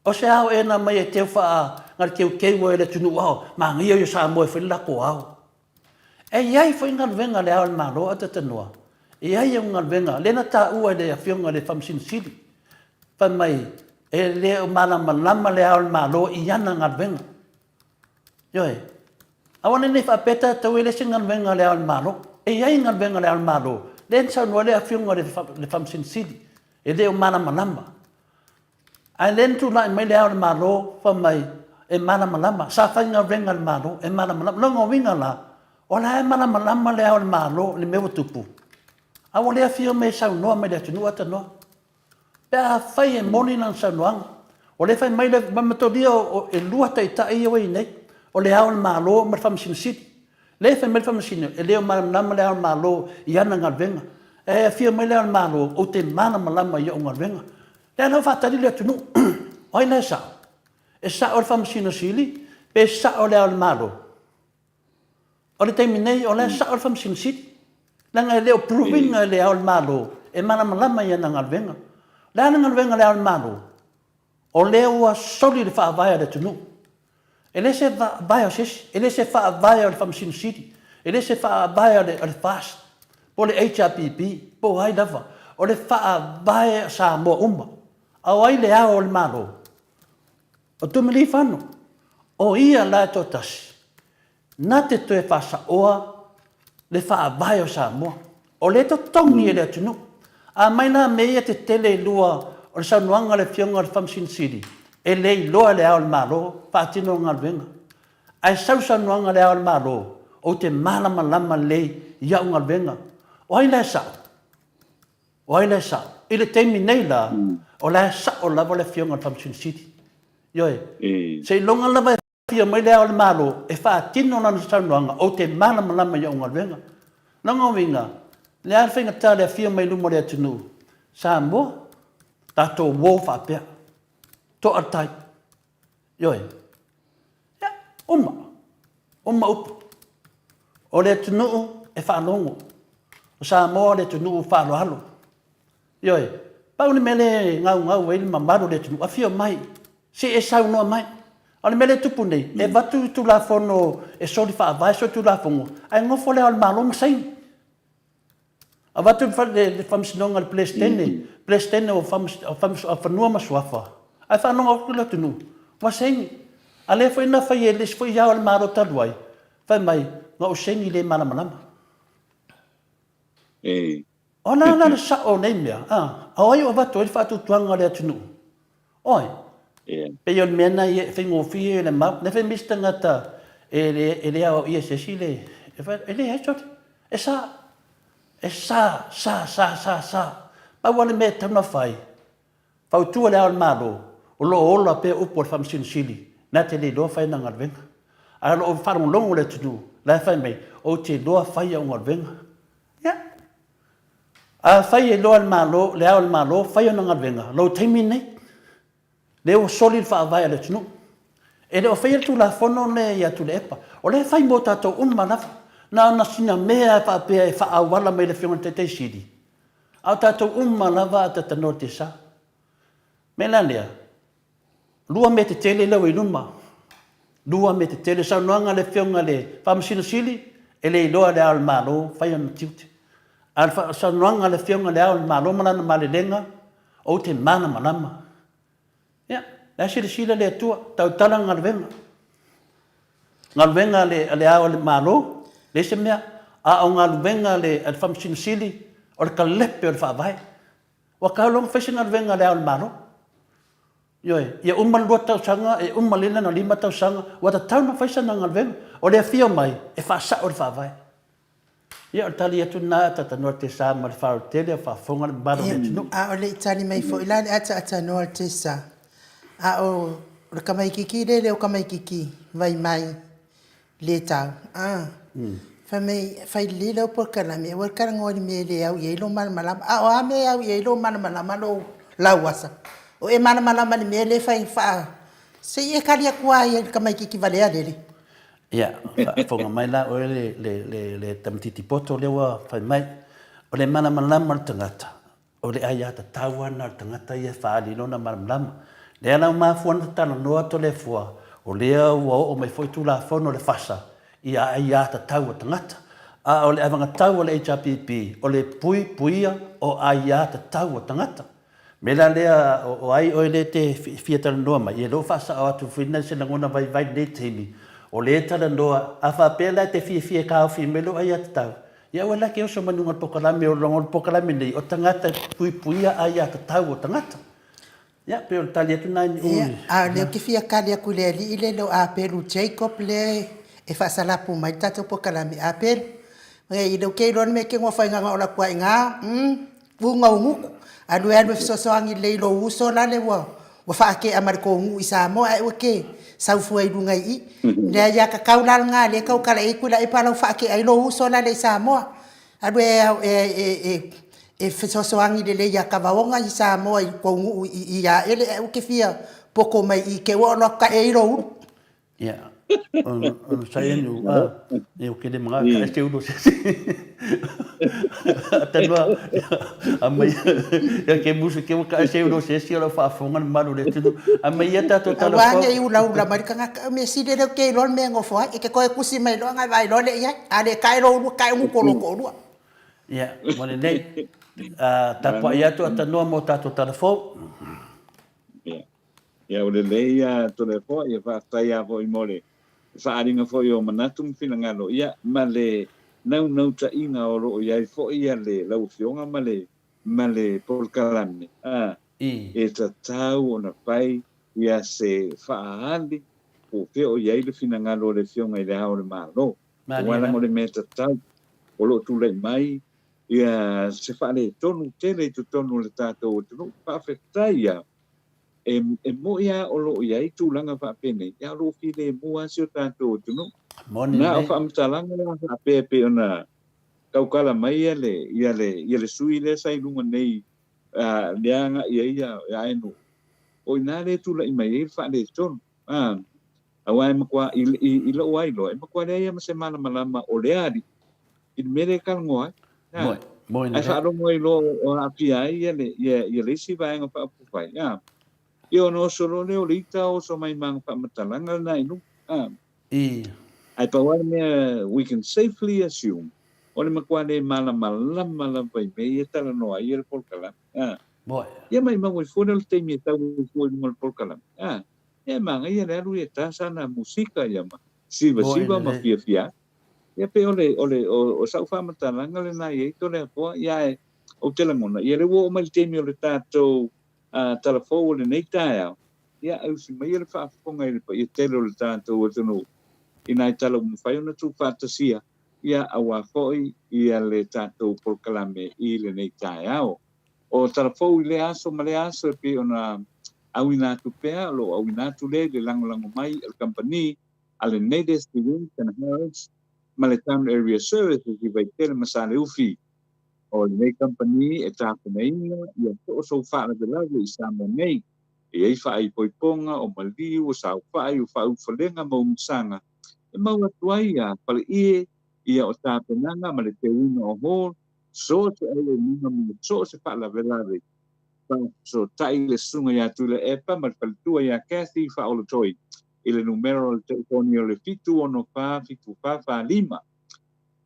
O se ao ea na aumai e teu faa na le teuteu ai le atunuu ao, manaia ia o Samoa e fai le latou ao. E i ai foi galuega a Le Ao o le Malo a Tatanoa, e i ai au galuega, lea na taua e le Afioga i le Faamasino Sili, fai mai e le o malamalama Le Ao o le Malo i ana galuega. Ioe. Aua ne i faapea tatou e le se galuega a Le Ao o le Malo. E i ai galuega a Le Ao o le Malo, lea na saunoa ai le Afioga i le Faamasino Sili, e le o malamalama. Ae lea na tulai mai Le Ao o le Malo fai mai e malamalama, sa faigaluega i le Malo e malamalama. O lona uiga la, o la e malamalama Le Ao o le Malo i le mea ua tupu, a ua le afio mai e saunoa mai i le atunuu ae tanoa. Pe afai e moni lana saunoaga, o lea e fai mai le matolia e lua taitai ia ua i ai nei, o Le Ao o le Malo ma le Faamasino Sili. Lea e fai mai le Faamasino, e le o malamalama Le Ao o le Malo i ana galuega. Ae afio mai Le Ao o le Malo, ou te malamalama i au galuega. Lea la ua faatali le atunuu. O ai la e sao? E sao le Faamasino Sili pe sao Le Ao o le Malo? O le taimi nei, o la e sao le Faamasino Sili. Leaga e le o prove ina e Le Ao o le Malo e malamalama i ana galuega. O le a le galuega a Le Ao o le Malo? O lea ua soli le faavae a le atunuu. E le se faavae o se isi, e le se faavae o le Faamasino Sili, e le se faavae o le FAST, po o le HRPP, po o ai lava. O le faavae a Samoa uma. A o ai le Ao o le Malo? O Tumiliifano. O ia la e toatasi na te toe faasaoa le faavae o Samoa. O lea e totogi e le atunuu. A mai la mea ia tetele e lua o le saunoaga a le Afioga i le Faamasino Sili, e le iloa e Le Ao o le Malo faatino le galuega. Ae sau le saunoaga a Le Ao o le Malo, ou te malamalama lelei i au galuega. O ai la e sao? O ai la e sao? I le taimi nei la, o la e sao lava le Afioga i le Faamasino Sili. Ioe. Seiloga lava e Afio mai Le Ao o le Malo e faatino lana saunoaga, ou te malamalama i au galuega. Lona uiga, le a le faigata le afio mai luma o le atunuu? Samoa, tatou uo faapea. To'a le tai. Ioe. Ia, uma. Uma upu. O le atunuu e faalogo. O Samoa o le atunuu faaaloalo. Ioe. Pau le mea lea e gaugau ai le mamalu o le atunuu, afio mai, se i e saunoa mai. A o le mea lea e tupu nei, e avatu Tulafono e soli faavae solitulafono, ae nofo le Ao o le Malo ma saini. Avatu le Faamasinoga i le Peresetene, Peresetene o Fanua ma Suafa, ae faalogo atu le atunuu, ua saini. A lea foi na fai e le isi foi Ao o le Malo talu ai, fai mai, na ou saini le malamalama. O le a la le sao o nei mea? A o ai o avatu ai le faatuatuaga o le atunuu? O ai? Pei o le mea lena e faigofie le mau. Lea fai mai isi tagata e le aoaia e se isi le... E leai sole. E sa. E sa, sa, sa, sa, sa. Pau lava le mea e tatau ona fai, fautua Le Ao o le Malo, o lo o ola pea upu a le Faamasino Sili, na te le iloa fai ana galuega. Ae o lo o faalogologo le atunuu, la e fai mai, ou te iloa fai au galuega. Ia. Afai e iloa e le Malo, Le Ao o le Malo, fai ana galuega, lou taimi lenei. Lea ua soli le faavae a le atunuu. E le o faia le Tulafono lea ia Tuilaepa. O lea e fai mo tatou uma lava. Na ona sina mea e faapea e faaauala mai le Afioga i le Taitai Sili, a o tatou uma lava a tatanoa i le tiasa. O le mea la lea, lua mea tetele lea ua i luma, lua mea tetele. Saunoaga a le Afioga i le Faamasino Sili, e le iloa e Le Ao o le Malo fai ona tiute. A o le saunoaga a le Afioga i Le Ao o le Malo ma lana malelega, Ou te malamalama. Ia, la e silasila le Atua, tautala galuega. Galuega a le, a le Ao o le Malo, leai se mea. A o galuega a le, a le Faamasino Sili, o le kalepe o le Faavae. Ua tau loa ona fai se galuega a le Ao o le Malo. Ioe, ia uma le lua tausaga, e uma lelei lana lima tausaga, ua tatau ona fai sana galuega. O le afio mai, e faasao le Faavae. Ia, o le tali atu lena a Tatanoa Tesa ma le faaaloalo tele a o faafofoga le mamalu o le atunuu. A o le i tali mai foi la le ataatanoa o le Tesa, a o le tamaititi lele o tamaititi vai mai le tau, a, fai mai, fai lelei lau polokalame, aua le talanoa i le mea e le au i ai lou malamalama. A o a mea e au i ai lou malamalama lou lauasa? O e malamalama i le mea lea e fai faa, se i e tali atu lava i le tamaititi valea lele. Ia, faafofoga mai la oe le tamaitiiti poto lea ua fai mai, o le malamalama o le tagata, o le aiatatau lava lena o le tagata ia e faaali i lona malamalama. Lea la ua mafua ona talanoa Toleafoa, o lea ua oo mai foi Tulafono o le FASA i aiatatau a tagata. A o le avagatau a le HRPP, o le puipuia o aiatatau a tagata. Mea la lea, o ai oe lea e te fia talanoa mai? Ia lea ua faasao atu foi na se lagona vaivai i lenei taimi, o lea e talanoa, a faapea la e te fiafia e taofi mai lou aiatatau, ia aua la e te oso mai luga o le polokalame, o le polokalame nei, o tagata e puipuia aiatatau o tagata. Ia, pei o le tali atu lena i Ia, a o lea ou te fia tali atu i le alii lea o Apelu Jacob lea e faasalapu mai le tatou polokalame. Apelu, e le ou te iloa le mea e te nofo ai na ona ou alu atu lava i ina, umm. Uga ugutu, alu e alu e fesoasoani lelei i lou uso lale ua ua faatea ma le tou nuu i Samoa ae ua te sau fua i luga i i. Le aiatatau la lena lea e tautala i ai Tuilaepa lau faatea ai lou uso lale i Samoa. Alu e e e e fesoasoani lelei ia Tavaoga i Samoa i tou nuu i i Aele ae ua te fia poto mai i i te ua alu atu tae ai lou ulu. Ia, ona sai anu, a, e o kele mga ka ese ulo se se. Atanua, a mai, ia ke musu ke ka ese ulo se se o lau faafofoga le mamalu o le atunuu. A mai ia tatou tala Aua ne i ulaula mai le tagata, o mea sili lea ou te iloa le mea e nofo ai. E te toe tusi mai loa ona e vaai loa lea i ai. A le tae lou ulua, tae ugu lou toalua. Ia, ua lelei. Tapuai atu Atanua mo tatou tala fou. Ia. Ia, ua lelei ia Toleafoa, ia faafetai lava foi mo le faaaliga foi o manatu ma finagalo, ia, ma le naunautaiga o lo o i ai foi ia le lau Afioga ma le ma le polokalame, a, e tatau ona fai ia se faaali po o fea o i ai le finagalo o le Afioga i Le Ao o le Malo. Aua leaga o le mea tatau o lo o tulai mai ia se faaletonu tele i totonu o le tatou atunuu. Faafetai lava. E, e moi lava o lo o i ai tulaga faapenei, a o lo o filemu lava si o tatou atunuu. Moni Na o lelei. faamatalaga la faapea e pei ona tautala mai ia le, ia le, ia le sui lea sa i luga nei, a, lea agai ai ia, ia Ainuu, o i ina lea e tulai mai ai le faaletonu. A, aua e matua, i, i, i lou lava iloa, e matua leai lava ma se malamalama o lea alii i le mea lea e talanoa ai. A, Moi, moi ae lelei. faalogo ai loa o aafia ai ia le, ia, ia le isi vaega faaupufai. A. Ia ona oso loa lea o le ita oso mai ma ana faamatalaga lena i luga. Ae pau lava le mea we can safely assume, o le matua le malamalama lava i mea ia e talanoa ai le polokalame. Ia maimau ai fua lea o le taimi e tau ai fua i luga o le polokalame. Ia e manaia le alu ia ta sana musika ia ma sivasiva ma fiafia ai. Ia pei o le, o le, o, o sau faamatalaga lena i ai Toleafoa, ia ae ou te lagona, ia lea ua oo mai le taimi o le tatou tala fou o lenei taeao, ia ausi maia le faafofoga i le paia tele o le tatou atunuu i nai tala ua mafai ona tuufaatasia, ia auā foi ia le tatou polokalame i lenei taeao. O tala fou i lea aso ma lea aso e pei ona auina atu pea, o lo o auina atu lea i le lagolago mai a le kamupani a le Natives Events and Harrods ma le Town Area Services i Vaitele ma Saleufi. O lenei kamupani e tapenaina ia soosou faalavelave i Samoa nei, e i ai faaipoipoga, o maliu, o saofai, o faaufalega ma umasaga e mau atu ai ia faleie, ia o tapenaga ma le teuina o hall, so o se auaunaga ma so o se faalavelave. Faafesootai le susuga ia Tuilaepa ma le faletua ia Kathy Faaolotoi i le numera o le telefoni o le 764 7445.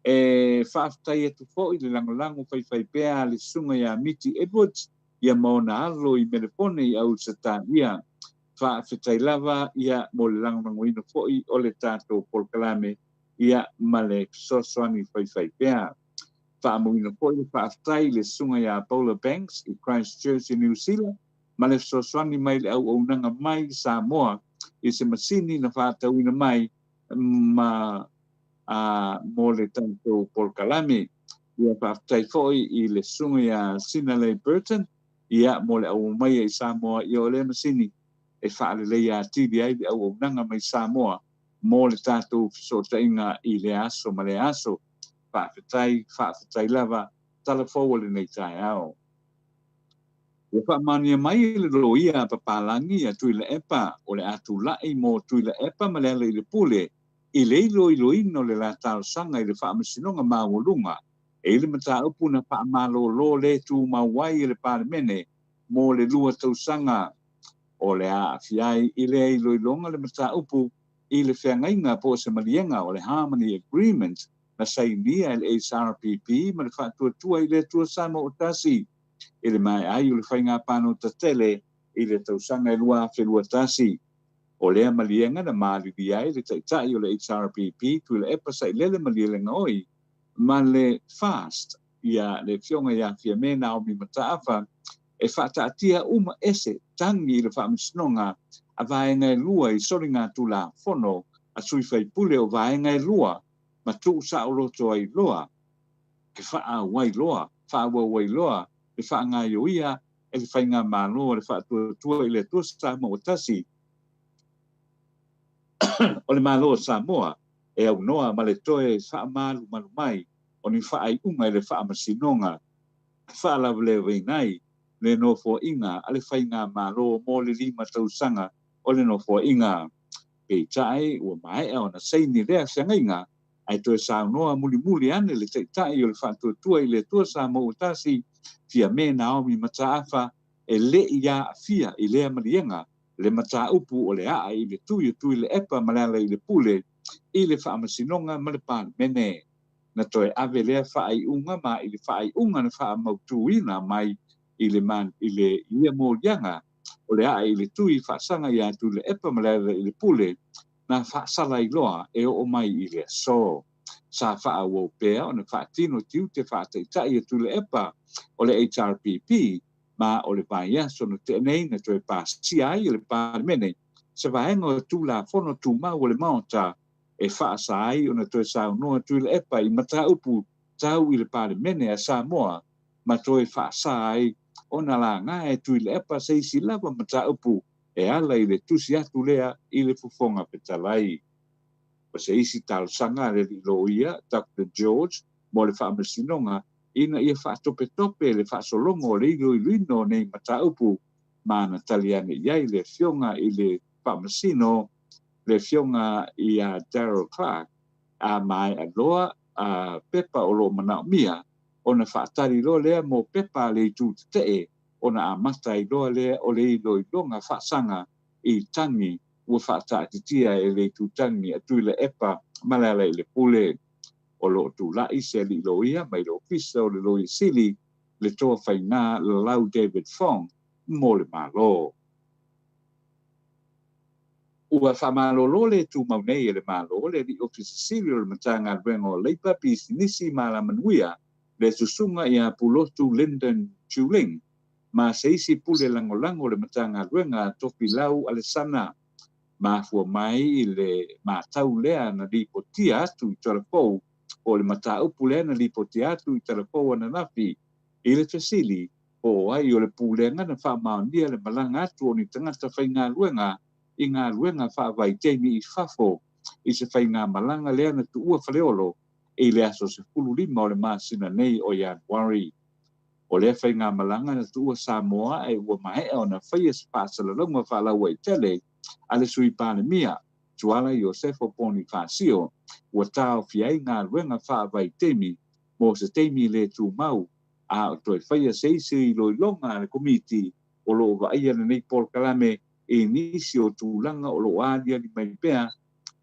E faafetai atu foi i le lagolago faifaipea a le Susuga ia Miti Edwards ia ma ona alo i Melepone i Ausetalia. Faafetai lava ia mo le lagolagoina foi o le tatou polokalame ia ma le fesoasoani faifaipea. Faamauina foi le faafetai i le Susuga ia Paula Banks i Christchurch i Niu Sila ma le fesoasoani mai i le auaunaga mai i Samoa i se masini na faatauina mai ma a mo le tatou polokalame. Ia faafetai foi i le susuga ia Sinalei Burton ia mo le auaumaia i Samoa ia o lea masini e faaleleia atili ai le auaunaga mai Samoa mo le tatou fesootaiga i lea aso ma lea aso. Faafetai, faafetai lava, tala fou o lenei taeao. Ua faamaonia mai e le loia a Papalagi ia Tuilaepa o le a tulai mo Tuilaepa ma Lealailepule i le iloiloina o le la talosaga i le Faamasinoga Maualuga e i le mataupu na faamalolo le tumau ai e le Palemene mo le lua tausaga. O le a aafia ai i lea iloiloga le mataupu i le feagaiga po o se maliega o le Harmony Agreement na sainia e le HRPP ma le Faatuatua i le Atua Samoa o Tasi i le maea ai o le faiga palota tele i le tausaga e 2021. O lea maliega na malilia ai le Taitai o le HRPP Tuilaepa Sailele Malielegaoi ma le FAST ia le Afioga ia Fiame Naomi Mataafa e faataatia uma ese tagi i le Faamasinoga a vaega e lua i soligatulafono a sui faipule o vaega e lua ma tuusaoloto ai loa e faaauai loa faaauau ai loa le faagaioia e le Faigamalo a le Faatuatua i le Atua Samoa ua Tasi o le Malo o Samoa e aunoa ma le toe faamalumalu mai o ni faaiuga i le Faamasinoga e faalavelavaina ai le nofoaiga a le Faigamalo mo le 5 tausaga o le nofoaiga. Peitai, ua maea ona saini lea feagaiga, ae toe saunoa mulimuli ane le Taitai o le Faatuatua i le Atua Samoa ua Tasi, Fiame Naomi Mataafa, e le i aafia i lea maliega le mataupu o le aa i le tui o Tuilaepa ma Lealailepule i le Faamasinoga ma le Palemene. Na toe ave lea faaiuga ma i le faaiuga na faamautuina mai i le i le ia moliaga o le aa i le tui faasaga ia Tuilaepa ma Lealailepule na faasala ai loa e oo mai i le aso. Sa faaauau pea ona faatino tiute faataitai a Tuilaepa o le HRPP ma o le vaiaso na tea nei na toe pasia ai e le Palemene se vaega o Tulafono Tumau o le Maota e faasa ai ona toe saunoa Tuilaepa i mataupu tau i le Palemene a Samoa ma toe faasa ai ona laga e Tuilaepa se isi lava mataupu e ala i le tusi atu lea i le Fofoga Fetalai. O se isi talosaga a le alii loia Doctor George mo le Faamasinoga ina ia faatopetope le faasologo o le iloiloina o nei mataupu ma na tali ane i ai le Afioga i le Faamasino le Afioga ia Darrell Clarke a maea loa a pepa o lo o manaomia ona faatali loa lea mo pepa a le itu tetee. ona amata ai loa lea o le iloiloga faasaga i tagi ua faataatitia e le Itutagi a Tuilaepa ma Lealailepule. O lo o tulai se alii loia mai le Ofisa o le Loia Sili, le Toa Faiga Lalau David Fong mo le Malo. Ua faamalolo le tumau nei e le Malo le Alii Ofisa Sili o le Matagaluega o Leipa, Pisinisi ma Alamanuia, le Susuga ia Pulotu Lyndon Chuling, ma se isi Pule Lagolago o le Matagaluega a Tofilau Alesana. Mafua mai i le matau lea na lipotia atu i Talafou, po o le mataupu lea na lipotia atu i Talafou ananafi i le fesili po o ai o le pulega na faamaonia le malaga atu o ni tagata faigaluega i galuega faavaitaimi i fafo i se faigamalaga lea na tuua Faleolo i le aso 15 o le masina nei o Ianuari. O lea faigamalaga na tuua Samoa ae ua maea ona faia se faasalalauga faalauaitele a le Sui Palemia, Tuala Iosefo Ponifasio, ua taofia ai galuega faavaitaimi mo se taimi le tumau, a o toe faia se isi iloiloga a le Komiti o lo o vaaia lenei polokalame i nisi o tulaga o lo o aliali mai pea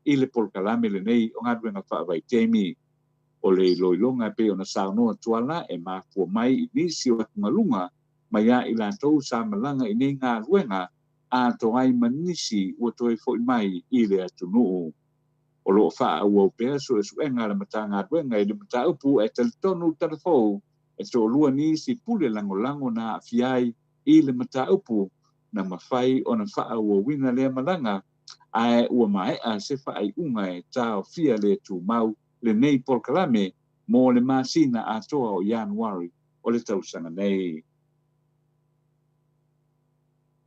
i le polokalame lenei o galuega faavaitaimi. O le iloiloga e pei ona saunoa Tuala e mafua mai i nisi o atugaluga mai a i latou sa malaga i nei galuega atoa ai ma nisi ua toe foi mai i le atunuu. O lo o faaauau pea suesuega a le Matagaluega i le mataupu ae talitonu Talafou e toalua nisi pule lagolago na aafia ai i le mataupu na mafai ona faaauauina lea malaga ae ua maea se faaiuga e taofia le tumau lenei polokalame mo le masina atoa o Ianuari o le tausaga nei.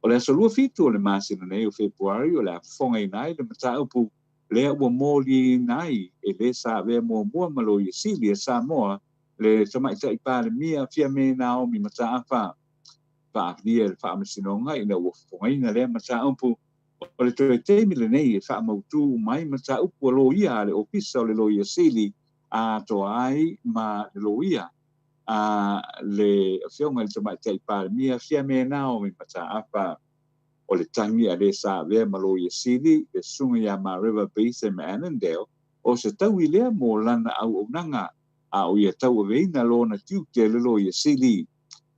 O le aso 27 o le masina nei o Fepuari o le a fofogaina ai le mataupu lea ua moliina ai e le sa avea muamua ma Loia Sili a Samoa le Tamaitai Palemia Fiame Naomi Mataafa. Faafilia e le Faamasinoga ina ua fofogaina lea mataupu o le toe taimi lenei e faamautu uma ai mataupu a loia a le Ofisa o le Loia Sili atoa ai ma le loia a le Afioga i le Tamaitai Palemia Fiame Naomi Mataafa. O le tagi a le sa avea ma Loia Sili, le Susuga ia Mareva Beatham Annandale, o se taui lea mo lana auaunaga, a o ia tauaveina lona tiute le Loia Sili.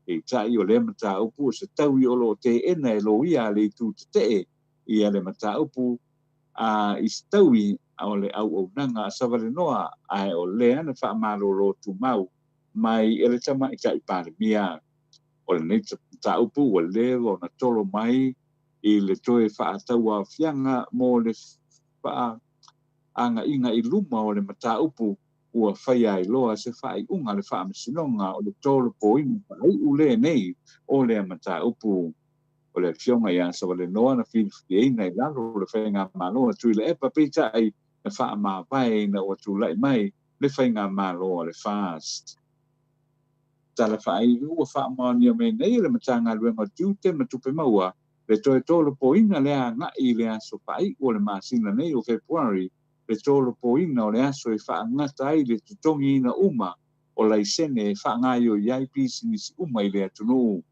Peitai o lea mataupu o se taui o lo o teena e loia a le itu tetee ia le mataupu a i se taui o le auaunaga a Savalenoa, ae o lea na faamalolo tumau mai e le Tamaitai Palemia. O lenei mataupu ua leva ona tolo mai i le toe faatauaofiaga mo le faaagaiga i luma o le mataupu ua faia ai loa se faaiuga a le Faamasinoga o le tolopoina faaiu lenei o lea mataupu. O le Afioga ia Savalenoa na filifiliaina i lalo o le Faigamalo a Tuilaepa, peitai na faamavae ina ua tulai mai le Faigamalo a le FAST. Tala faaiu ua faamaonia mai nei e le Matagaluega o Tiute ma Tupe Maua le toe tolopoina lea agai i le aso faaiu o le masina nei o Fepuari, le tolopoina o le aso e faagata ai le totogiina uma o laisene e faagaioi ai pisinisi uma i le atunuu.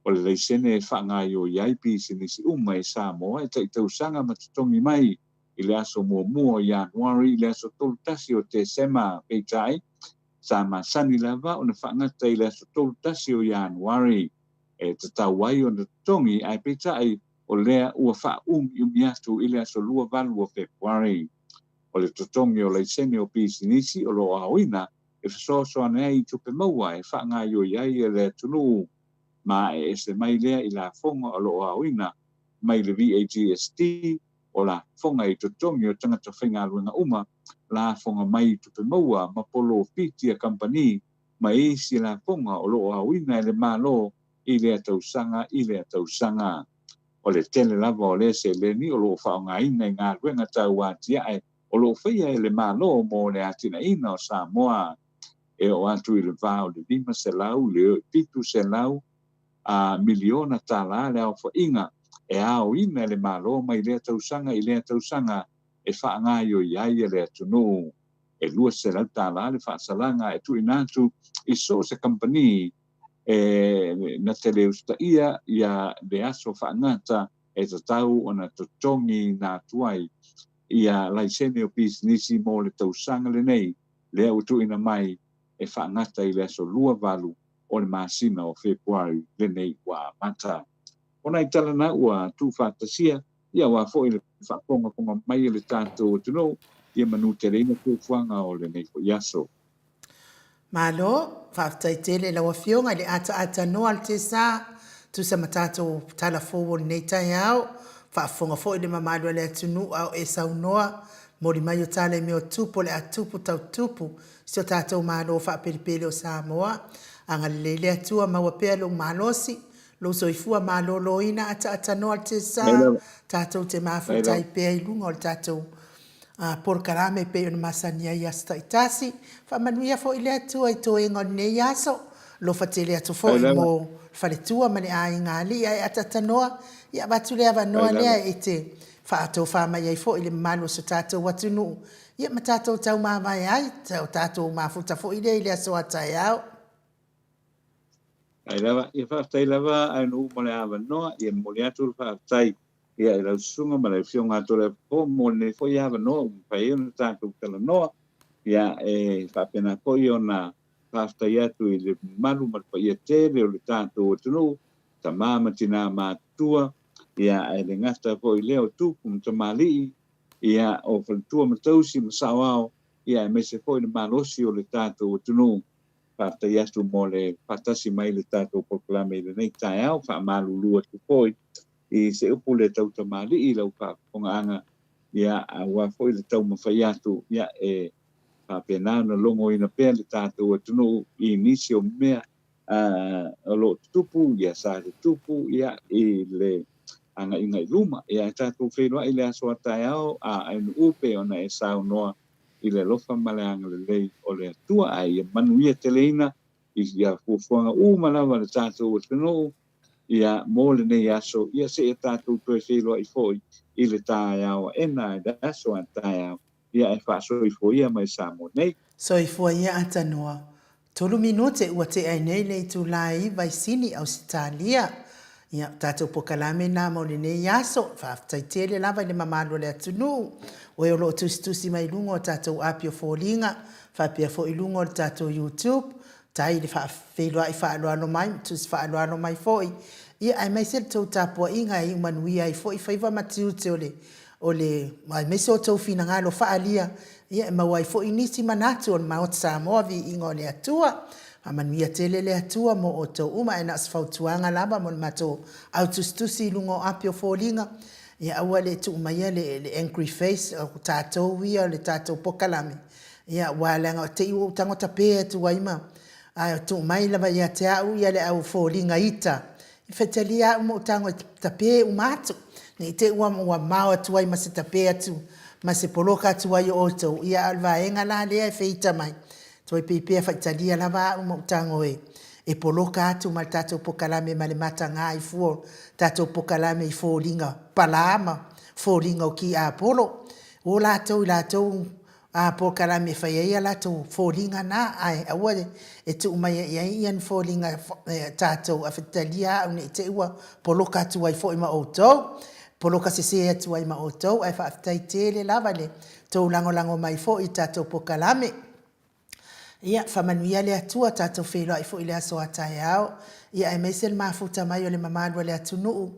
O le laisene e faagaioi ai pisinisi uma i Samoa e taitausaga ma totogi mai i le aso muamua o Ianuari i le aso 31 o Tesema, peitai, sa masani lava ona faagata i le aso 31 o Ianuari e tatau ai ona totogi, ae peitai o lea ua faaumiumi atu i le aso 28 o Fepuari. O le totogi o laisene o pisinisi o lo o aoina e fesoasoani ai i tupe maua e faagaioi ai e le atunuu, ma e ese mai lea i lafoga o lo o aoina mai le VAGST, o lafoga i totogi o tagata faigaluega uma, lafoga mai i tupe maua ma polofiti a kamupani, ma isi lafoga o lo o aoina e le Malo i lea tausaga i lea tausaga. O le tele lava o lea seleni o lo o faaaogaina i galuega tau atiae o lo o faia e le Malo mo le atinaeina o Samoa, e oo atu i le va o le 500 i le 700 miliona tala le aofaiga e aoina e le Malo mai lea tausaga i lea tausaga e faagaioi ai e le atunuu. E $200 le faasalaga e tuuina atu i so o se kamupani E na te le usitaia ia le aso faagata e tatau ona totogiina atu ai ia laisene o pisinisi mo le tausaga lenei lea ua tuuina mai e faagata i le aso 28 o le masina o Fepuari lenei ua amata. O nai tala na ua tuufaatasia ia aua foi le faafogafoga mai a le tatou atunuu ia manuteleina fuafuaga o lenei foi aso. Malo, faafetai tele i lau Afioga i le ataata noa a le TSA, tusa ma tatou tala fou o lenei taeao. Faafofoga foi le mamalu a le atunuu a o e saunoa, moli mai o tala i mea o tupu o le a tupu tau tupu si o tatou Malo faapelepele o Samoa. Agalelei le Atua maua pea lou malosi, lou soifua maloloina ataata noa a le TSA, tatou te mafuta ai pea i luga o le tatou polokalame e pei ona masani ai i aso taitasi. Faamanuia foi le Atua i toega o lenei aso. Alofa tele atu foi mo le faletua ma le aiga alii ae atatanoa, ia avatu le avanoa lea e te faatofa mai ai foi le mamalu o so tatou atunuu, ia ma tatou taumavae ai, o tatou mafuta foi lea i le aso a taeao. Faafetai lava, ia faafetai lava Ainuu mo le avanoa, ia momoli atu le faafetai ia i lau susuga ma le afioga a Toleafoa mo lenei foi avanoa ua mafai ai ona tatou talanoa, ia e faapena foi ona faafetai atu i le mamalu ma le paia tele o le tatou atunuu, tama ma tina matutua, ia ae le gata foi i lea o tupu ma tamalii, ia o faletua ma tausi ma saoao, ia aemaise foi le malosi o le tatou atunuu. Faafetai atu mo le faatasi mai i le tatou polokalame i lenei taeao. Faamalulu atu foi i se upu le tautamalii i lau faafofogaaga, ia, aua foi le taumafai atu, ia, e faapena ona logoina pea le tatou atunuu i nisi o mea o lo o tutupu, ia, sa tutupu, ia, i le agaiga i luma. Ia, e tatou feiloai i le aso a taeao a Ainuu pei ona e saunoa i le alofa ma le agalelei o le Atua, ae ia manuia teleina i ia fuafuaga uma lava a le tatou atunuu, ia, mo lenei aso, ia seia tatou toe feiloai foi i le taeao aena, i le aso a taeao, ia e faasoifua ia mai Samoa nei. Soifua ia Atanoa. Tolu minute ua tea ai nei le itula e 9 i Sini, Ausetalia. Ia, o tatou pokalame na mo lenei aso. Faafetai tele lava i le mamalu o le atunuu, o e o lo o tusitusi mai i luga o tatou api o foliga, faapea foi i luga o le tatou YouTube, tai i le faafeiloai faaaloalo mai ma tusi faaaloalo mai foi, ia aemaise le tou tapuaiga e iu manuia ai foi faiva ma tiute o le o le aemaise o tou finagalo faaalia, ia e maua ai foi nisi manatu o le Maota Samoa viiga o le Atua. Faamanuia tele le Atua mo outou uma ae na o se fautuaga lava mo le matou au tusitusi i luga o api o foliga, ia aua le tuu maia le, le angry face o tatou ia o le tatou pokalame, ia aua leaga te i ua ou tago tape atu ai ma ae tuu mai lava ia te au ia le au foliga ita I faitalia au ma ou tago e tape uma atu, ne i te i ua mao atu ai ma se tape atu ma se poloka atu ai o outou, ia a o le vaega la lea e feita mai, toe pei pea faitalia lava au ma ou tago e e poloka atu ma le tatou pokalame ma le mataga i fua o tatou pokalame i foliga palā ma foliga o kiapolo. O latou i latou a polokalame e fai ai a latou foliga na, ae aua e tuu mai i ai ia ni foliga tatou a faitalia au ne i te i ua poloka atu ai foi ma outou, poloka sese atu ai ma outou, ae faafetai tele lava i le tou lagolago mai foi i tatou polokalame. Ia, faamanuia le Atua, tatou feiloai foi i le aso a taeao, ia aemaise le mafuta mai o le mamalu a le atunuu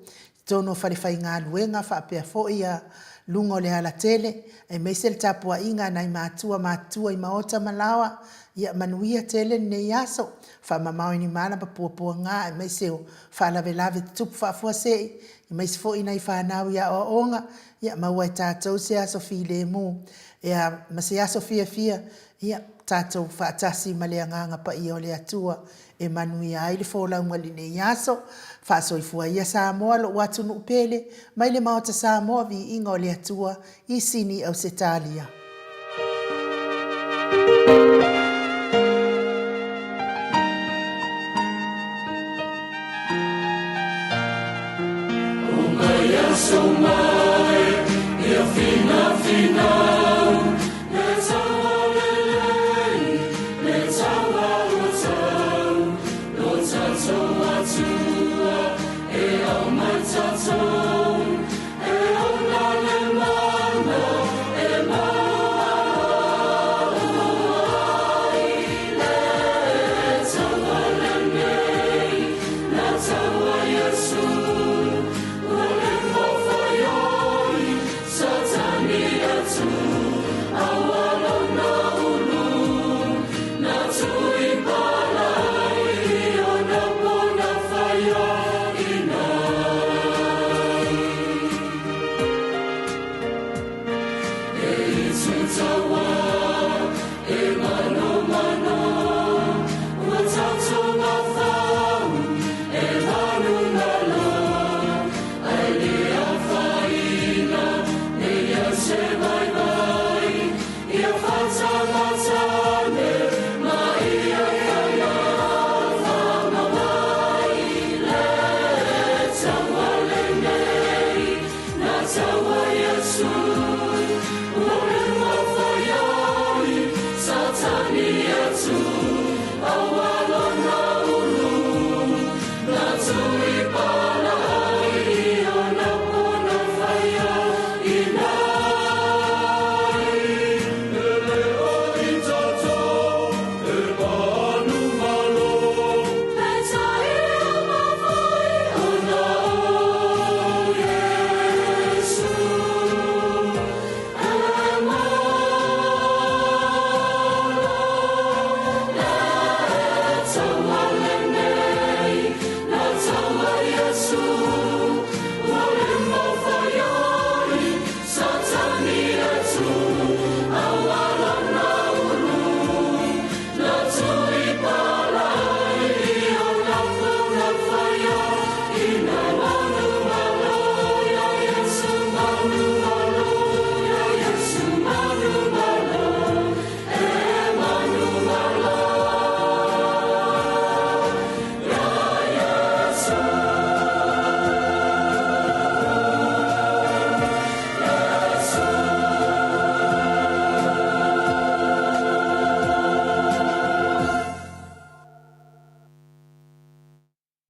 totonu o falefaigaluega faapea foi ia luga o le alatele, aemaise le tapuaiga a nai matua matutua i maota ma laoa, ia manuia tele lenei aso, faamamao i ni mala ma puapuaga aemaise o faalavelave tutupu faafuasei, aemaise foi nai fanau i aoaoga, ia maua e tatou se aso filemu, ia ma se aso fiafia, ia tatou faatasi ma le Agaga Paia o le Atua e manuia ai le folauga i lenei aso. Faasoifua ia Samoa lou atunuu pele, mai le Maota Samoa viiga o le Atua i Sini Ausetalia. tatou.